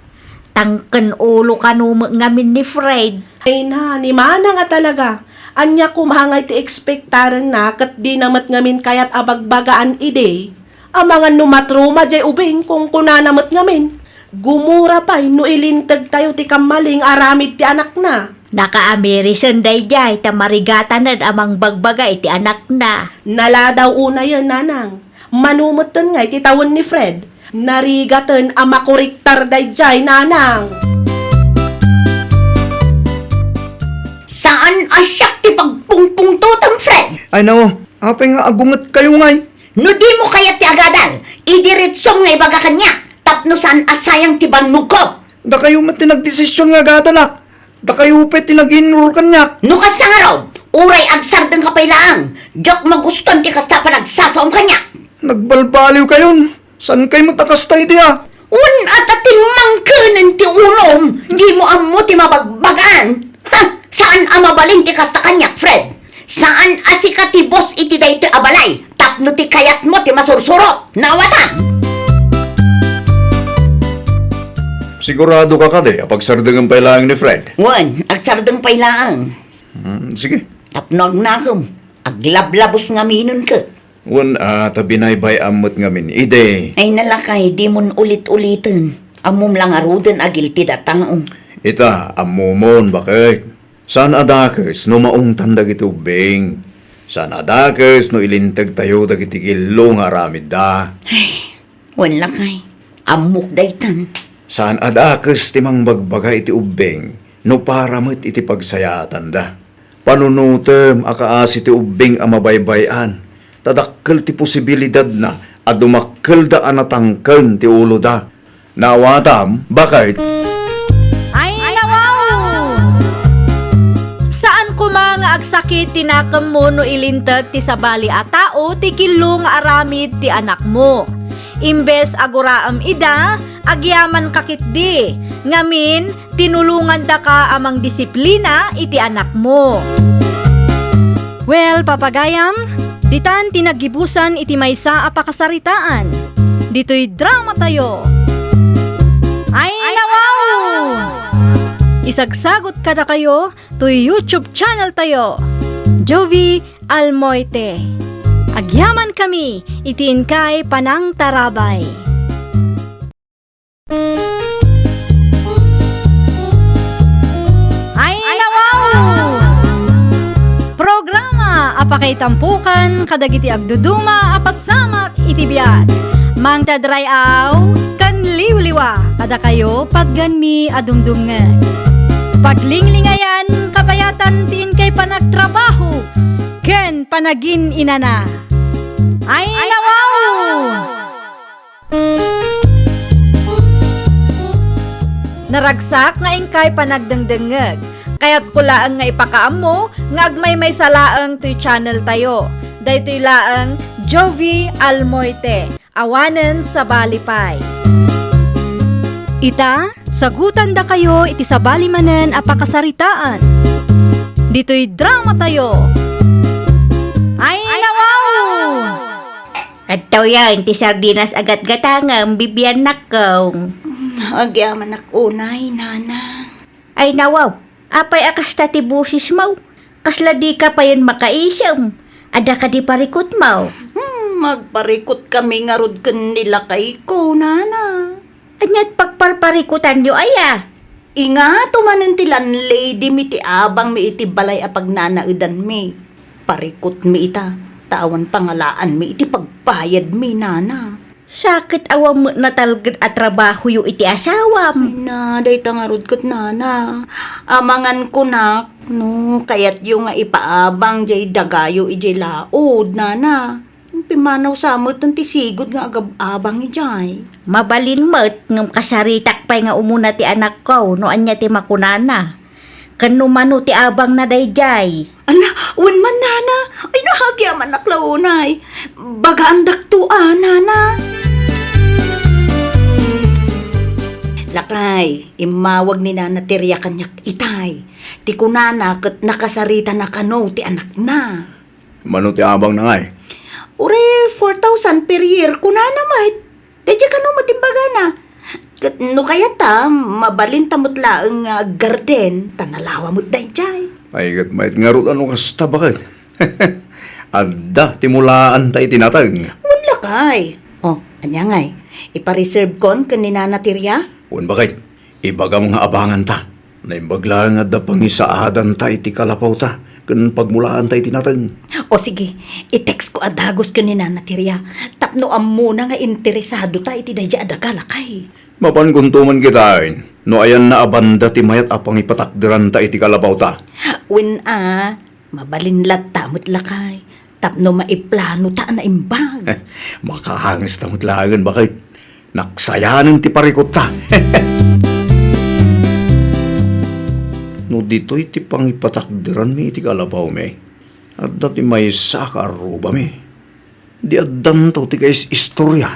Tangken ulo kano met ngamin ni Fred. Ay na, ni manang a talaga. Ania koma ngay ti ekspektarenna ket dina met ngamin kayat a bagbagaan idi? Amangan no matruma jay ubing, kunkunana met ngamin. Gumura pay no ilintegtayo ti kammaling aramid ti anakna. Nakaamirisan daydiay ta marigatanen a mangbagbaga iti anakna. Naladaw unayen, nanang. Mano metten ngay ti tawen ni Fred? Narigaten a makuriktar daydiay, nanang. Saan a siak ti pagpungpungtotem, Fred? Ay, nao, apay nga agungetkayo ngay? No dimo kayat ti agadal, idiretsom nga ibaga kaniak tapno saan a sayang ti bannogko. Dakayo met ti nagdesisyon nga agadanak. Dakayo pay ti naginnur kaniak. No kasta ngarud, uray agsardengka pay laeng, diak magustuan ti kasta a panagsasaom kaniak. Nagbalbaliwkayon. Saan kay met a kasta idi a? Wen a, ta timmangkenen ti ulom, dimo ammo ti mabagbagaan. Ha? Saan a mabalin ti kasta kaniak, Fred. Saan a sika ti boss iti daytoy a balay tapno ti kayatmo ti masursurot. Naawatam? Sigurado ka kadi a pagsardengem pay laeng ni Fred? Wen, agsardeng pay laeng. Hmm, sige. Tapno agnakem, aglablabes ngaminen ket. Wen a, ta binaybay-am met ngamin idi. Ay, nalakay, dimon ulit-uliten. Ammom la ngaruden a guilty da tao. Ita, ammomon, baket. Saan a dakes no maungtan dagiti ubbing. Saan a dakes no ilintegtayo dagiti killo nga aramidda. Ay, wen lakay, ammok daytan. Saan a dakes ti mangbagbaga iti ubbing no para met iti pagsayaatanda. Panunotem a kaasi ti ubbing a mabaybay-an, ta dakkel ti posibilidadna a dumakkelda a natangken ti uloda. Naawatam, baket? Ay, nawaw! Saan koma nga agsakit ti nakemmo no ilinteg ti sabali a tao ti killo nga aramid ti anakmo. Imbes a guraem ida, agyamanka ketdi. Ngamin, tinulongandaka a mangdisiplina iti anakmo. Well, papagayam, ditan ti naggibusan iti maysa a pakasaritaan. Ditoy dramatayo. Ay, nawaw! Isagsagot kadakayo toy YouTube channel tayo, Jovie Almoite. Agyamankami iti inkay panangtarabay. Ay, nawaw! Programa a pakaitampukan kadagiti agduduma a pasamak iti biag. Mangtadray-aw ken liwliwa kadakayo, patganmi a dumdumngeg. Paglinglingayan, kabayatan ti inkay panagtrabaho ken panagin-inana. Ay, nawaw! Naragsak nga inkay panagdengdengngeg. Kayatko laeng nga ipakaammo nga agmaymaysa laeng toy channel tayo. Daytoy laeng Jovie Almoite, awanen sabali pay. Ita, sagutandakayo iti sabali manen a pakasaritaan. Ditoy dramatayo. Ay, nawaw! Adtoyen ti sardinas a gatgatangem, bibiannakko. Agyamanak unay, nana. Ay, nawaw, apay a kasta ti bosesmo? Kasla dika payen makaisem? Adda kadi parikutmo? Hmm, agparikutkami ngarud ken ni lakayko, nana. Ania ti pagparparikutanyo aya? Ingato manen ti landlady mi ti abangmi iti balay a pagnanaedanmi. Parikutmi ita, ta awan pangalaanmi iti pagbayadmi, nana. Sa ket awan met natalged a trabahoyo iti asawam? Ay na, dayta ngarud ket, nana. Amangan kunak, no kayatyo nga ipaabang jay dagayo idiay laod, nana. Pimmanaw sa met ti sigud nga agab-abang idiay. Mabalin met, ngem kasaritak pay nga umuna ti anakko no ania ti makunana. Ken no mano ti abangna daydiay. Ala, wen man, nana. Ay, no, agyamanak la unay. Bagaandakto a, nana. Lakay, immawag ni Nana Teria kaniak itay. Ti kunana ket nakasaritana kano ti anakna. Mano ti abangna ngay? Uray four thousand per year, kunana met. Daydiay kano met imbagana. Ket no kayat ta, mabalinta met laeng nga aggarden, ta nalawa met daydiay. Ay, ket mayat ngarud a no kasta, baket. Adda ti mulaanta iti nateng. Wen lakay. O, ania ngay? Ipareservekon ken ni Nana Teria? Wen, baket. Ibagam nga abanganta. Naimbag laeng nga adda pangisaadanta iti kalapawta ken pagmulaanta iti nateng. O sige, i-textko a dagus ken ni Nana Teria tapno ammona nga interesadota iti daydiay a daga, lakay. Mapankonto man kitaen no ayanna a banda ti mayat a pangipatakderanta iti kalapawta. Wen a, mabalin latta met, lakay, tapno maiplanota a naimbag. Makaangesta met laengen, baket. Naksayanen ti parikutta. No ditoy ti pangipatakderanmi iti kalapawmi, adda ti maysa a kaarrubami. Di addanto ti kais-istoria.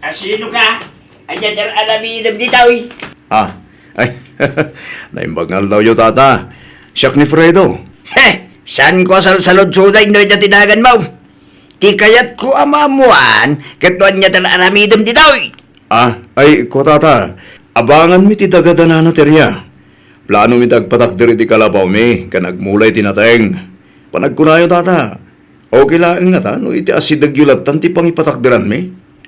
Asino ka? Ania ti ar-aramidem ditoy? Ah, ay, naimbag nga aldawyo, tata. Siak ni Fredo. He! Saanko a salsaludsuday no ania ti naganmo? Ti kayatko a maammuan ket no ania ti ar-aramidem ditoy. Ah, ay, kua, tata, abanganmi ti daga da Nana Teria. Planomi ti agpatakder iti kalapawmi ken agmula iti nateng. Panagkunayo, tata, okay laeng ngata no iti asidegyo lattan ti pangipatakderanmi?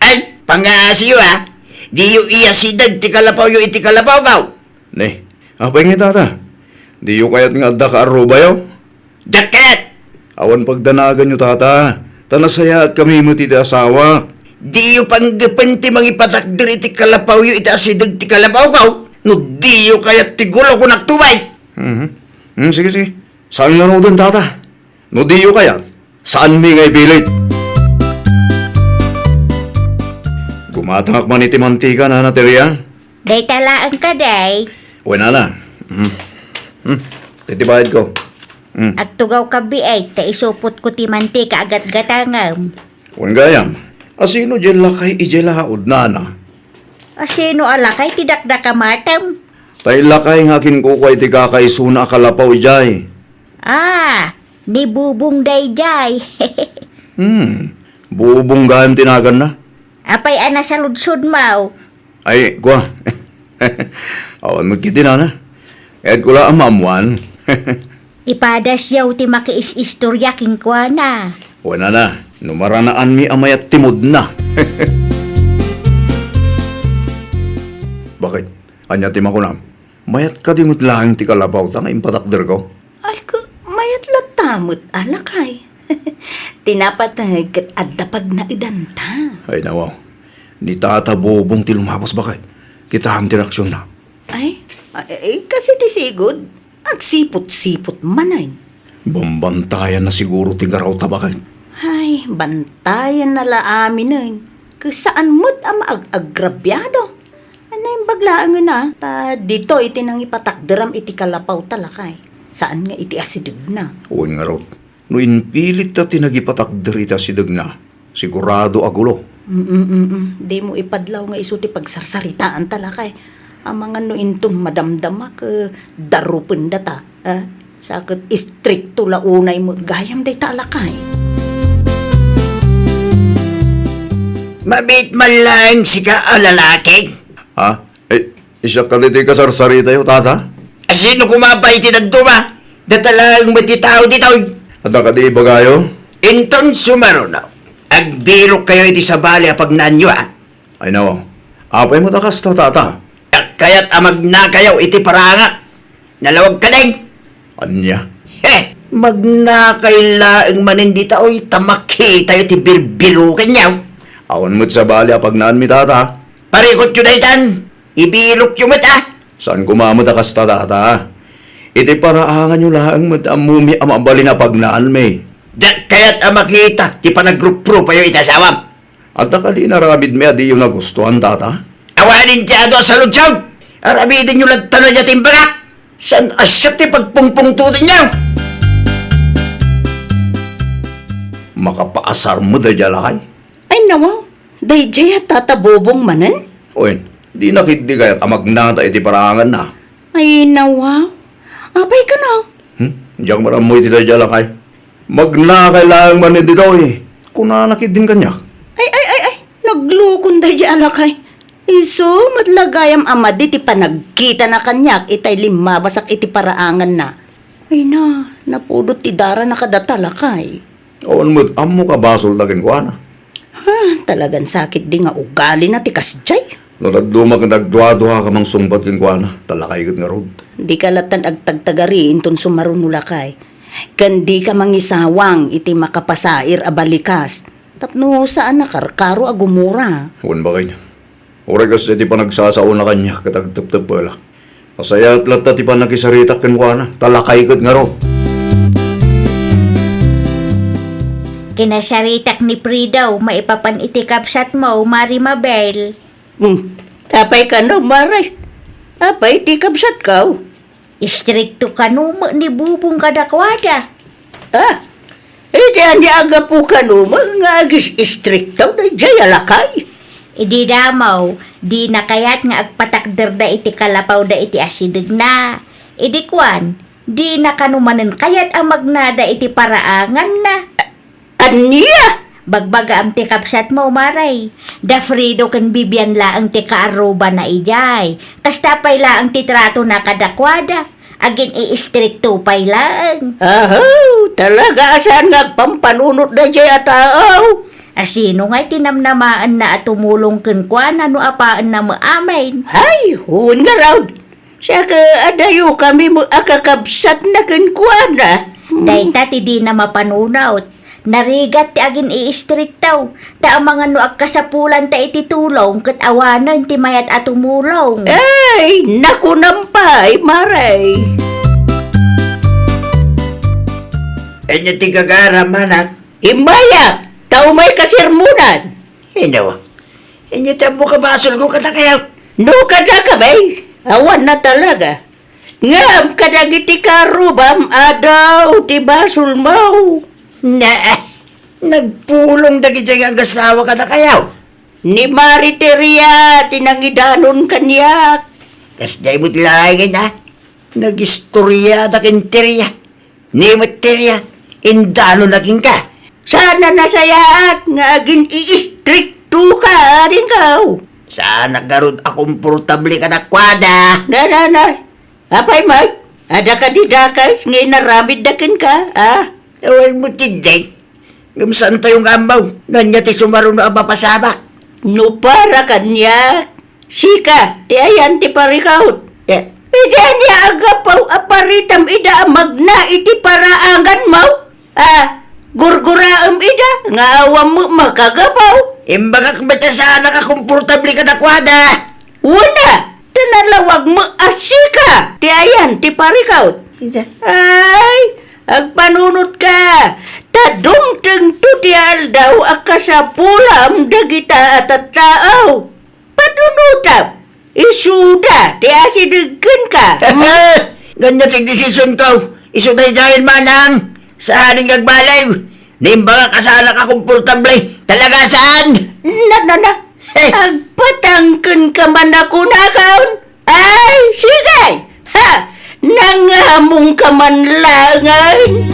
Ay, pangaasiyo, a! Diyo iyasideg ti kalapawyo iti kalapawko. Ne, apay ngay, tata? Diyo kayat nga adda kaarrubayo? Diak kayat! Awan pagdanaganyo, tata, ta nasayaatkami met iti asawak. Diyo panggepen ti mangipatakder iti kalapawyo iti asideg ti kalapawko. No diyo kayat ti gulo, kunak, tubay. Mhm. Hmm, sige, sige. Saan ngaruden, tata? No diyo kayat, saanmi nga ipilit. Gumatangak man iti mantika, Nana Teria. Dayta laeng kadi. Wen, nana. Hmm. Hmm. Iti bayadko. Hmm. Agtugawka biit ta isupotko ti mantika a gatgatangem. Wen gayam, Asino diay lakay idiay laud, nana? Asino a lakay ti dakdakamatem? Tay lakay nga akinkukua iti kakaisuna a kalapaw idiay. Ah, ni Bubong daydiay. Hmm, Bubong gayam ti naganna. Apay a nasaludsodmo? Ay, kua. Awan met ketdi, nana. Kayatko la a maammuan. Ipadasyo ti makiis-istorya kenkuana. Wen, nana, no maranaanmi a mayat ti mood na. Bakit? Ania ti makunam? Mayat kadi met laeng ti kalapawta nga impatakderko? Ay, ka, mayat latta met a lakay. Ti napateg ket adda pagnaedanta. Ay, nawaw. Ni Tata Bubong ti lumabas, bakit? Kitaem ti reaksionna. Ay, ay, ay, kas iti sigud, agsipot-sipot manen. Bambantayanna siguro ti garawta, bakit? Ay, bantayanna la aminen. Ket saan met a maag-agrabiado. Naimbag laengen a, ta ditoy ti nangipatakderam iti kalapawta, lakay. Saan nga iti asidegna. Wen ngarud, no impilitta ti nagipatakder iti asidegna, sigurado a gulo. Mm, mm, mm. Dimo ipadlaw nga isu ti pagsarsaritaanta, lakay. Amangan no inton madamdama ket darupendata, a? Sa ket istrikto la unay met gayam dayta a lakay. Mabiit man laeng sika a lalaki. Ha? Eh, siak kadi ti kasarsaritayo, tata? Asino koma pay ti dadduma? Data laeng met ti tao ditoy. Adda kadi ibagayo? Inton sumaruno, agbirokkayo iti sabali a pagnaanyo, a? Ay, nawaw. Apay met a kasta, tata? Kayat a magnakayo iti paraangak. Nalawag ka, Deng? Ania? He! Magnakay laeng manen dita, oy, ta makitayo ti birbirokenyo. Awan met sabali a pagnaanmi, tata. Parikutyo daytan. Ibirokyo met, a. Saan koma met a kasta, tata? Iti paraanganyo laeng met ammomi a mabalin a pagnaanmi. Diak kayat a makita ti panagruprupayo iti asawam. Adda kadi inaramidmi a diyo nagustuan, tata? Awanen ti adu a saludsod! Aramidenyo latta dayta ti imbagak! Saan a siak ti pagpungpungtotenyo? Makapaasar met daydiay a lakay. Ay, nawaw. Daydiay a Tata Bobong manen? Wen, dina ketdi kayat a magnada iti paraanganna. Ay, nawaw. Apay kano? Hmm? Diak met ammo iti daydiay a lakay. Magnakay laeng manen ditoy. Kunana ketdin kaniak. Ay, ay, ay, ay. Naglukon daydiay a lakay. Isu met la gayam a madi ti panagkitana kaniak itay limmabasak iti paraanganna. Ay na, napudot ti darana kadata, lakay. Awan met ammok a basolta kenkuana. Ha, talagan sakit di nga ugalina ti kasdiay. No dadduma ket agduaduaka mangsungbat kenkuana, ta lakay ket ngarud. Dika lattan agtagtagari inton sumaruno, lakay. Ken dika mangisawang iti makapasair a balikas, tapno saan a karkaro a gumura. Wen, bakay. Uray kas iti panagsasaona kaniak ket agteptepelak. Nasayaat latta ti pannakisaritak kenkuana, ta lakay ket ngarud. Kinasaritak ni Frido maipapan iti kabsatmo, Mari Mabel. Hmm, apay kano, Mari? Apay ti kabsatko? Istrikto kano met ni Bubong kadakuada. Ah, iti ania a gapu kano met nga agis-istrikto daydiay a lakay? Idi damo, dina kayat nga agpatakderda iti kalapawda iti asidegna. Idi kuan, dina kano manen kayat a magnada iti paraanganna. Ania? Bagbagaam ti kabsatmo, Mari. Da Frido ken Bibian laeng ti kaarrubana idiay. Kasta pay laeng ti tratona kadakuada. Agin-iistrikto pay laeng. Ahaw, talaga a saan nga agpampanunot daydiay a tao? Asino ngay ti namnamaenna a tumulong kenkuana no apaenna met amin? Hay, wen ngarud. Saka adayokami met a kakabsatna kenkuana. Dayta ti dina mapanunot. Narigat ti agin-iistrikto. Ta amangan no agkasapulanta iti tulong ket awanen ti mayat a tumulong. Ay, nakunam pay, Mari. Ania ti gagaram, anak? Immayak, ta umay kasermonan. Ino? Ania ti ammok a basolko kadakayo? No kadakami, awan na talaga. Ngem kadagiti karrubam, adu ti basolmo. Ne, Nagpulong dagiti nga agasawa kadakayo. Ni Mari Teria ti nangidanon kaniak. Kasdiay met laengen a. Nagistoriada ken Teria. Ni met Teria, indanonna kenka. Saan a nasayaat nga agin-iistriktoka, adingkaw. Saanak ngarud a komportable kadakuada. Na, na, na. Apay met, adda kadi dakes nga inaramidda kenka, a? Awan met ketdin. Ngem saantayo nga ammo no ania ti sumaruno a mapasamak. No para kaniak, sika ti ayan ti parikut. Eh. Idi ania a gapu a paritam ida a magna iti paraanganmo? A, gurguraem ida nga awan met makagapu. Imbagak met a saanak a komportable kadakuada. Wen a, ta nalawag met a sika ti ayan ti parikut. Ay, agpanunotka, ta dumtengto ti aldaw a kasapulam dagita a tattao. Panunotam, isuda ti asideg kenka. Ania ti desisionko? Isu daydiayen manang. Saan nga agbaliw? Naimbagak a saanak a komportable. Talaga saan? Na, na, na. Agpatangkenka man a kunakon? Ay, sige! Ha! Nangamongka man laengen!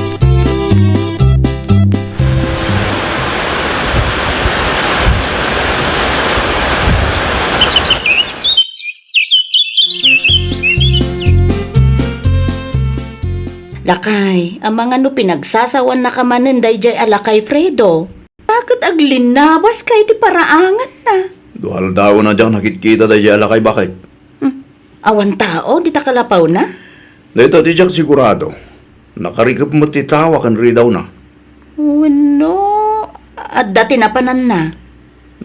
Lakay, amangan no pinagsasaoannaka manen daydiay a lakay Fredo. Ta ket aglinabaska iti paraanganna. Dua aldawen a diak nakitkita daydiay a lakay, baket. Hmm. Awan tao dita kalapawna? Dayta ti diak sigurado. Nakarikep met ti tawa ken ridawna. Wenno, adda ti napananna?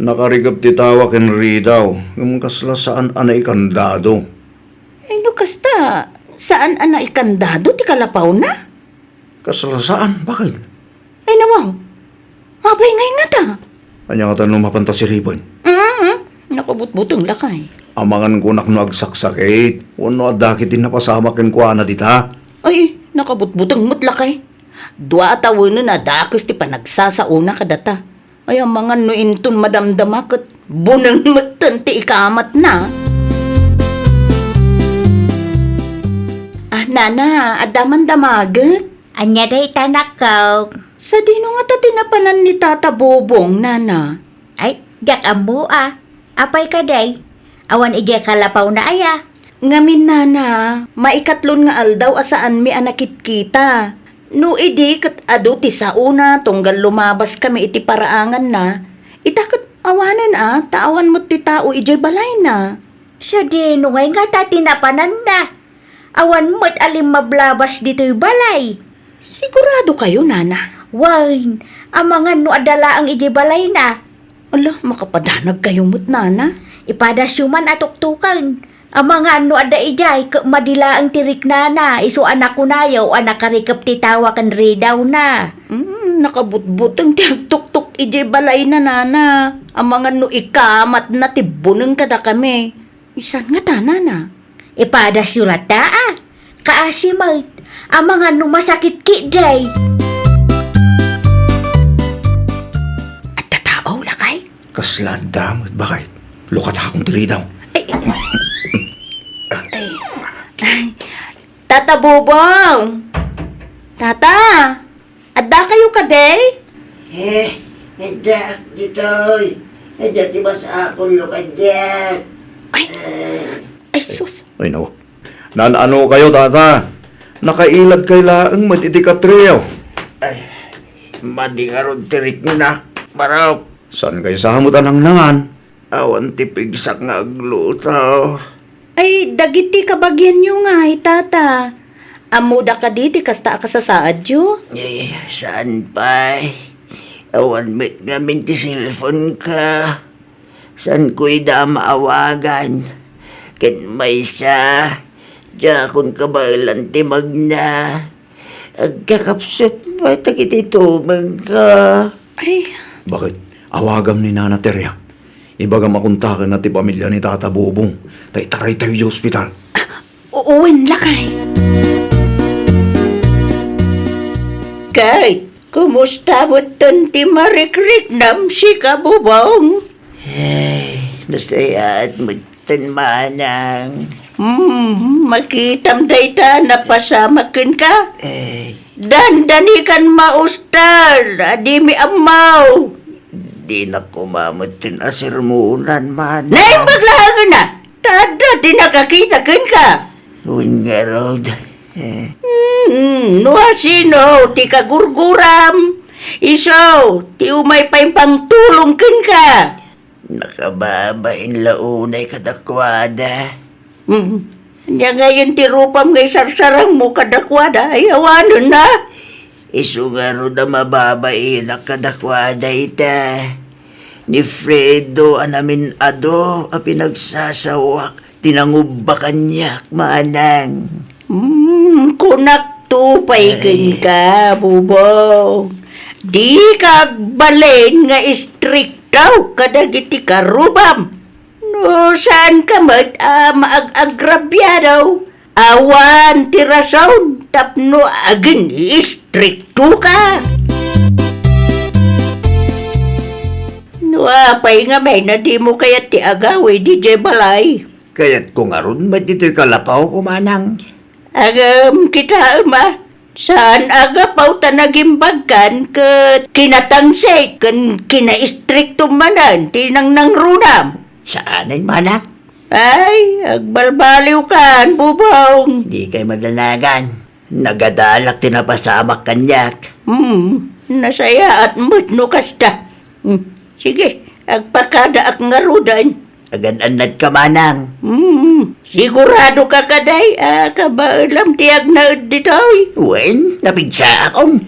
Nakarikep ti tawa ken ridaw, ngem kasla saan a naikandado. Ay, no kasta, saan a naikandado ti kalapawna? Kasla saan, baket? Ay, nawaw. Apay ngay ngata? Ania ngata no mapanta siripen? Mm, nakabutbuteng lakay. Amangan kunak no agsaksakit, wenno adda ketdi napasamak kenkuana dita. Ay, nakabutbuteng met lakay. Dua a tawenen a dakes ti panagsasaona kadata. Ay, amangan no inton madamdama ket buneng metten ti ikamatna. Ah, nana, adda man damagek? Ania dayta, nakko? Sadino ngata ti napanan ni Tata Bobong, nana? Ay, diak ammo a. Apay kadi? Awan idiay kalapawna aya? Ngamin, nana, maikatlon nga aldaw a saanmi a nakitkita. No idi ket adu ti saona tunggal lumabaskami iti paraanganna, ita ket awanen a, ta awan met ti tao idiay balayna. Sadino ngay ngata ti napananna? Awan met a limmablabas ditoy balay. Siguradokayo, nana? Wen, amangan no adda laeng idiay balayna. Ala, makapadanagkayo met, nana. Ipadasyo man a tuktoken. Amangan no adda idiay, ket madi laeng ti riknana, isu a nakunayo a nakarikep ti tawa ken ridawna. Mm, nakabutbuteng ti agtuktok idiay balayna, nana. Amangan no ikamatna ti buneng kadakami. Saan ngata, nana? Ipadasyo latta a. Kaasi met, amangan no masakit ketdi. Adda tao, lakay? Kasla adda met, baket. Lukatakon ti ridaw. Ay. Ay. Ay. Tata Bobong! Tata! Addakayo kadi? Eh, addaak ditoy. Adda ti masapullo kadiak. Ay, eh. Ay, sus. Ay, no. Naan-anokayo, tata? Nakailadkay laeng met iti katriyo. Ay, madi ngarud ti riknak, barok. Saankay sa met a nangnangan? Awan ti pigsak nga agluto. Ay, dagiti kabagianyo ngay, tata. Ammoda kadi ti kasta a kasasaadyo? Eh, saan pay? Awan met ngamin ti cellphone-ka. Saanko ida a maawagan? Ken maysa, diakon kabaelan ti magna. Agkakapsut met dagiti tumengko. Ay. Baket? Awagam ni Nana Teria. Ibagam a kontakenna ti pamilia ni Tata Bobong, ta itaraytayo idiay ospital. Ah, u-, wen, lakay. Kate, Kumusta metten ti marikriknam, sika, Bubong? Ay, nasayaat metten, manang. Hmm, makitam dayta napasamak kenka? Ay. Dandani kan maustar, a dimi ammo. Dinak koma metten a sermonan, manang. Naimbag laengen a! Ta adda ti nakakita kenka. Wen ngarud. Eh. Hmm, no asino ti kagurguram, isu ti umay pay pangtulong kenka. Nakababain la unay kadakuada. Hmm. Ania ngayen ti rupam nga isarsarangmo kadakuada? Ay, awanen a. Isu ngarud a mababainak kadakuada ita. Ni Fredo a namin-adu a pinagsasawak ti nangubba kaniak, manang. Hmm, kunakto pay kenka, Bubong. Dika agbalin nga istrikto kadagiti karubam. No saanka met a maag-agrabiado, awan ti rason tapno agin-istriktoka. No apay ngamin a dimo kayat ti agawid idiay balay? Kayatko ngarud met ditoy kalapawko, manang. Ngem kitaem a, saan a gapu ta nagimbagkan ket kinatangsit ken kinaistriktom manen ti nangnangrunam. Saanen, manang. Ay, agbalbaliwkan, Bubong. Dikay madanagan. Nagadalak ti napasamak kaniak. Hmm, nasayaat met no kasta. Hmm, sige, agpakadaak ngaruden. Agan-annadka, manang. Hmm, siguradoka kadi a kabaelam ti agnaed ditoy? Wen, napigsaakon.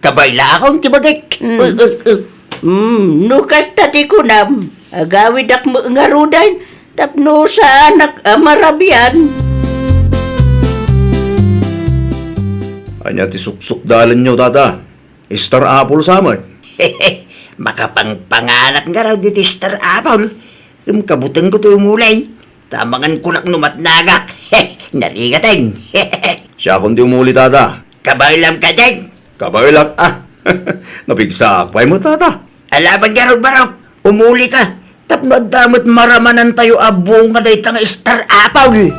Kabaelakon ti bagik. Hmm. Uh, uh, uh. Hmm, no kasta ti kunam, agawidak met ngaruden tapno saanak a marabian. Ania ti suksukdalenyo, tata? Star apple sa met? Makapangpanganak ngarud iti star apple. Ngem kabutengko ti umuli. Ta mangan kunak no matnagak. Narigaten. Siakon ti umuli, tata. Kabaelam kadi? Kabaelak, ah. Napigsaak pay met, tata. Alaban ngarud, barok. Umulika. Tapno adda met maramanantayo a bunga dayta nga star apple.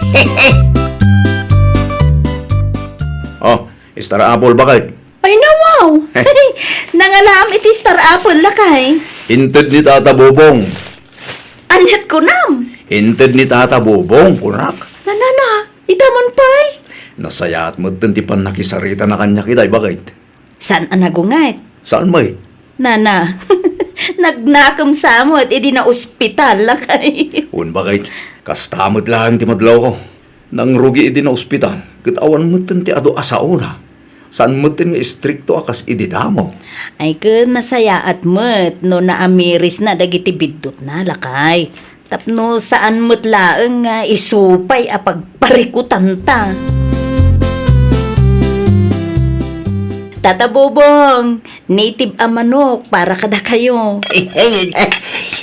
Oh, star apple, bakit? Ay, nawaw! Nangalaam iti star apple, lakay. Inted ni Tata Bobong. Aniat kunam? Inted ni Tata Bobong, kunak. Nanana, ita man pay? Nasayaat metten ti pannakisaritana kaniak itay, bakit? Saan a nagunget? Saan met? Nana, nagnakem sa met idi naospital, lakay. Wen, bakit? Kasta met laeng ti madlawko. Nangrugi idi naospital, ket awan metten ti adu a saona. Saan metten nga istrikto a kas idi damo. Ay, ket nasayaat met no naamirisna dagiti biddutna, lakay. Tapno saan met laeng nga isu pay a pagparikutanta. Tata Bobong, native a manok para kadakayo.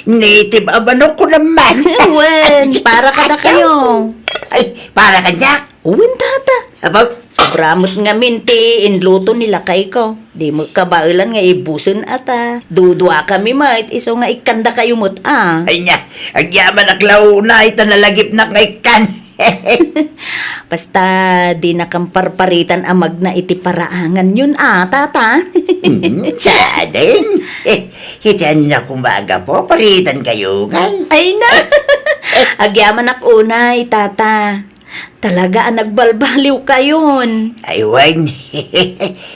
Native a manok ko naman. Wen, para kadakayo. Ay, para kaniak? Wen, tata. Abaw? Sobra met ngamin ti inluto ni lakayko. Di met kabaelan nga ibusen ata. Dudua kami met, isu nga ikkandakayo met a. Ay nia, agyamanak la unay ta nalagipnak nga ikkan. Basta, dinakam parparitan a magna iti paraanganyon a, tata. Mm, sadeng. Eh, iti ania koma a gapu, paritankayo ngay. Ay na! Agyamanak unay, tata. Talaga a nagbalbaliwkayon. Ay, wen.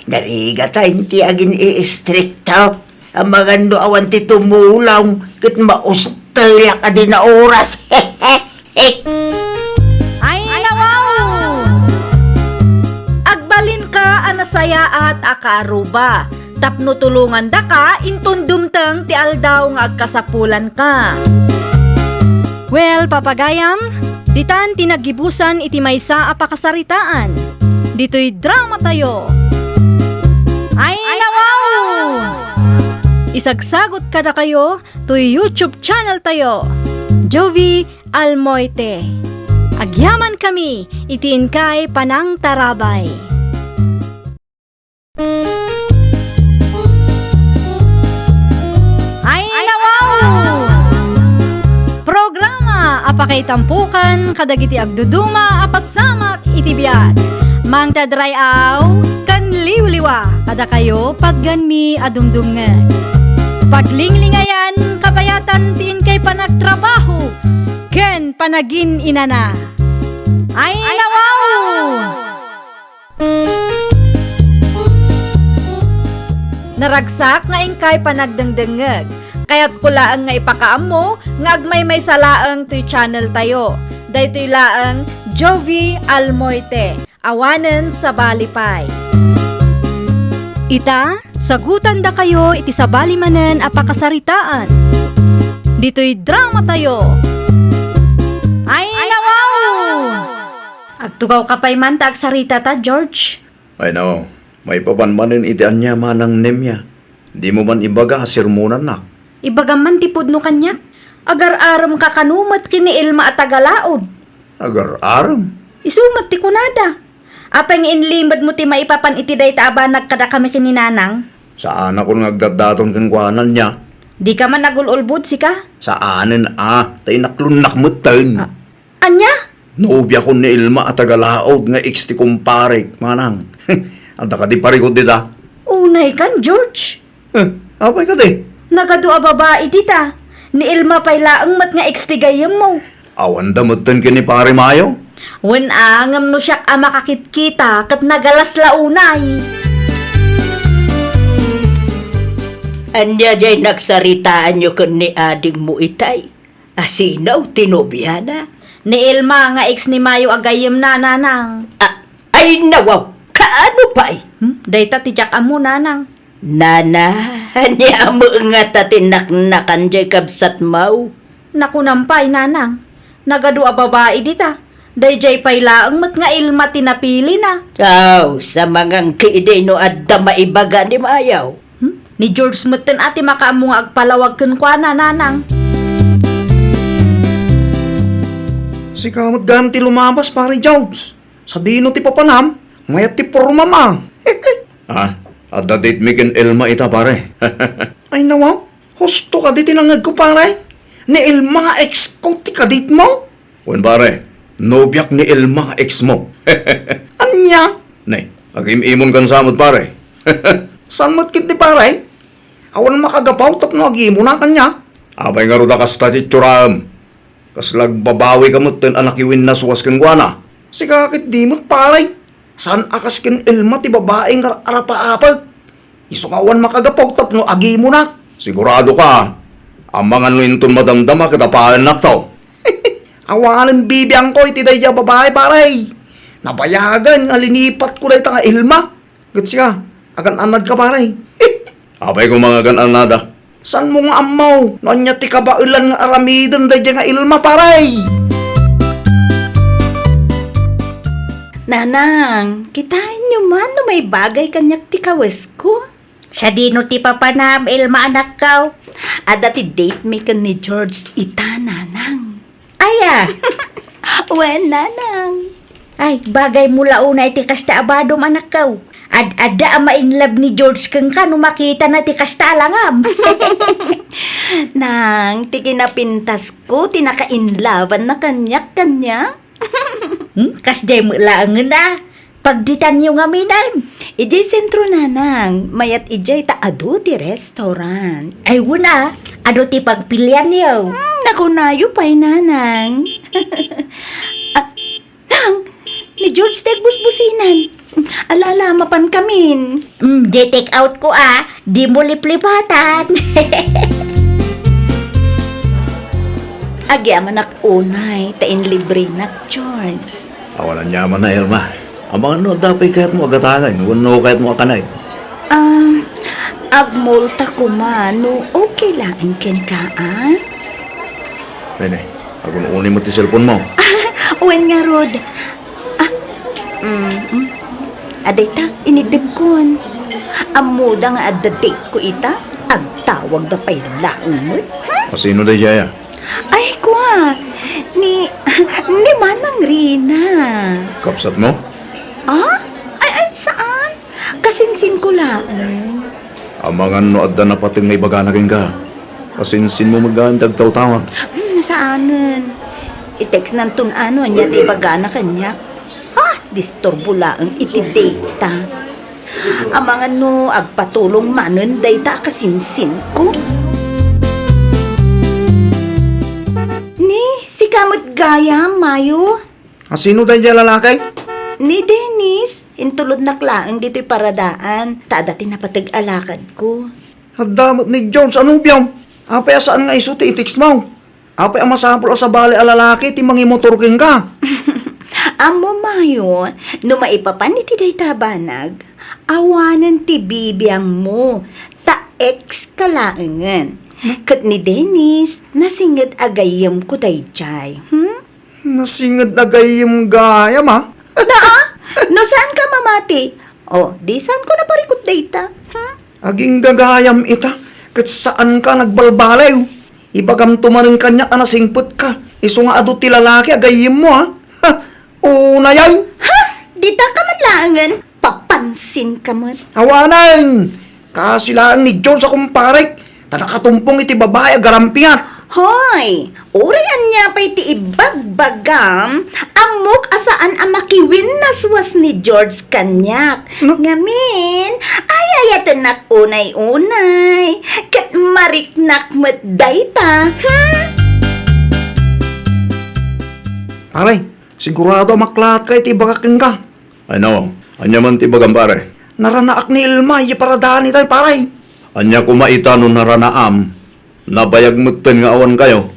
Narigatan ti agin-iistrikto. Amangan no awan ti tumulong, ket maustelak a di naoras. Ay, nawaw! Agbalinka a nasayaat a kaaruba. Tapno tulongandaka inton dumteng ti aldaw nga agkasapulanka. Well, papagayam, ditan ti naggibusan iti maysa a pakasaritaan. Ditoy dramatayo. Ay, nawaw! Isagsagot kadakayo toy YouTube channel tayo, Jovi Almoite. Agyaman kami iti inkay panangtarabay. Tampukan kadagiti agduduma a pasamak iti biag. Mangted ray-aw ken liwliwa kadakayo patgenmi a dumdumngeg. Paglinglingayan, kabayatan ti inkay panagtrabaho ken panagin-inana. Ay, nawaw! Naragsak nga inkay panagdengdengngeg. Kayatko laeng nga ipakaammo nga agmaymaysa laeng toy channel tayo. Daytoy laeng Jovie Almoite, awanen sabali pay. Ita, sagutandakayo iti sabali manen a pakasaritaan. Ditoy drama tayo. Ay, nawaw! Agtugawka pay man ta agsaritata, George. Ay, no. Maipapan manen iti ania manang nemia. Dimo man ibaga a sermonannak. Ibagam man ti pudno kaniak. Agar-aremka kano met ken ni Elma a taga-Laod. Agar-arem? Isu met ti kunada. Apay nga inlimedmo ti maipapan iti dayta a banag kadakami ken ni Nanang? Saanakon nga agdatdaton kenkuana nia. Dika man agul-ulbod, sika? Saanen a, ta inaklonnak metten. Ah, Ania? Nobiakon ni Elma a taga-Laod nga ex ti kumparek, manang. Adda kadi parikut dita? Unay kan, George. Eh, apay kadi? Nagadu a babai dita. Ni Elma pay laeng met nga ex ti gayyemmo. Awanda metten ken ni Pare Mayo? Wen a, ngem no siak a makakitkita, ket nagalas la unay. Ania jay nagsaritaanyo ken ni adingmo itay? A sino ti nobiana? Ni Elma nga ex ni Mayo a gayyemna, Nanang. A, ay, nawaw! Kaano pay? Hmm? Dayta ti diak ammo, Nanang. Nana, ania met ngata ti naknakan jay kabsatmo? Nakunam pay, Nanang. Nagadu a babai dita. Dayjay pay laeng met nga Elma ti napilina. Aw, sa mangangki idi no adda maibaga ni Mayo. Hmm? Ni George metten a ti makaammo nga agpalawag kenkuana, Nanang. Sika met gayam ti lumabas, Pare George. Sadino ti papanam? Mayat ti pormam a. Ah, adda date mi ken Elma ita, pare. Ay, nawaw. Husto kadi ti nangngegko, pare. Ni Elma nga ex ko ti kaditmo. Wen, pare, nobiak ni Elma nga ex mo. Ania? Ne, agim-imonkan sa met, pare. Saan met ketdi, pare? Awan makagapu tapno agimona kaniak. Apay ngarud a kasta ti itsuraem? Kasla agbabawika metten a nakiwinnaswas kenkuana. Sika ketdi met, pare. Saan a kas ken Elma ti babai nga ar-arapaapek? Isu nga awan makagapu tapno agimona. Sigurado ka? Amangan no inton madamdama ket apaennakto. Awanen bibiangko iti daydiay a babai, pare. Nabayagen nga linipatko dayta nga Elma. Ket sika, agan-annadka, pare. Apay koma nga agan-annada? Saanmo nga ammo no ania ti kabaelan nga aramiden daydiay nga Elma, pare? Nanang, kitaenyo man no maibagay kaniak ti kawesko? Sadino ti papanam, Elma, anakko? Adda ti date mi ken ni George ita, Nanang. Aya? Wen, Nanang. Ay, bagaymo la unay ti kasta a badom, anakko. Ad-adda a ma-inlove ni George kenka no makitana ti kasta a langam. Nang, ti kinapintasko ti nakainlabanna kaniak, kaniak. Hmm? Kasdiay met laengen a. Pagditanyo ngaminen? Idiay sentro, Nanang. Mayat idiay ta adu ti restaurant. Ay, wen a. Adu ti pagpilianyo. Hmm, nakunayo pay, Nanang. Ah, Nang, ni George ti agbusbusinan. Ala, ala, mapankamin. Hmm, di take out ko a. Dimo liplipatan. Agyamanak unay ta inlibrenak, George. Awan aniamanna, Elma. Amangan no adda pay kayatmo a gatangen wenno kayatmo a kanen. Ah, agmolta koma no okay laeng kenka, a? Nene, agun-oni met ti cellphone mo. Ah, wen ngarud. Ah, mm, mm. Adayta, initibkon. Ammoda nga adda date ko ita, agtawagda pay laeng met. A sino daydiay a? Ay, kua, ni, ni Manang Rina. Kabsat mo? Ah? Ay, ay, saan? Kasinsin ko laeng. Amangan no adda napateg nga ibagana kenka. Kasinsin mo met gayam ti agtawtawag. Hmm, saanen. I-text nanton ano, ania ti ibagana kaniak. Ha? Disturbo laeng iti data. Amangan no agpatulong manen dayta a kasinsinko. Ni, sika met gayam, Mayo? A, sino daydiay a lalaki? Ni Dennis, intulodnak laeng ditoy paradaan, ta adda ti napateg a lakadko. Adda met ni George a nobiam. Apay a saan nga isu ti i-text mo? Apay a masapul a sabali a lalaki ti mangimotor kenka? Ammo, Mayo, no maipapan iti dayta a banag, awanen ti bibiangmo, ta ex ka laengen. Ket ni Dennis, nasinged a gayyemko daydiay. Hmm? Nasinged a gayyem gayam, a? Daa, no saanka mamati, o, di saanko naparikut dayta. Hmm? Agingga gayam ita, ket saanka nagbalbaliw. Ibagamto manen kaniak a nasingpetka, isu nga adu ti lalaki a gayyemmo, a? Ha! Unayen! Ha? Dita ka man laengen, papansinka met. Awanen! Kaasi laeng ni George a kumparek, ta nakatumpong iti babai a garampiat. Hoy! Uray ania pay ti ibagbagam, ammok a saan a makiwinnaswas ni George kaniak. No? Ngamin, ay-ayatennak unay-unay, ket mariknak met dayta. Hmm? Pare, sigurado a maklaat ka iti ibagak kenka. Ano? Ania man ti ibagam, pare? Naranaak ni Elma idiay paradaan itay, pare. Ania koma ita no naranaam? Nabayag metten nga awan kayo.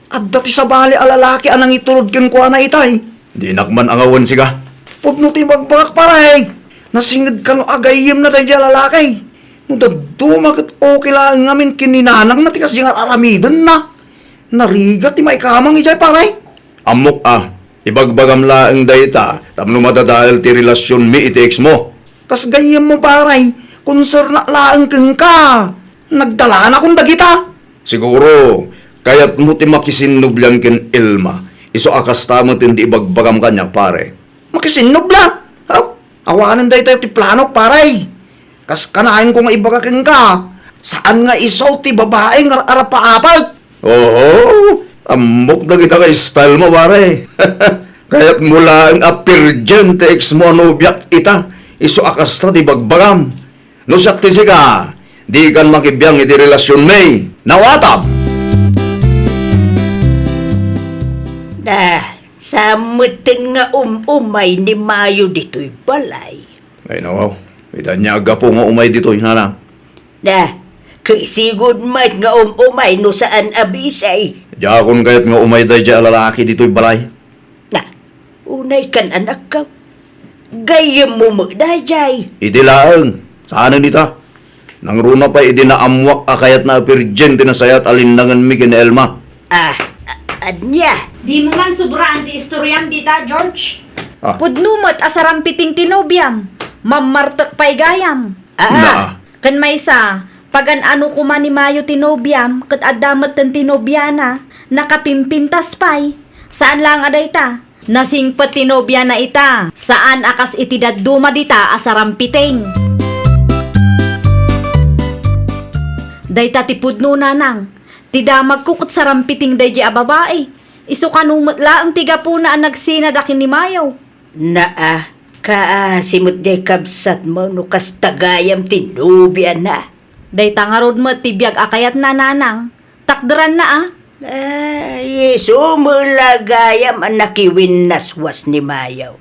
Adda ti sabali a lalaki a nangitulod kenkuana itay. Dinak man angawen, siga. Pudno ti ibagbagak, pare. Nasinged kano a gayyemna daydiay a lalaki. No dadduma ket okay laeng ngamin ken ni nanangna ti kasdiay nga ar-aramidenna. Narigat ti maikamang idiay, pare. Ammok a, ibagbagam laeng dayta tapno madadael ti relasionmi iti ex mo. Kas gayyemmo, pare, konsernak laeng kenka. Nagdalanakon dagita. Siguro, kayatmo ti makisinnublian ken Elma, isu a kasta met ti ibagbagam kaniak, pare. Makisinnublian? Ha? Awanen dayta ti planok, pare. Kas kanayon ko nga ibaga kenka, saan nga isu ti babai nga ar-arapaapek. Oho, ammok dagita nga style mo, pare. Kayatmo laeng a virgin ti ex mo a nobiak ita, isu a kasta ti ibagbagam. No siak ti sika, dikan makibiang iti relasionmi. Nawatam! Ah, saan metten nga um-umay ni Mayo ditoy balay? Ay, nawaw. Ita ania a gapu nga umay ditoy, nanang? Ah, ket sigud met nga um-umay no saan a bisay. Diakon kayat nga umay daydiay a lalaki ditoy balay. Na, unay kan anakkaw. Gayyemmo met daydiay. Idi laeng, saanen ita. Nangruna pay idi naammuak a kayatna a virgin ti nasayaat a linnangenmi ken ni Elma. Ah, a-, ania? Dimo man subraan ti istoriam dita, George. Ah. Pudno met a sarampiting ti nobiam. Mammartek pay gayam. Ah. Naa. Ken maysa, pagan-ano koma ni Mayo ti nobiam ket adda metten ti nobiana, nakapimpintas pay. Saan laeng a dayta. Nasingpet ti nobiana ita, saan a kas iti dadduma dita a sarampiting. Dayta ti pudno, nanang. Ti damagko ket sarampiting daydiay a babai. Isu kano met laeng ti gapuna a nagsinada ken ni Mayo. Naa, kaasi met diay kabsatmo no kasta gayam ti nobiana. Dayta ngarud met ti biag a kayatna, nanang. Takderanna a. Ay, isu met la gayam a nakiwinnaswas ni Mayo.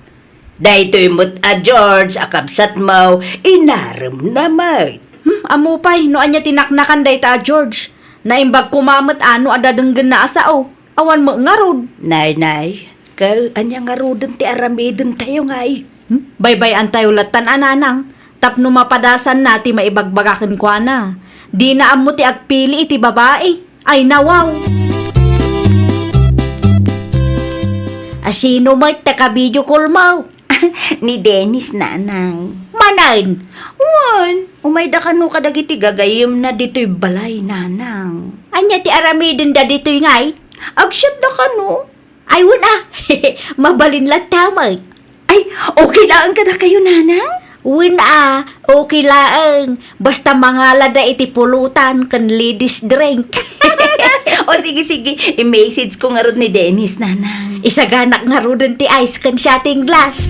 Daytoy met a George a kabsatmo, inaremna met. Hmm, ammo pay no ania ti naknakan dayta a George. Naimbag koma met a no adda denggenna a sao. Awan met ngarud. Nay, nay, ket ania ngaruden ti aramidentayo ngay? Hmm? Baybay-antayo lattan a, nanang, tapno mapadasanna ti maibagbaga kenkuana. Dina ammo ti agpili iti babai. Ay, nawaw! A, sino met ti ka-video call mo? Ni Dennis, nanang. Manen? Wen, umayda kano kadagiti gagayyemna ditoy balay, nanang. Ania ti aramidenda ditoy ngay? Agsiatda kano. Ay, wen a. Mabalin latta met. Ay, okay laeng kadakayo, nanang? Wen a, okay laeng. Basta mangalada iti pulutan ken ladies drink. O, sige, sige. I-message ko ngarud ni Dennis, Nanang. Isaganak ngaruden ti ice ken shotting glass.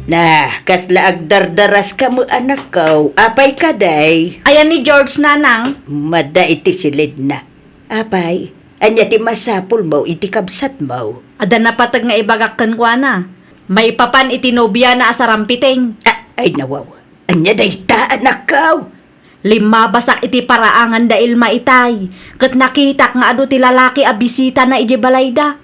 Na, kasla agdardaras ka mo, anakko. Apay kadi? Ayan ni George, Nanang. Mada iti silidna. Apay, ania ti masapulmo iti kabsatmo? Adda napateg nga ibagak kenkuana. Maipapan iti nobiana a sarampiting. A-, ay, nawaw. Ania dayta, anakko? Limmabasak iti paraangan da Elma itay, ket nakitak nga adu ti lalaki a bisitana idiay balayda.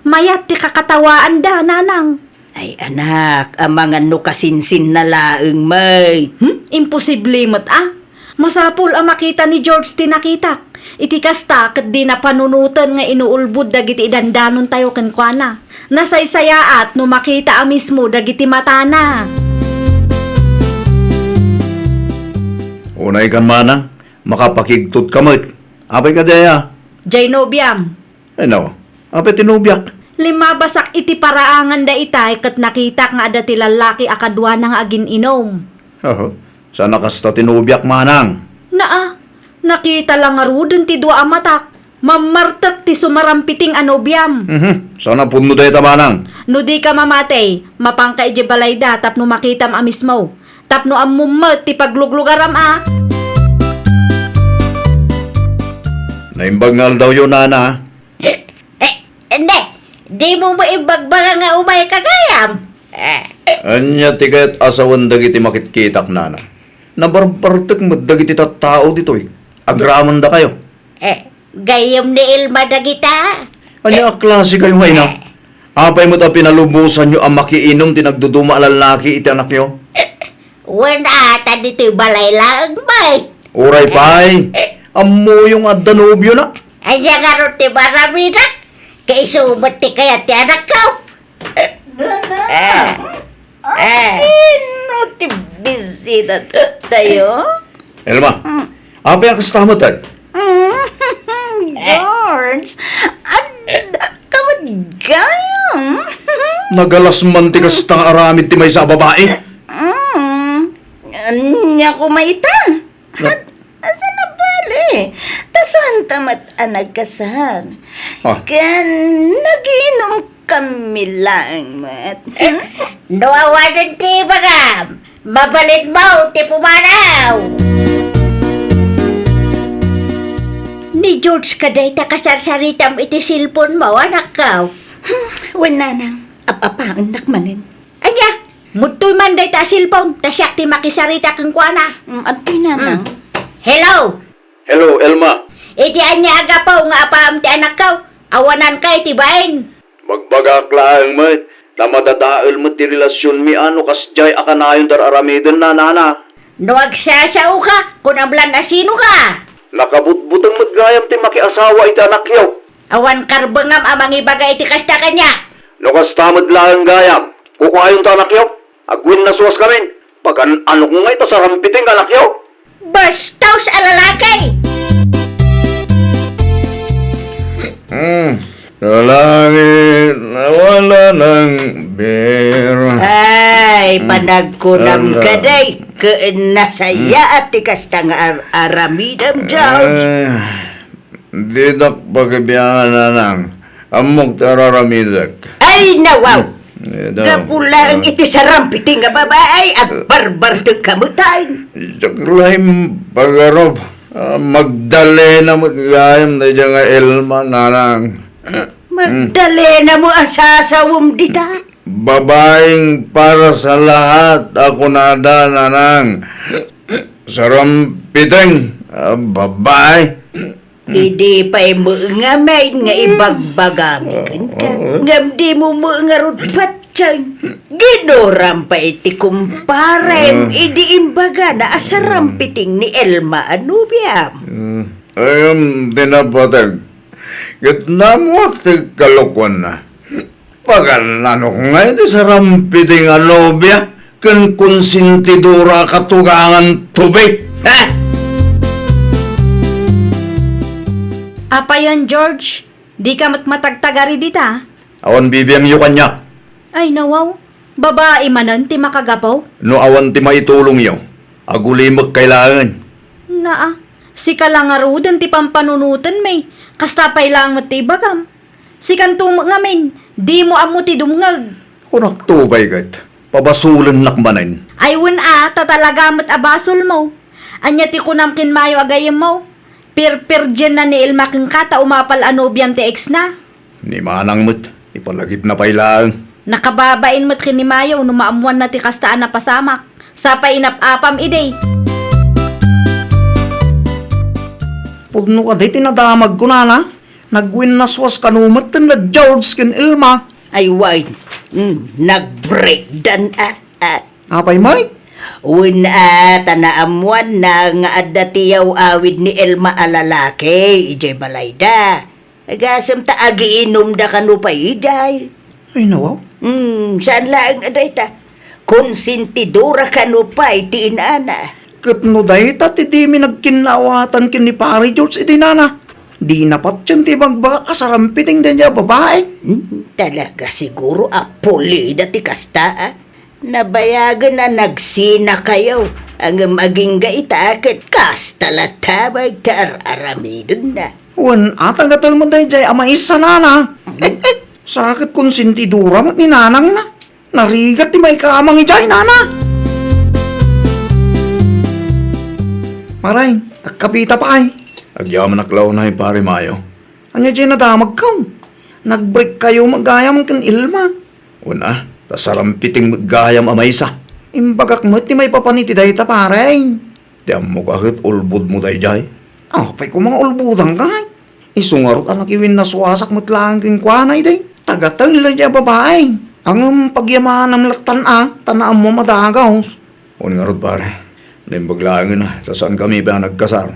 Mayat ti kakatawaanda, Nanang. Ay, anak, amangan no kasinsinna laeng met. Hmm? Imposible met a. Masapul a makita ni George ti nakitak. Iti kasta, ket dina panunoten nga inuulbod dagiti idandanontayo kenkuana. Nasaysayaat no makita a mismo dagiti matana. Unay kan manang, makapakigtot ka met. Apay kadi aya? Jay nobiam. Ay, no. Apay ti nobiak? Limmabasak iti paraangan da itay ket nakitak nga adda ti lallaki a kaduana nga agin-inom. Oho. Saan a kasta ti nobiak, manang? Naa, nakita la ngaruden ti dua a matak. Mammartek ti sumarampiting a nobiam. Mhm. Saan a pudno dayta, manang? No di ka mamati, mapanka idiay balayda tapno makitam a mismo. Tapno ammom met ti pagluglugaram a. Naimbag nga aldawyo, nana. Eh, eh, hindi. Di mo maimbagbaga nga umay ka gayam. Eh. Ania ti kayat a sawen dagiti makitkitak, nana? Nabarbartek met dagiti tattao ditoy. Agramendakayo. Eh, gayyem ni Elma dagita. Ania a klase kayo nga ina? Eh. Apay met a pinalubosanyo a makiinum ti nagduduma a lallaki iti anakyo? Eh, wen ata ditoy balay laeng, bay. Uray pay, eh, ammoyo nga adda nobiona. Ania ngarud ti maramidak? Kaisu met ti kayat ti anakko. Nana! Ah. Ah. Sino ti bisita tayo? Elma, mm, apay a kasta met, ay? Mm, George, adda ka met gayam. Nagalas man ti kasta nga aramid ti maysa a babai. Mm, ania koma ita? Na- At asa na bale? Ta saan ta met a nagkasar? Ah. Ken nagiinom kami laeng met. Eh, no awanen ti ibagam, mabalinmo ti pumanaw. Ni George kadi ta kasarsaritam iti cellphone mo, anakko? Hmm, wen, nanang, ap-apaennak manen. Ania? Mudtoy man dayta a cellphone, ta siak ti makisarita kenkuana. Mm, adtoy, nanang. Mm. Hello? Hello, Elma. Iti ania a gapu nga apaam ti anakko? Awananka iti bain. Bagbagak laeng met, ta madadael met ti relasionmi a no kasdiay a kanayon ti ar-aramiden, nanana. No agsasaoka, kunam lan a sinoka. Nakabutbuteng met gayam ti makiasawa iti anakyo. Awan karbengam a mangibaga iti kasta kaniak. No kasta met laeng gayam, kukuayon ti anakyo. Agwinnasuaskamin. Pagan-anok ngay ta sarampiting nga anakyo. Bastos a lalaki! Hmm. Lalaki na wala ng biro. Ay, hmm, panagkunam ala. Ka, day. Ke-, nasayaat ti kasta nga ar-, aramidam, George. Ay. Didak pakibiangan, nanang. Ammok ti ar-aramidek. Ay, nawaw! Hmm. Gapu laeng iti sarampiting nga babai, agbarbartek ka met ay. Diak la impagarup. Ah, Magdalena met gayam daydiay nga Elma, nanang. Magdalena mo a sasawem dita? Babaeng para sa lahat a kunada, nanang. Sarampiting a babai. Idi pay met ngamin nga ibagbagami kenka, ngem dimo met ngarud patien. Ginuram pay ti kumparem idi imbagana a sarampiting ni Elma a nobiam. Ayam ti napateg. Ket namuak ti kalokuanna. Pagan-anok ngay ti sarampiting a nobia ken konsentidora a katugangan tobi. Ha? Apayon, George, dika met matagtagari dita? Awan bibiangyo kaniak. Ay, nawaw. Babai manen ti makagapu? No awan ti maitulongyo, agulimek kay laengen. Naa, Sika la ngaruden ti pampanunotenmi, kasta pay laeng met ti ibagam. Sikanto met ngamin, dimo ammo ti dumngeg. Kunakto pay ket, pabasolennak manen. Ay wen a, ta talaga met a basolmo. Ania ti kunam ken Mayo a gayyemmo? Pirpirdienna ni Elma kenka ta umapal a nobiam ti exna. Ni Manang met, ipalagipna pay laeng. Nakababain met ken ni Mayo no maammoanna ti kasta a napasamak. Sapay inap-apam idi. Pudno kadi ti nadamagko, nana. Nagwinnaswas kano met ken la George ken Elma. Ay, wen. Mm, nag-breakdan, ah, ah. Apay met? Wen, ah, ta naammoanna nga adda ti yaw-awid ni Elma a lalaki idiay balayda. Agasem ta agiinumda kano pay idiay. Ay, nawaw. Hmm, saan laeng a dayta. Konsentidora kano pay ti inana. Ket no dayta ti dimi nagkinnaawatan ken ni Pare George idi, nana, dina patien ti ibagbagak a sarampiting daydiay a babai. Hmm, talaga siguro a pulida ti kasta, ah. Nabayagen a nagsinakayo, ngem agingga ita ket kasta latta met ti ar-aramidenna. Wen a, tagatel met daydiay a maysa, nana. Sa ket konsentidora met ni nanangna. Narigat ti maikamang idiay, nana. Pare, agkapita pay. Agyamanak la unay, Pare Mayo. Ania diay nadamagko? Nag-break kayo met gayam ken Elma. Wen a, ta sarampiting met gayam a maysa. Imbagak met ti maipapan iti dayta, pare. Ti ammok a ket ulbodmo daydiay. Apay koma nga ulbodanka, ay? Isu ngarud a nakiwinnaswasak met laeng kenkuana idi. Tagatel daydiay a babai. Ngem pagyamanam lattan a, ta naammom a dagus. Wen ngarud, pare. Naimbag laengen a, ta saankami pay a nagkasar.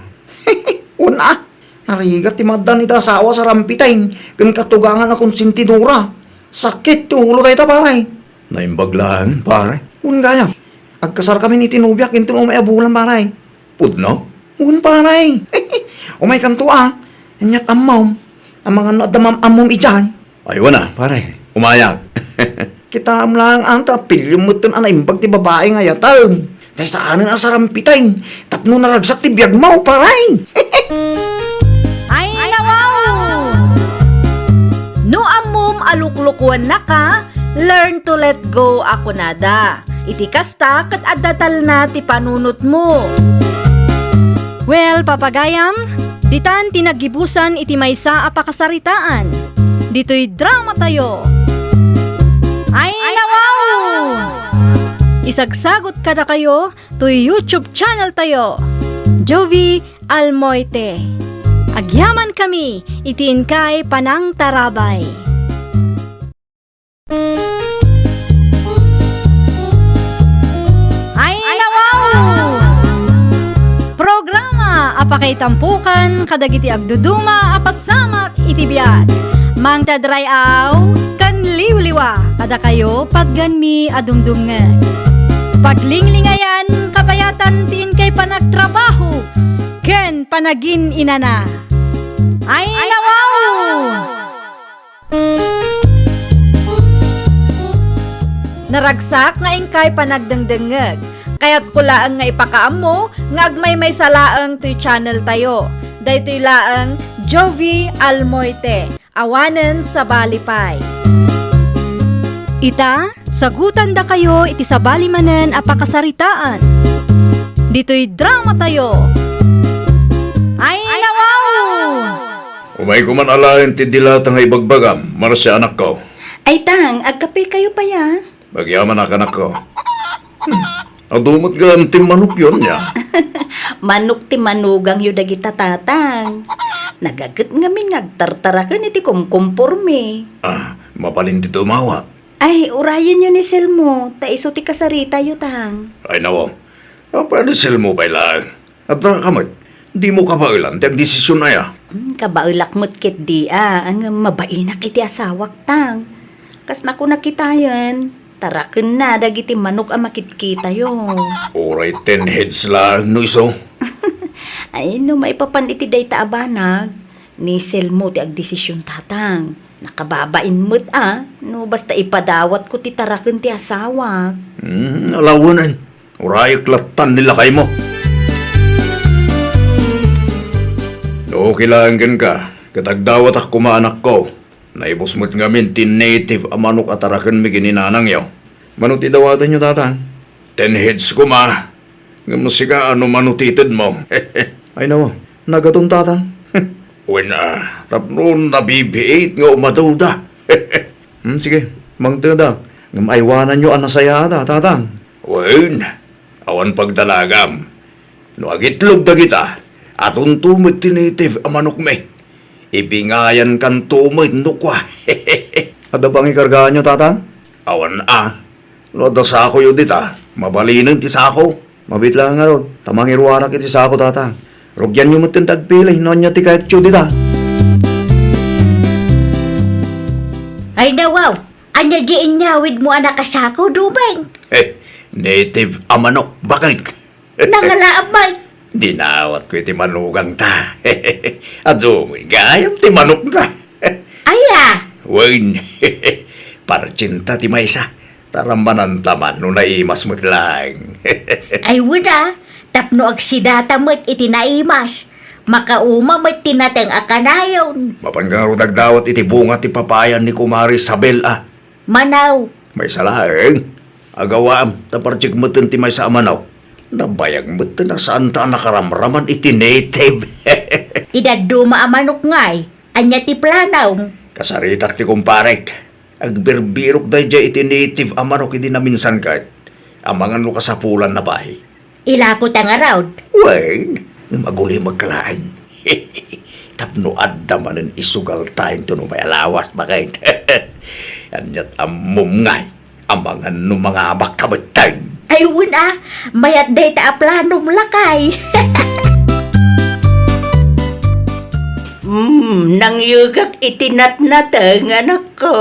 Wen a, narigat ti maaddan iti asawa a sarampiteng ken katugangan a konsentidora. Sakit ti ulo dayta, pare. Naimbag laengen, pare. Wen gayam, agkasarkamin iti nobiak inton umay a bulan, pare. Pudno? Wen, pare. Umaykanto a. Aniat ammom? Amangan no adda mam-ammom idiay. Ay, wen a, pare. Umayak. Kitaem laeng a, ta piliem metten a naimbag ti babai nga ayatem. Tay saanen a sarampiteng tapno naragsak ti biagmo, pare. Ay, nawaw! No ammom a luklukuennaka, learn to let go a kunada. Iti kasta, ket adda talna ti panunotmo. Well, papagayam, ditan ti naggibusan iti maysa a pakasaritaan. Ditoy dramatayo. Ay, nawaw! Isagsagot kadakayo toy YouTube channeltayo, Jovie Almoite. Agyamankami iti inkay panangtarabay. Ay, nawaw! Programa a pakaitampokan kadagiti agduduma a pasamak iti biag. Mangted ray-aw ken liwliwa kadakayo, patganmi a dumdumngeg. Paglinglingayan, kabayatan ti inkay panagtrabaho ken panagin-inana. Ay, nawaw! Naragsak nga inkay panagdengdengngeg. Kayatko laeng nga ipakaammo nga agmaymaysa laeng toy channeltayo. Daytoy laeng Jovie Almoite, awanen sabali pay. Ita, sagutandakayo iti sabali manen a pakasaritaan. Ditoy dramatayo. Ay, nawaw! Umayko man alaen ti dilata nga ibagbagam, Marcia, anakko. Ay, tang, agkapekayo pay a? Agyamanak, anakko. Hmm. Adu met gayam ti manokyo ania? Manok ti manugangyo dagita, tatang. Nagaget ngamin nga agtartaraken iti kumkumpormi. Ah, mabalin ti tumawag. Ay, urayenyo ni Selmo, ta isu ti kasaritayo, tang. Ay, nawaw. Apay ni Selmo pay laeng? Adda ka met, dimo kabaelan ti agdesision aya? Hmm, kabaelak met ketdi a, ngem mabainak iti asawak, tang. Kas nakunak itayen, tarakenna dagiti manok a makitkitayo. Uray ten heads laeng no isu. Ay, no maipapan iti dayta a banag, ni Selmo ti agdesision, tatang. Nakababain met a, no basta ipadawatko ti taraken ti asawak. Hmm, alawenen. Urayek lattan ni lakaymo. Okay laeng kenka, ket agdawatak koma, anakko. Naibus met ngamin ti native a manok a tarakenmi ken ni nanangyo. Mano ti dawatenyo, Tatang? Ten heads koma. Ngem sika, ano mano ti itedmo? Ay, nawa, nagaton, Tatang. Wen, ah, tapno nabibiit nga umaduda. Hmm, sige, mangtedak. Ngem aywananyo a nasayaat, Tatang. Wen, awan pagdalagam. No agitlog dagita, atonto met ti native a manokmi. Ibingayankanto met no kua. Adda pangikargaanyo, Tatang? Awan a. No adda sakoyo dita, mabalinen ti sako. Mabiit laeng ngarud, ta mangiruarak iti sako, Tatang. Rugianyo metten ti agpili no ania ti kayatyo dita. Ay, nawaw, ania di inyawidmo a nakasako, Dumeng? Eh, native a manok, bakit? Nangalaam, Mike. Dinawatko iti manugangta. Adu, gayam ti manokta. Aya? Wen, partinta ti maysa. Tarambananta man no naimas met laeng. Ay, wen a, tapno agsidata met iti naimas. Makauma met ti nateng a kanayon. Mapan ngarud agdawat iti bunga ti papaya ni Kumare Isabel a. Manaw. Maysa laeng. Agawaam, ta partik metten ti maysa a manok. Nabayag metten a saanta a nakaramraman iti native. Ti dadduma a manok ngay, ania ti planom? Kasaritak ti kumparek. Agbirbirok daydiay iti native a manok idi naminsan ket. Amangan no kasapulanna pay. Ilako ta ngarud. Wen, magulimekka laeng. Tapno adda manen isugaltayo no may alawas, bakit? Aniat ammom ngay, amangan no mangabakka metten. Ay, wen a, mayat dayta a planom, lakay. Hmm, nangyegak iti natnateng, anakko.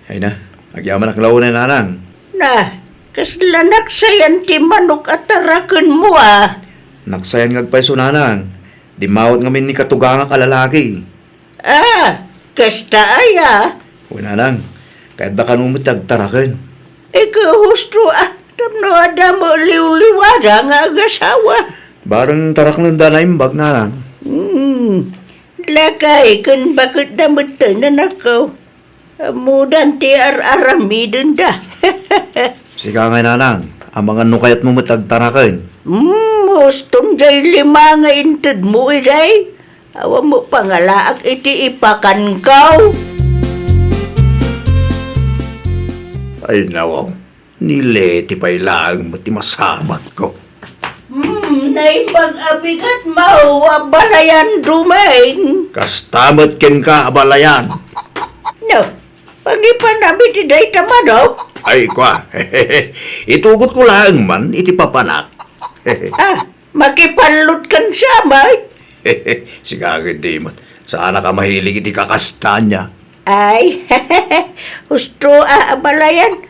Ay na, agyamanak la unay, nanang. Na, kasla naksayan ti manok a tarakenmo a? Naksayan nga agpayso, nanang. Dimmawat ngamin ni katugangak a lalaki. Ah, kasta aya? Wen, nanang. Kayatda kano met ti agtaraken. Ika husto a, tapno adda met liwliwada nga agasawa. Bareng taraknenda naimbag, nanang. Hmm, lakay ken baketda metten, anakko. Ammodan ti ar-aramidenda. Sika ngay, nanang, amangan no kayatmo met agtaraken. Hmm, hustom jay lima nga intedmo idiay. Awan mo pangalaak iti ipakanko. Ay, nawaw. Ni Leti pay laeng met ti masabatko. Hmm, naimbag a bigat mo, abalayan, Dumeng. Kasta met kenka, abalayan. No, pangipanam iti dayta manok? Ay, kua. Itugotko laeng man iti papanak. Ah, makipallot kan siya, may? Sika ket di met. Saanak a mahilig iti kakastania. Ay, husto a, abalayan.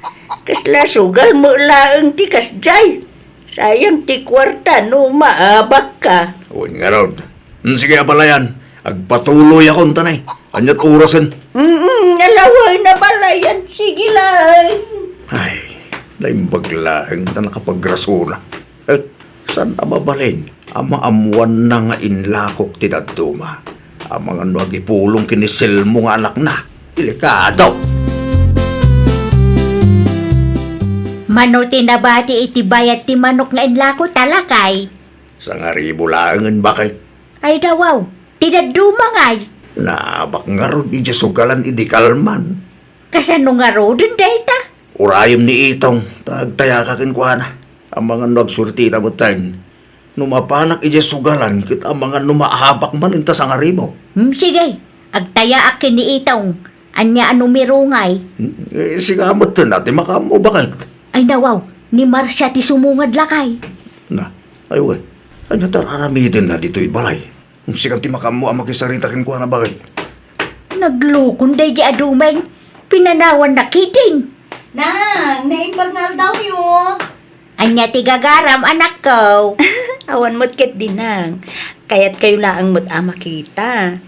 Kasla sugal mo laeng ti kasjay. Sayang ti kuarta no maabakka. Wen ngarud. Hmm, sige, abalayan. Agpatuloyakon ta nay. Aniat orasen? Mm, alaway, abalayan. Sige laeng. Ay, naimbag laeng ta nakapagrasona. Eh, saan a mabalin a maammoanna nga inlakok ti dadduma? Amangan no agipulong ken ni Selmo nga anakna. Delikado! Mano ti nabati iti bayat ti manok nga inlakota, lakay? Sangaribu laengen, bakit? Ay, dawaw, ti dadduma ngay? Naabak ngarud idiay sugalan idi kalman. Kasano ngaruden dayta? Urayem ni Itong, ta agtayaka kenkuana. Amangan no agsuerteta metten. No mapanak idiay sugalan, ket amangan no maabak man inta sangaribu. Hmm, sige. Agtayaak ken ni Itong. Ania a numero ngay? Hmm, eh, sika metten a ti makaammo, bakit? Ay, nawaw, ni Marcia ti sumungad, lakay. Na, ay, wen. Ania ti ar-aramidenna ditoy balay? Sikan ti makaammo a makisarita kenkuana, bakit? Naglukon daydi a Dumeng. Pinanawanna ketdin. Nang, naimbag nga aldawyo. Ania ti gagaram, anakko? Awan met ketdi, Nang. Kayatkayo laeng met a makita.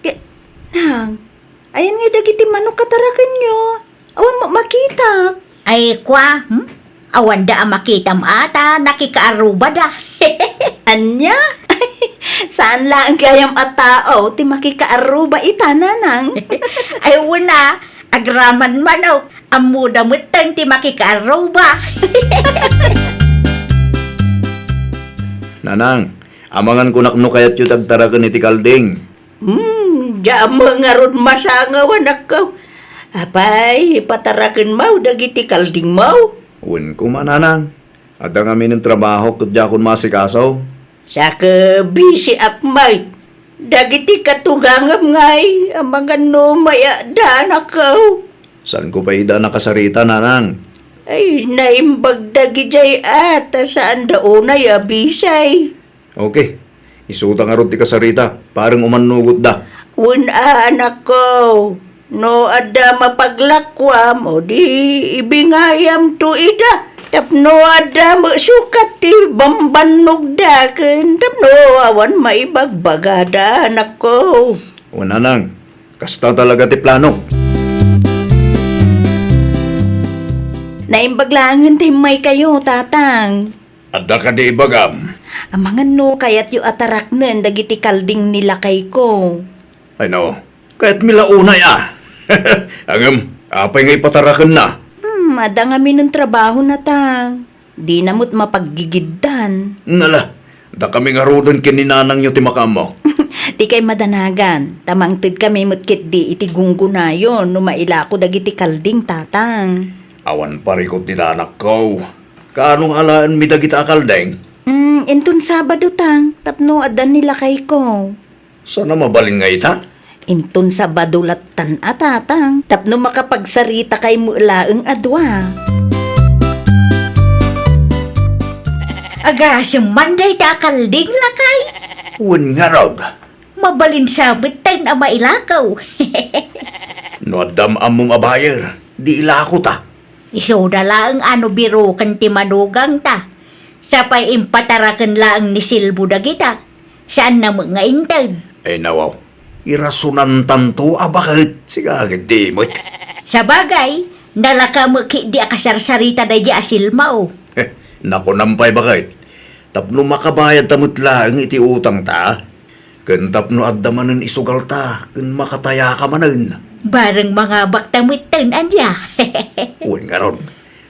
Ke-, Nang, ayan ngay dagiti manok a tarakenyo? Awan met makitak. Ay, kua, hmm? Awanda a makitam a ta nakikaarrubada. Ania? Saan laeng gayam a tao ti makikaarruba ita, Nanang? Ay, wen a, agraman manok. Ammoda metten ti makikaarruba. Nanang, amangan kunak no kayatyo ti agtaraken iti kalding. Hmm, diak met ngarud masangaw, anakko. Apay, patarakenmo dagiti kaldingmo? Wen koma, Nanang. Adda ngamin trabaho ket diakon maasikaso. Sa kabisiak met. Dagiti katugangam ngay, amangan no mayada, anakko. Saanko pay ida a nakasarita, Nanang? Ay, naimbag dagidiay a, ta saanda unay a bisay. Okay. Isuta ngarud ti kasarita, pareng umannugotda. Wen a, anakko. No adda mapaglakuam, o di ibingayamto ida. Tapno adda met sukat ti bambannogda ken tapno awan maibagbagada, anakko. O, Nanang, kasta talaga ti plano. Naimbag laengen ti immaykayo, Tatang. Adda kadi ibagam? Amangan no kayatyo a taraknen dagiti kalding ni lakayko. Ay no, kayatmi la unay a. Ngem, apay nga ipatarakenna? Hmm, adda ngamin trabahona, Tang. Dina met mapaggigiddan. Ngala, dakami ngaruden ken ni nanangyo ti makaammo. Dikay madanagan, ta mangtedkami met ketdi iti gunggonayon no mailako dagiti kalding, Tatang. Awan parikut ti danakko. Kaano nga alaenmi dagita a kalding? Mm, inton Sabado, Tang, tapno adda ni lakayko. Saan a mabalin nga ita? Inton Sabado lattan a, Tatang, tapno makapagsaritakay met laeng a dua. Agasem man dayta a kalding, lakay? Wen ngarud. Mabalin sa metten a mailako. No adda am-ammom a buyer, di ilakota. Isuda laeng a no biroken ti manugangta. Sa pay impataraken laeng ni Silbo dagita. Saanna met nga inted. Ay, nawaw. Irasonantanto a baket. Sika ketdi met. Sabagay, nalaka met ketdi a kasarsarita daydi a Silbo. Nakunam pay baket. Tapno makabayadta met laeng iti utangta, ken tapno adda manen isugalta ken makatayaka manen. Bareng mangabakta metten, ania? Wen ngarud,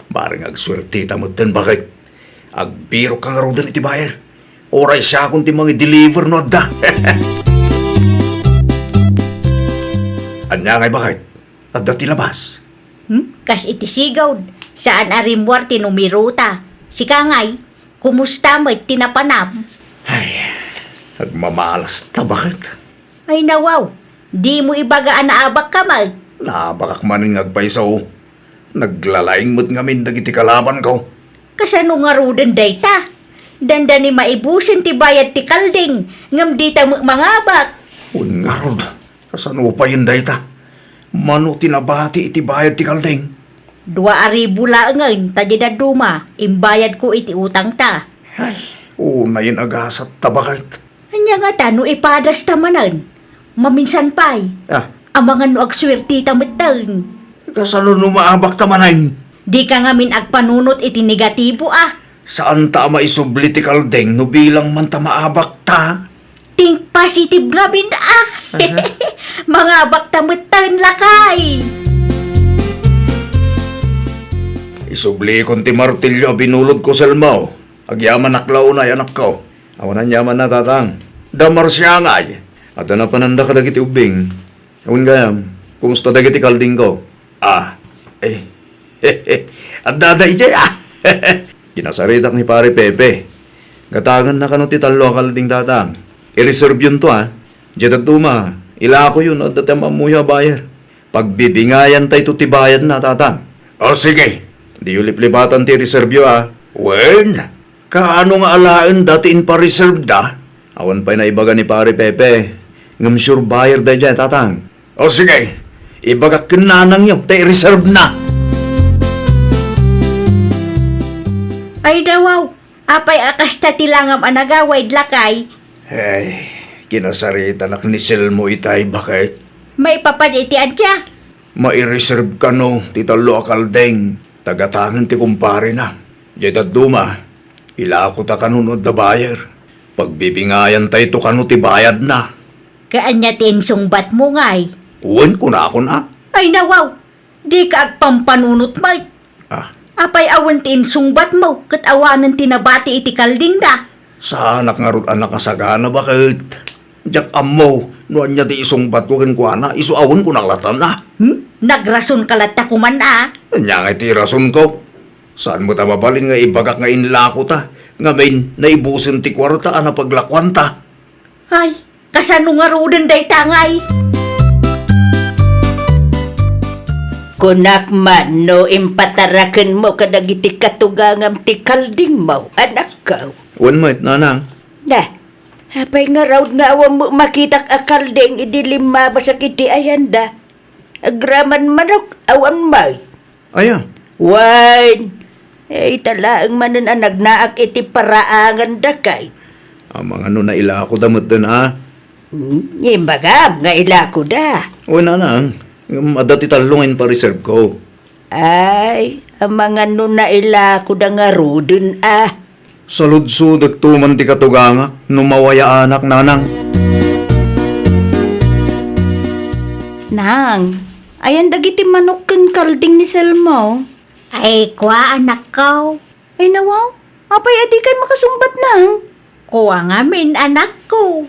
bareng agsuerteta metten, baket. Agbirokka ngaruden iti buyer. Uray siakon ti mangi-deliver no adda. Ania ngay, baket? Adda ti labas? Hmm? Kas iti sigud, saan a rimmuar ti numerota. Sika ngay, kumusta met ti napanam? Ay, agmamalasta, baket. Ay, nawaw, dimo ibaga a naabakka met. Naabakak manen nga agpayso. Naglalaing met ngamin dagiti kalabanko. Kasano ngaruden dayta? Dandani maibusen ti bayad ti kalding, ngem dita met mangabak. Wen ngarud, kasano payen dayta? Mano ti nabati iti bayad ti kalding? Dua a ribu laengen ta di dadduma, imbayadko iti utangta. Ay, unayen a gasat ta, baket. Ania ngata no ipadasta manen? Maminsan pay. Ah. Amangan no agsuerteta metten. Kasano no maabakta manen? Dika ngamin agpanunot iti negatibo a. Saanta a maisubli ti kalding no bilang man ta maabakta. Think positive ngamin a. Aha. Mangabakta metten, lakay. Isublikon ti martilyo a binulodko, Selmo. Agyamanak la unay, anakko. Awan aniamanna, Tatang. Da Marcia ngay. Adda napananda kadagiti ubbing. Awan gayam, kumusta dagiti kaldingko? Ah, eh, adda daydiay, ah. Kinasaritak ni Pare Pepe. Gatangenna kano ti tallo a kalding, Tatang. Ireserbyonto, ah. Diay dadduma, ilakoyo no adda ti am-ammoyo a buyer. Pagbibingayantayto ti bayadna, Tatang. O, sige. Diyo liplipatan ti reservyo, a. Wen, kaano nga alaenda ti impareserveda? Awan pay naibaga ni Pare Pepe. Ngem sure buyer daydiay, Tatang. O, sige. Ibagak ken nanangyo ta ireservena. Ay, dawaw. Apay a kasta ti langam a nagawid, lakay? Ay, kinasaritanak ni Selmo itay, baket. Maipapan iti ania? Maireserve kano ti tallo a kalding, ta gatangen ti kumparena. Diay dadduma, ilakota kano no adda buyer. Pagbibingayantayto kano ti bayadna. Ket ania ti insungbatmo ngay? Wen, kunakon a. Ay, nawaw! Dika agpampanunot met. Ah. Apay a wen ti insungbatmo, ket awanen ti nabati iti kaldingda? Saanak ngarud a nakasagana, baket. Diak ammo no ania ti isungbatko kenkuana, isu a wen kunak latta a. Hmm? Nagrasonka latta koman a. Ania ngay ti rasonko? Saan met a mabalin nga ibagak nga inlakota, ngamin naibusen ti kuarta a napaglakuanta? Ay, kasano ngaruden dayta ngay? Kunak man no impatarakenmo kadagiti katugangam ti kaldingmo, anakko. Wen met, nanang. Na, apay ngarud nga awan makitak a kalding idi limmabasak iti ayanda? Agraman manok, awan met. Aya? Wen, ita laeng manen a nagnaak iti paraangan dakay. Amangan no nailakoda metten a. Hmm, imbagam nga ilakoda. Wen, nanang, ngem adda ti tallo nga inpareservko. Ay, amangan no nailakoda ngaruden a. Saludsodekto man ti katugangak no mawayaanak, nanang. Nang, ayan dagiti manok ken kalding ni Selmo? Ay, kua, anakko. Ay, nawaw, apay a dikay makasungbat, nang? Kua ngamin, anakko.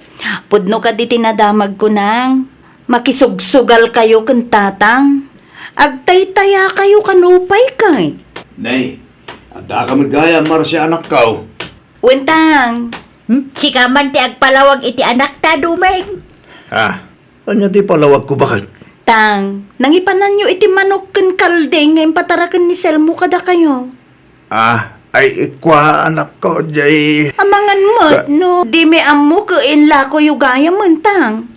Pudno kadi ti nadamagko, nang. Makisugsugalkayo ken tatang. Agtaytayakayo kano pay ket. Nay, addaka met gayam, Marcia, anakko. Wen, tang. Hmm? Sika man ti agpalawag iti anakta, Dumeng. Ah, ania ti palawagko, baket? Tang, nangipananyo iti manok ken kalding nga impataraken ni Selmo kadakayo. Ah, ay, kua, anakko, jay. Amangan met, ka- no, dimi ammo ket inlakoyo gayamen, tang.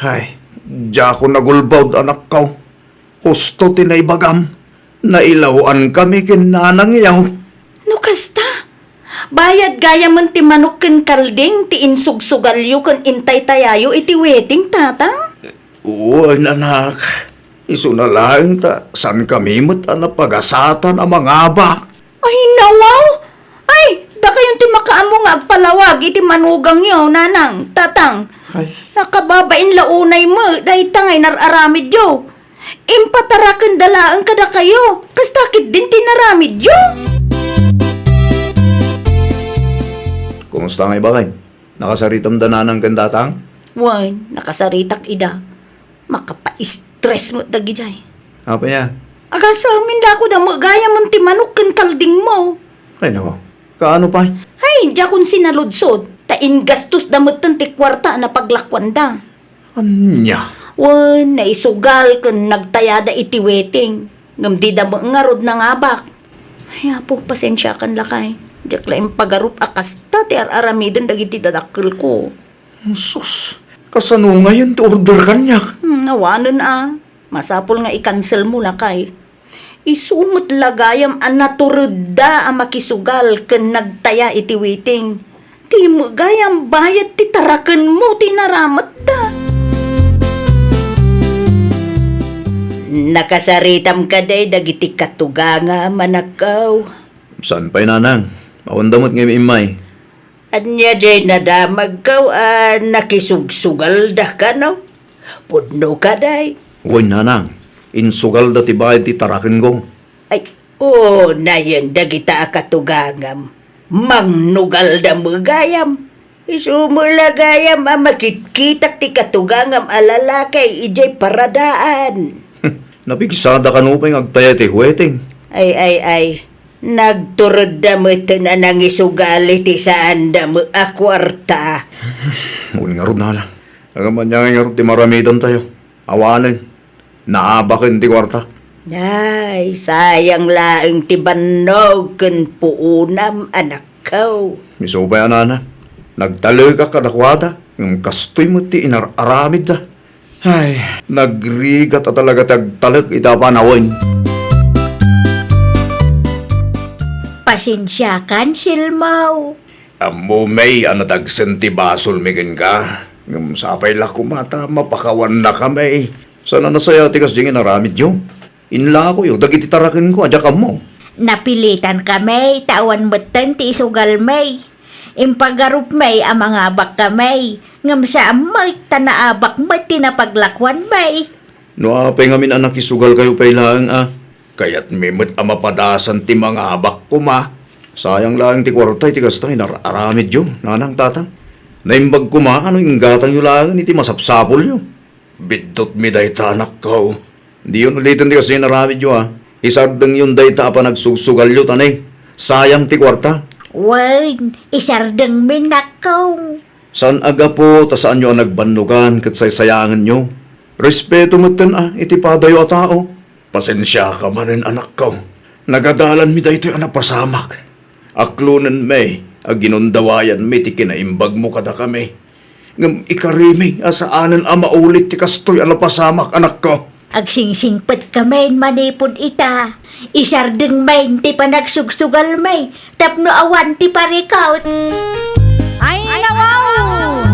Ay, diakon nagulbod, anakko. Husto ti naibagam. Nailawankami ken nanangyo. No kasta, bayad gayamen ti manok ken kalding ti insugsugalyo ken intaytayayo iti wedding, tatang? Wen, anak. Isuna laeng ta saankami met a napagasatan a mangabak. Ay, nawaw! Ay, dakayon ti makaammo nga agpalawag iti manugangyo, nanang, tatang. Ay. Nakababain la unay met dayta nga inar-aramidyo. Impatarakenda laeng kadakayo. Kasta ketdin ti inaramidyo. Kumusta ngay, baket? Nakasaritam da nanang ken tatang? Wen, nakasaritak ida. Makapa-stress met dagijay. Apay a? Agasem, inlakoda met gayamen ti manok ken kaldingmo. Ay, nako. Kaano pay? Ay, diakon sinaludsod, ta inggastosda metten ti kuarta a napaglakuanda. Ania? Wen, naisugal ken nagtayada iti wedding. Ngem dida met ngarud nangabak. Ay, Apo, pasensiakan lakay. Diak la impagarup a kasta ti ar-aramiden dagiti dadakkelko. Sus, kasano ngayen ti order kaniak? Hmm, awanen a. Masapul nga i-cancel mo lakay. Isu met la gayam a naturedda a makisugal ken nagtaya iti wedding. Di met gayam bayad ti tarakenmo ti naramatda. Nakasaritam kadi dagiti katugangam, anakko? Saan pay, nanang. Awanda met nga immay. Ania jay nadamagko a nakisugsugalda kano? Pudno kadi? Wen, nanang, insugalda ti bayad ti tarakenko. Ay, unayen dagita a katugangam, mangnugalda met gayam. Isu met la gayam a makitkitak ti katugangam a lalaki idiay paradaan. Napigsada kano pay nga agtaya ti wedding? Ay, ay, ay. Nagturedda metten a nangisugal iti saanda met a kuarta. Wen ngarud, nana. Ngem ania ngay ngarud ti maramidantayo? Awanen, naabaken ti kuarta. Ay, sayang laeng ti bannog ken puonam, anakko. Isu pay a, nana. Nagtalekak kadakuada, ngem kastoy met ti inar-aramidda. Ay, nagrigat a talaga ti agtalek iti a panawen. Pasensiakan, Silmaw. Ammom a nadagsen ti basolmi kenka, ngem sapay la koma ta mapakawannakami. Saan a nasayaat ti kasdiay nga inaramidyo. Inlakoyo dagiti tarakenko a diak ammo. Napilitankami ta awan metten ti isugalmi. Impagarupmi a mangabak kami, ngem saan met ta naabak met ti napaglakuanmi. No apay ngamin a nakisugalkayo pay laeng a, kayatmi met a mapadasan ti mangabak koma. Sayang laeng ti kuarta iti kasta inar-aramidyo, nanang tatang. Naimbag koma a no inggatangyo laeng iti masapsapulyo. Biddutmi dayta, anakko. Diyon uliten ti kasta inaramidyo a. Isardengyon dayta a panagsugsugalyo, ta ne, sayang ti kuarta. Wen, isardengmi, nakko. Saan a gapu ta saanyo a nagbannogan ket saysayangenyo. Respeto metten a iti padayo a tao. Pasensiaka manen, anakko. Nagadalanmi daytoy a napasamak. Aklonenmi a ginundawayanmi ti kinaimbagmo kadakami. Ngem ikarimi a saanen a maulit ti kastoy a napasamak, anakko. Agsingsingpet kamin manipud ita. Isardengmin ti panagsugsugalmi tapno awan ti parikut. Ay, nawaw!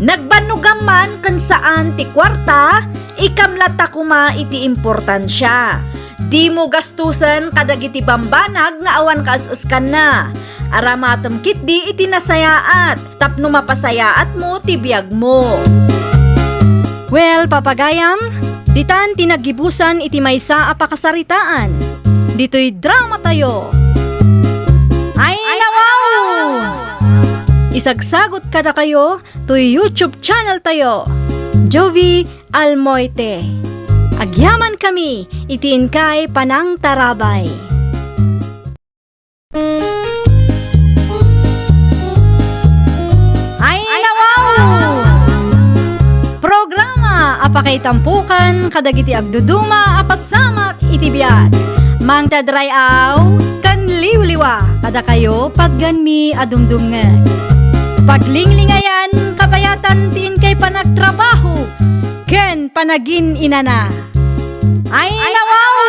Nagbannogam man ken saan ti kuarta, ikam latta koma iti importansia. Dimo gastusen kadagiti bambanag nga awan kaes-eskanna. Aramatem ketdi iti nasayaat tapno mapasayaatmo ti biagmo. Well, papagayam, ditan ti naggibusan iti maysa a pakasaritaan. Ditoy dramatayo. Ay, nawaw! Isagsagot kadakayo toy YouTube channel tayo, Jovi Almoite. Agyamankami iti inkay panangtarabay. Ay, nawaw! Programa a pakaitampokan kadagiti agduduma a pasamak iti biag. Mangted ray-aw ken liwliwa kadakayo, patganmi a dumdumngeg. Paglinglingayan, kabayatan ti inkay panagtrabaho ken panagin-inana. Ay, nawaw!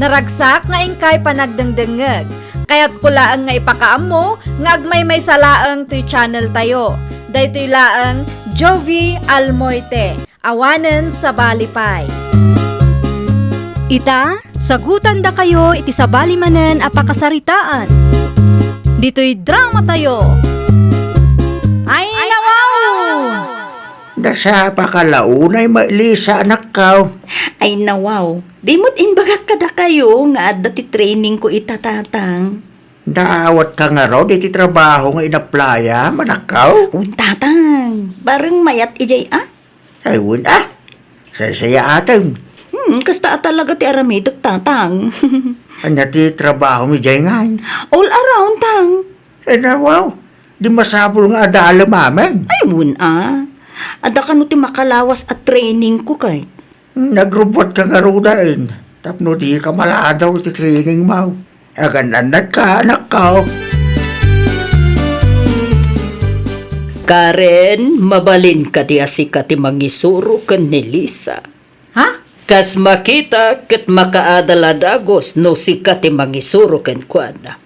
Naragsak nga inkay panagdengdengngeg. Kayatko laeng nga ipakaammo nga agmaymaysa laeng toy channel tayo. Daytoy laeng Jovi Almoite, awanen sabali pay. Ita, sagutandakayo iti sabali manen a pakasaritaan. Ditoy dramatayo. Ay, nawaw! Nasapaka la unay, Maylisa, anakko. Ay, nawaw. Di met imbagak kadakayo nga adda ti trainingko ita, Tatang. Naawatka ngarud iti trabaho nga inaplayam, anakko? Wen, Tatang. Bareng mayat idiay, a? Ay, wen, a. Saysayaatem. Hmm, kasta a talaga ti aramidek, Tatang. Ania ti trabahomi idiay ngay? All around, Tang. Ay, nawaw. Di masapul nga adalem amin. Ay, wen, a. Adda kano ti makalawas a trainingko, kay? Nagrubotka ngaruden tapno dika maladaw iti trainingmo. Agan-annadka, anakko. Karen, mabalin kadi a sika ti mangisuro ken ni Lisa? Ha? Kas makita ket makaadal a dagus no sika ti mangisuro kenkuana.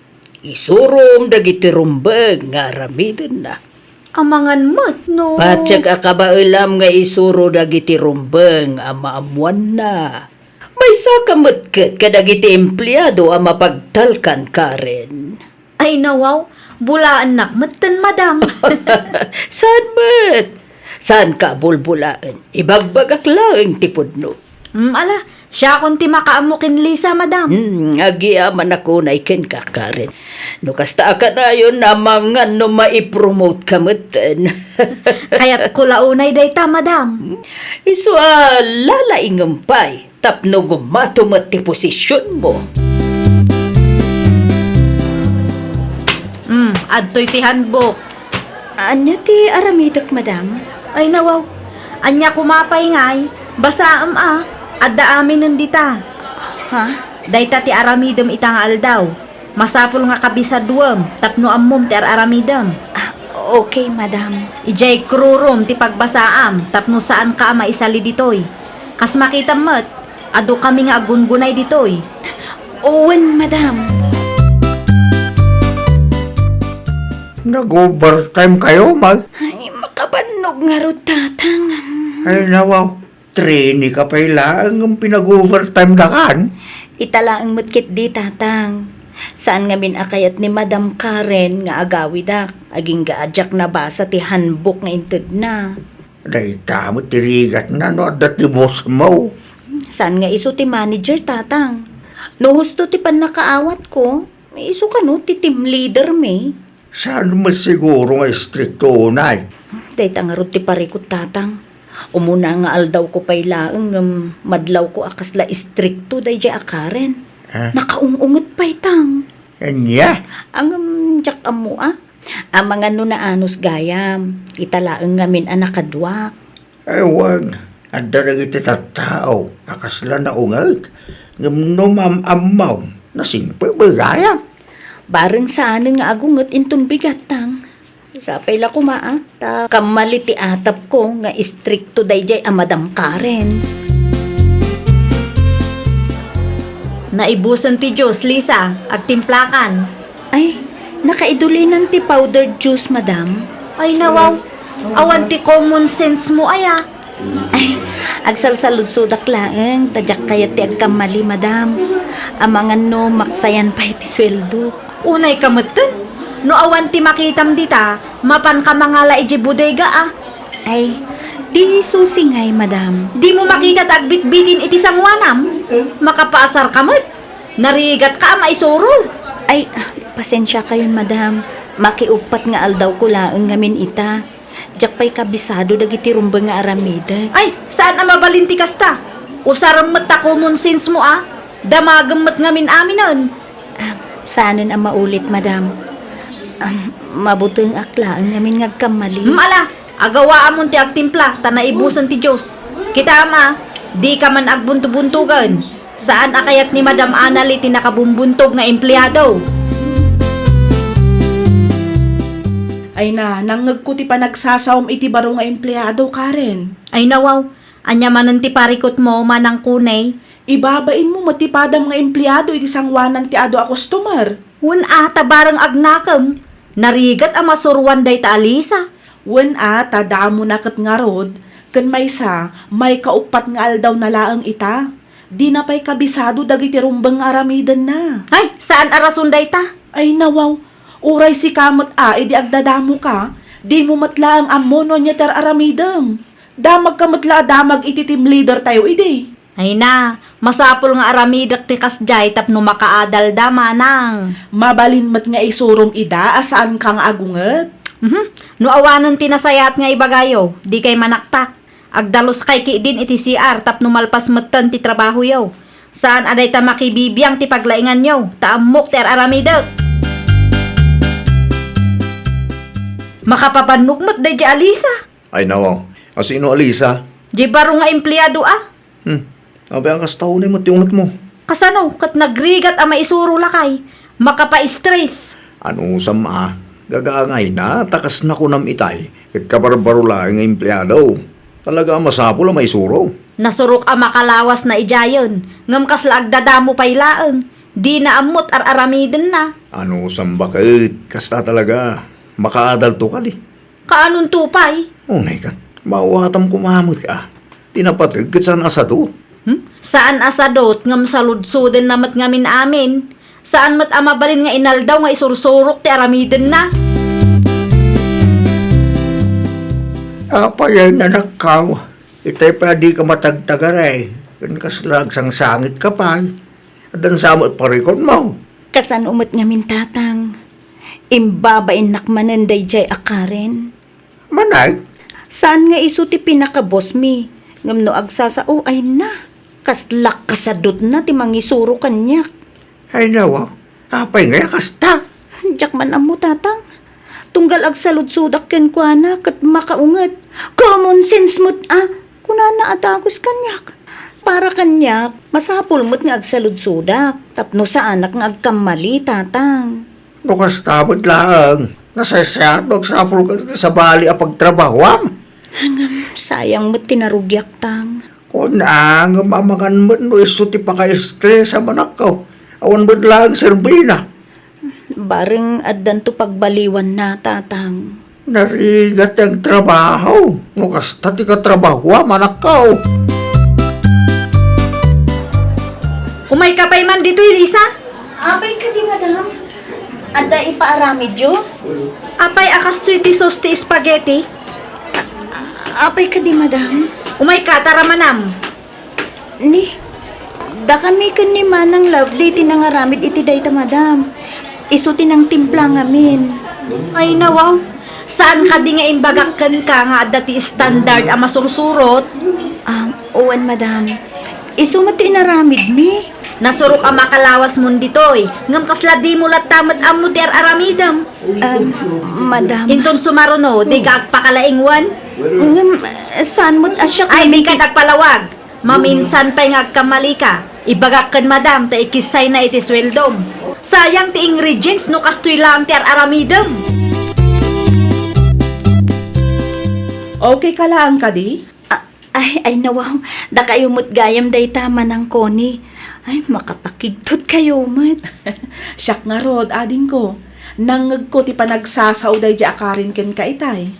Isurom dagiti rumbeng nga aramidenna. Amangan met no. Patiek a kabaelam nga isuro dagiti rumbeng a maammoanna. Maysaka met ket kadagiti empleado a mapagtalkan, Karen. Ay, nawaw, bulaennak metten, madam. Saan met? Saanka a bulbulaen? Ibagbagak laeng ti pudno. Mm, ala, siakon ti makaammo ken Lisa, madam. Hmm, agyamanak unay kenka, Karen. No kasta a kanayon, amangan no maipromote ka metten. Kayatko la unay dayta, madam. Isu a lalaingem pay tapno gumato met ti posisionmo. Hmm, adtoy ti handbook. Ania ti aramidek, madam? Ay, nawaw. Ania koma pay ngay? Basaem a. Adda aminen dita. Ha? Dayta ti aramidem ita nga aldaw. Masapul nga kabisaduem tapno ammom ti ar-aramidem. Ah, okay, madam. Idiay crew room ti pagbasaam tapno saanka a maisali ditoy. Kas makitam met, adu kami nga aggungunay ditoy. Wen, madam. Nag-overtime kayo, Mag? Ay, makabannog ngarud, Tatang. Ay, nawaw. Trainee ka pay laeng ngem pinag-overtime da kan? Ita laeng met ketdi, Tatang. Saan ngamin a kayat ni Madam Karen nga agawidak, agingga a diak nabasa ti handbook nga intedna. Dayta met ti rigatna no adda ti boss mo. Saan nga isu ti manager, Tatang. No husto ti pannakaawatko, isu kano ti team leader mi. Saan met siguro nga istrikto unay? Dayta ngarud ti parikut, Tatang. Umuna nga aldawko pay laeng ngem madlawko a kasla istrikto daydiay a Karen. Ah? Nakaung-unget pay, Tang. Ania? Ngem diak ammo a. Amangan no naanus gayam, ita laeng ngamin a nakaduak. Ay, wen, adda dagiti tattao a kasla naunget, ngem no maam-ammom, nasingpet gayam. Bareng saanen nga agunget inton bigat, Tang. Sapay la koma, a, ta kammali ti atapko nga istrikto daydiay a Madam Karen. Naibusen ti juice, Lisa. Agtimplakan. Ay, nakaidulinan ti powdered juice, Madam. Ay, nawaw. Awan ti common sense mo, aya. Ay, agsalsaludsodak laeng, ta diak kayat ti agkammali, Madam. Amangan no maksayan pay ti sueldo. Unay ka metten? No awan ti makitam dita, mapan ka mangala iti bodega, a. Ay, ti susi ngay, Madam. Dimo makita ta agbitbitin iti sangoanam? Makapaasar ka met? Narigat ka a maisuro. Ay, pasensia kayon, Madam. Makiuppat nga aldawko laeng ngamin ita. Diak pay kabisado dagiti rumbeng nga aramidek. Ay, saan a mabalin ti kasta. Usarem met ta common sense mo, a. Damagem met ngamin aminen. Ah, saanen a maulit, Madam. Ah, mabutengak laeng ngamin nga agkammali. Hmm, ala, agawaamon ti agtimpla, ta naibusen ti juice. Kitaem a, dika man agbunto-buntogen. Saan a kayat ni Madam Anali ti nakabumbuntog nga empleado. Ay na, nangngegko ti panagsasaom iti baro nga empleado, Karen. Ay nawaw, ania manen ti parikutmo, Manang Kuney? Ibabainmo met ti padam nga empleado iti sangoanan ti adu a customer. Wen a, ta bareng agnakem. Narigat a masuroan dayta a Lisa. Wen a, ta damona ket ngarud, ken maysa, maikauppat nga aldawna laeng ita. Dina pay kabisado dagiti rumbeng nga aramidenna. Ay, saan a rason dayta? Ay, nawaw. Uray sika met a idi agdadamoka, dimo met laeng ammo no ania ti ar-aramidem. Damagka met la a damag iti team leader tayo idi. Ay na, masapul nga aramidek ti kasdiay tapno makaadalda, manang. Mabalin met nga isurom ida a saanka nga agunget. Mhm. No awanen ti nasayaat nga ibagayo, dikay manaktak. Agdaluskay ketdin iti C R tapno malpas metten ti trabahoyo. Saan a dayta makibibiang ti paglainganyo, ta ammok ti ar-aramidek. Makapabannog met daydiay a Lisa. Ay, nawaw. A sino a Lisa? Di baro nga empleado a. Hmm. Apay a kasta unay met ti ungetmo? Kasano ket nagrigat a maisuro lakay? Makapa-stress. Anusam a, gagaangayna ta kas nakunam itay ket kabarbaro laeng nga empleado. Talaga a masapul a maisuro. Nasurok a makalawasna idiayen, ngem kasla agdadamo pay laeng. Dina ammo ti ar-aramidenna. Anusam baket, kasta talaga. Makaadalto kadi. Kaanonto pay? Unay ket, maawatam koma met a. Ti napateg ket saan a sadot. Hmm? Saan a sadot ngem saludsodenna met ngamin amin. Saan met a mabalin nga inaldaw nga isursurok ti aramidenna. Apay a, anakko, itay pay a dika matagtagaray, ken kasla agsangsangitka pay. Addan sa met parikutmo. Kasano met ngamin, Tatang? Imbabainnak manen daydiay a Karen. Manay? Saan nga isu ti pinaka-boss mi, ngem no agsasao, ay na, kasla kasadotna ti mangisuro kaniak. Ay, nawa, apay ngay a kasta? Diak man ammo, Tatang. Tunggal agsaludsodak kenkuana ket makaunget. Common sense met a, kunana a dagus kaniak. Para kaniak, masapul met nga agsaludsodak tapno saanak nga agkammali, Tatang. No kasta met laeng, nasaysayaat no agsapulka iti sabali a pagtrabahoam. Ngem sayang met ti narugiak, Tang. Kuna, ngem amangan met no isu ti paka-stress a manakkaw. Awan met laeng serbina. Bareng addanto pagbaliwanna, Tatang. Narigat ti agtrabaho. No kasta ti katrabahoam, anakko. Umayka pay man ditoy, Lisa? Apay kadi, madam? Adda ipaaramidyo? Apay a kastoy ti sauce ti spaghetti? Apay kadi, madam? Umayka, tara manam. Ni, dakami ken ni Manang Lovely ti nangaramid iti dayta, madam. Isu ti nangtimpla ngamin. Ay, nawaw. Saan kadi nga imbagak kenka nga adda ti standard a masursurot? Ah, wen, madam. Isu met ti inaramidmi. Nasurok a makalawasmon ditoy, ngem kasla dimo latta met ammo ti ar-aramidem. Ah, madam. Inton sumaruno, dika agpakalaingwan? Ngem, saan met a siak Ay, dika nagpalawag. Maminsan pay nga agkammalika. Ibagak ken madam ta ikissayna iti sueldom. Sayang ti ingredients no kastoy laeng ti ar-aramidem. Okay ka laeng kadi? Ah, ay, ay, nawaw. Dakayo met gayam dayta, Manang Connie. Ay, makapakigtot kayo met. Siak ngarud, adingko. Nangngegko ti panagsasao daydi a Karen kenka itay.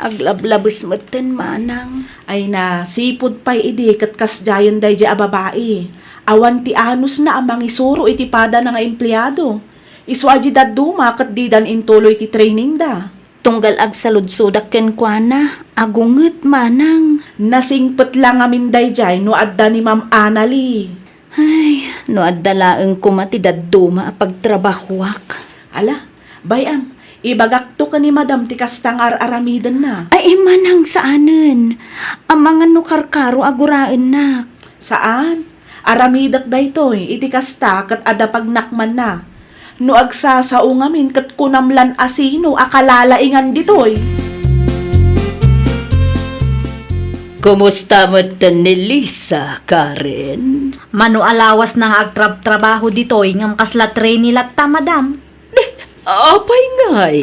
Aglablabes metten, manang. Ay na, sipud pay idi ket kasdiayen daydi a babai. Awan ti anusna a mangisuro iti padana nga empleado. Isu a di dadduma ket didan intuloy ti trainingda. Tunggal agsaludsodak kenkuana, agunget, manang. Nasingpet la ngamin daydiay no adda ni Ma'am Anali. Ay, no adda laeng koma ti dadduma a pagtrabahuak. Ala, bay-am, ibagakto ken ni Madam ti kasta nga ar-aramidenna. Ay, manang, saanen. Amangan no karkaro a guraennak. Saan? Aramidek daytoy iti kasta ket adda pagnakmanna. No agsasao ngamin ket kunam lan a sino a kalalaingan ditoy. Kumusta metten ni Lisa, Karen? Mano a lawasna nga agtrabtrabaho ditoy ngem kasla trainee latta, madam? Apay ngay?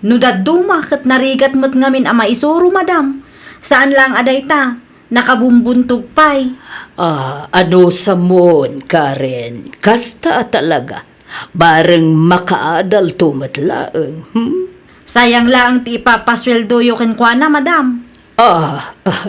No dadduma ket narigat met ngamin a maisuro, madam. Saan laeng a dayta, nakabumbuntog pay. Ah, anusamon, Karen. Kasta a talaga. Bareng makaadalto met laeng, hmm? Sayang laeng ti ipapasueldoyo kenkuana, madam. Ah, ah,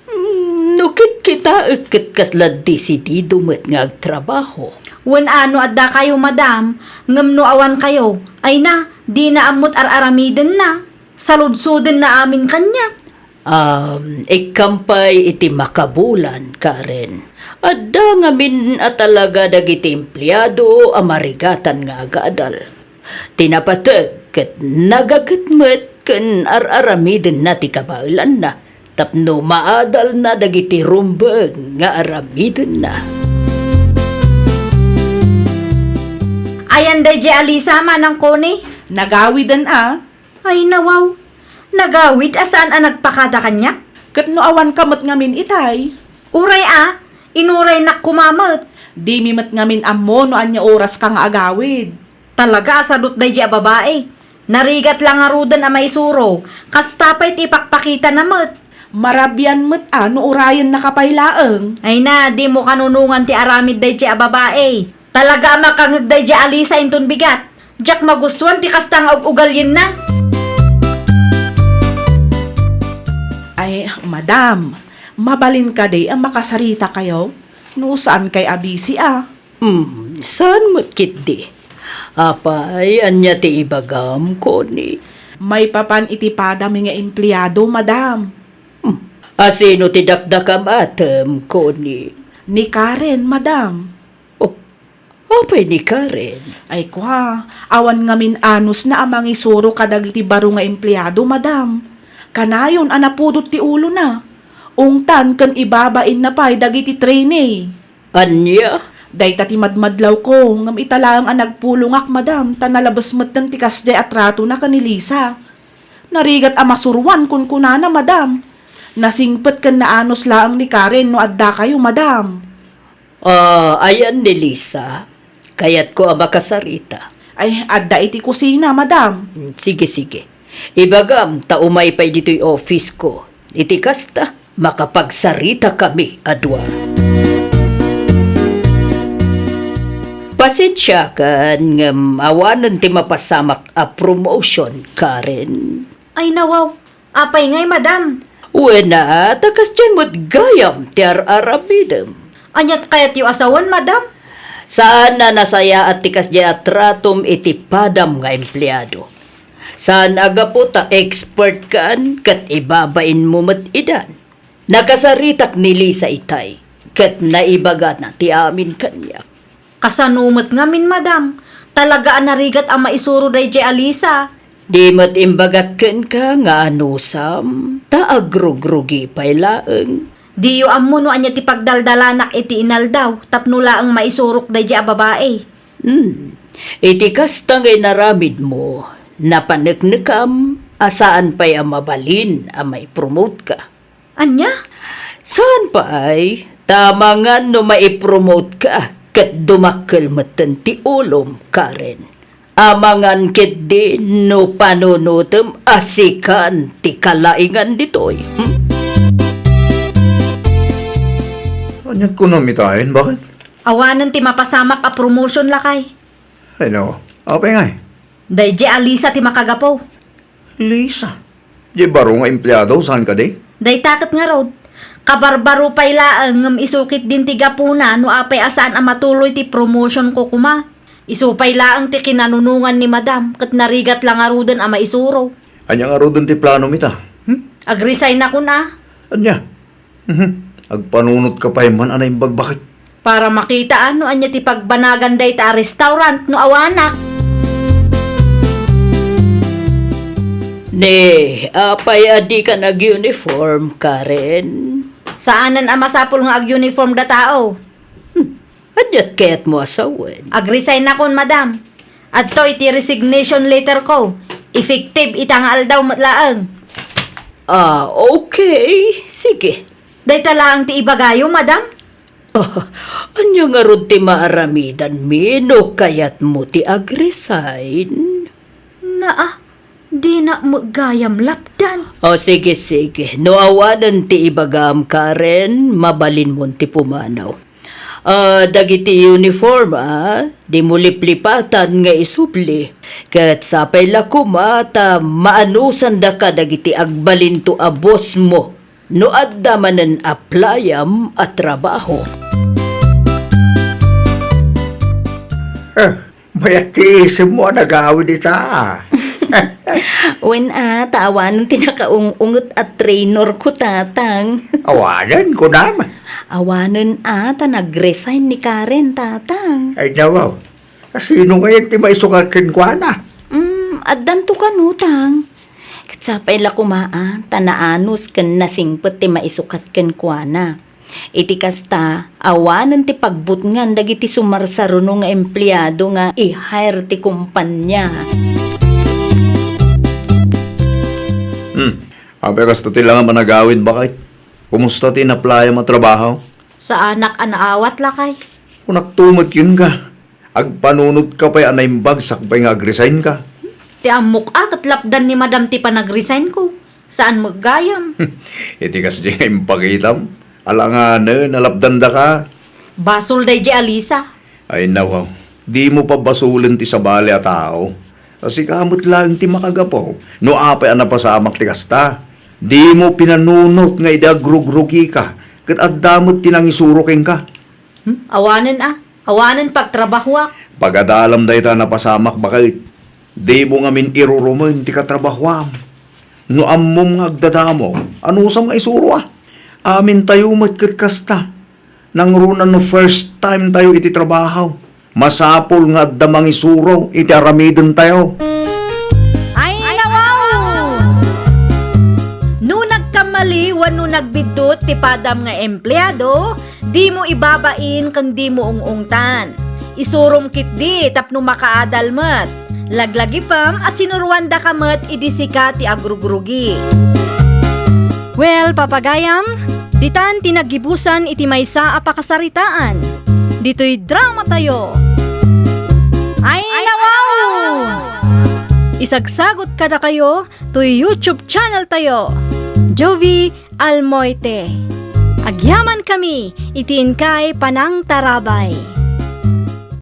mm, no kitkitaek ket kasla desidido met nga agtrabaho. Wen a no addakayo, madam, ngem no awankayo, ay na, dina ammo't ar-aramidenna. Saludsodenna amin kaniak. Um, ikkam pay iti makabulan, Karen. Adda ngamin a talaga dagiti empleado a marigatan nga agadal. Ti napateg ket nagaget met ken ar-aramidenna ti kabaelanna tapno maadalna dagiti rumbeng nga aramidenna. Ayan daydiay a Lisa, Manang Connie? Nagawiden a. Ay, nawaw. Nagawid a saan a nagpakada kaniak? Ket no awanka met ngamin itay? Uray a, inuraynak koma met. Dimi met ngamin ammo no ania oraska nga agawid. Talaga a sadut daydiay a babai. Narigat la ngaruden a maisuro, kasta pay ti ipakpakitana met. Marabian met a no urayennaka pay laeng. Ay na, dimo kanunongan ti aramid daydiay a babai. Talaga a makangeg daydiay a Lisa inton bigat. Diak magustuan ti kasta nga ug-ugalyenna. Ay, madam, mabalin kadi a makasarita kayo? No saan kay a busy a? Hmm, saan met ketdi? Apay, ania ti ibagam, Connie? Maipapan iti padami nga empleado, madam. Hmm, a sino ti dakdakam atem, Connie? Ni Karen, madam. Oh, apay ni Karen? Ay kua, awan ngamin anusna a mangisuro kadagiti baro nga empleado, madam. Kanayon a napudot ti ulona. Ungtan ken ibabainna pay dagiti trainee. Ania? Dayta ti madmadlawko, ngem ita laeng a nagpulongak, madam, ta nalabes metten ti kasdiay a tratona ken ni Lisa. Narigat a masuroan, kunkunana, madam. Nasingpet ken naanus laeng ni Karen no addakayo, madam. Ah, ayan ni Lisa. Kayatko a makasarita. Ay, adda iti kusina, madam. Mm, sige, sige. Ibagam ta umay pay ditoy office ko. Iti kasta, makapagsarita kami a dua. Pasensiakan ngem awanen ti mapasamak a promotion, Karen. Ay, nawaw. Apay ngay, madam? Wen a, ta kasdiay met gayam ti ar-aramidem. Aniat kayatyo a sawen, madam? Saan a nasayaat ti kasdiay a tratom iti padam nga empleado. Saan a gapu ta expert kan ket ibabainmo met idan. Nakasaritak ni Lisa itay, ket naibagana ti amin kaniak. Kasano met ngamin, madam? Talaga a narigat a maisuro daydiay a Lisa. Di met imbagak kenka nga anusam, ta agrugrugi pay laeng. Diyo ammo no ania ti pagdaldalanak iti inaldaw tapno laeng maisurok daydiay a babai. Hmm. Iti kasta nga inaramidmo, napaneknekam a saan pay a mabalin a maipromote ka. Ania? Saan pay, ta amangan no maipromote ka, ket dumakkel metten ti ulom, Karen. Amangan ketdi no panunutem a sikan ti kalaingan ditoy. Hmm? Aniat kunam itaen, bakit? Awanen ti mapasamak a promotion, lakay. Ay, no. Apay ngay? Daydiay a Lisa ti makagapu. Lisa? Di baro nga empleado, saan kadi? Dayta ket ngarud, kabarbaro pay laeng ngem isu ketdin ti gapuna no apay a saan a matuloy ti promotion ko koma. Isu pay laeng ti kinanunongan ni madam ket narigat la ngaruden a maisuro. Ania ngaruden ti planom ita? Hmm? Agresign nakon a. Ania? Mhm. Agpanunot ka pay man a naimbag, bakit? Para makitaan no ania ti pagbanagan dayta a restaurant no awanak. Ne, apay a dika nag-uniform, Karen? Saanen a masapul nga ag-uniform da tao. Hmm. Aniat kayatmo a sawen? Agresign nakon, madam. Adtoy ti resignation letter ko. Effective ita nga aldaw met laeng. Ah, okay. Sige. Dayta laeng ti ibagayo, madam? Ah, ania ngarud ti maaramidanmi no kayatmo ti agresign? Naa, dina met gayam lapdan. O, sige, sige. No awanen ti ibagam, Karen, mabalinmon ti pumanaw. Ah, dagiti uniform, ah, dimo liplipatan nga isubli. Ket sapay la koma ta maanusandaka dagiti agbalinto a bossmo no adda manen applyam a trabaho. Eh, mayat ti isimmo a nagawid ita. Wen a, ta awanen ti nakaung-unget a trainer ko, Tatang. Awanen, kunam? Awanen a, ta nag-resign ni Karen, Tatang. Ay, nawaw. Kasino ngayen ti maisukat kenkuana? Mm, addanto kano, Tang. Ket sapay la koma a, ta naanus ken nasingpet ti maisukat kenkuana. Iti kasta, awanen ti pagbutngan dagiti sumarsaruno nga empleado nga i-hire ti kumpania. Hmm. Apay kasta ti langam a nagawid, bakit? Kumusta ti inaplayam a trabaho? Saanak a naawat, lakay. Kunakto met kenka. Agpanunotka pay a naimbag sakbay nga agresignka. Ti ammok a ket lapdan ni Madam ti panagresignko. Saan met gayam. Iti kasdi nga impakitam, alanganen a lapdandaka. Basol daydi a Lisa. Ay, nawaw. Dimo pabasolen ti sabali a tao. Ta sika met laeng ti makagapu no apay a napasamak ti kasta. Dimo pinanunot nga idi agrugrugika, ket adda met ti nangisuro kenka. Hmm? Awanen a. Awanen pagtrabahoak. Pagadalam dayta a napasamak, baket. Dimo ngamin irurumen ti katrabahoam. No ammom nga agdadamo, anusam nga isuro a? Amintayo met ket kasta. Nangruna no first time tayo iti trabaho, masapul nga adda mangisuro iti aramidentayo. Ay, nawaw! No nagkamali wenno nagbiddut ti padam nga empleado, dimo ibabain ken dimo ung-ungtan. Isurom ketdi tapno makaadal met. Laglagipem a sinuroandaka met idi sika ti agrugrugi. Well, papagayam, ditan ti naggibusan iti maysa a pakasaritaan. Ditoy dramatayo. Ay, nawaw! Isagsagot kadakayo toy YouTube channel tayo, Jovie Almoite. Agyamankami iti inkay panangtarabay.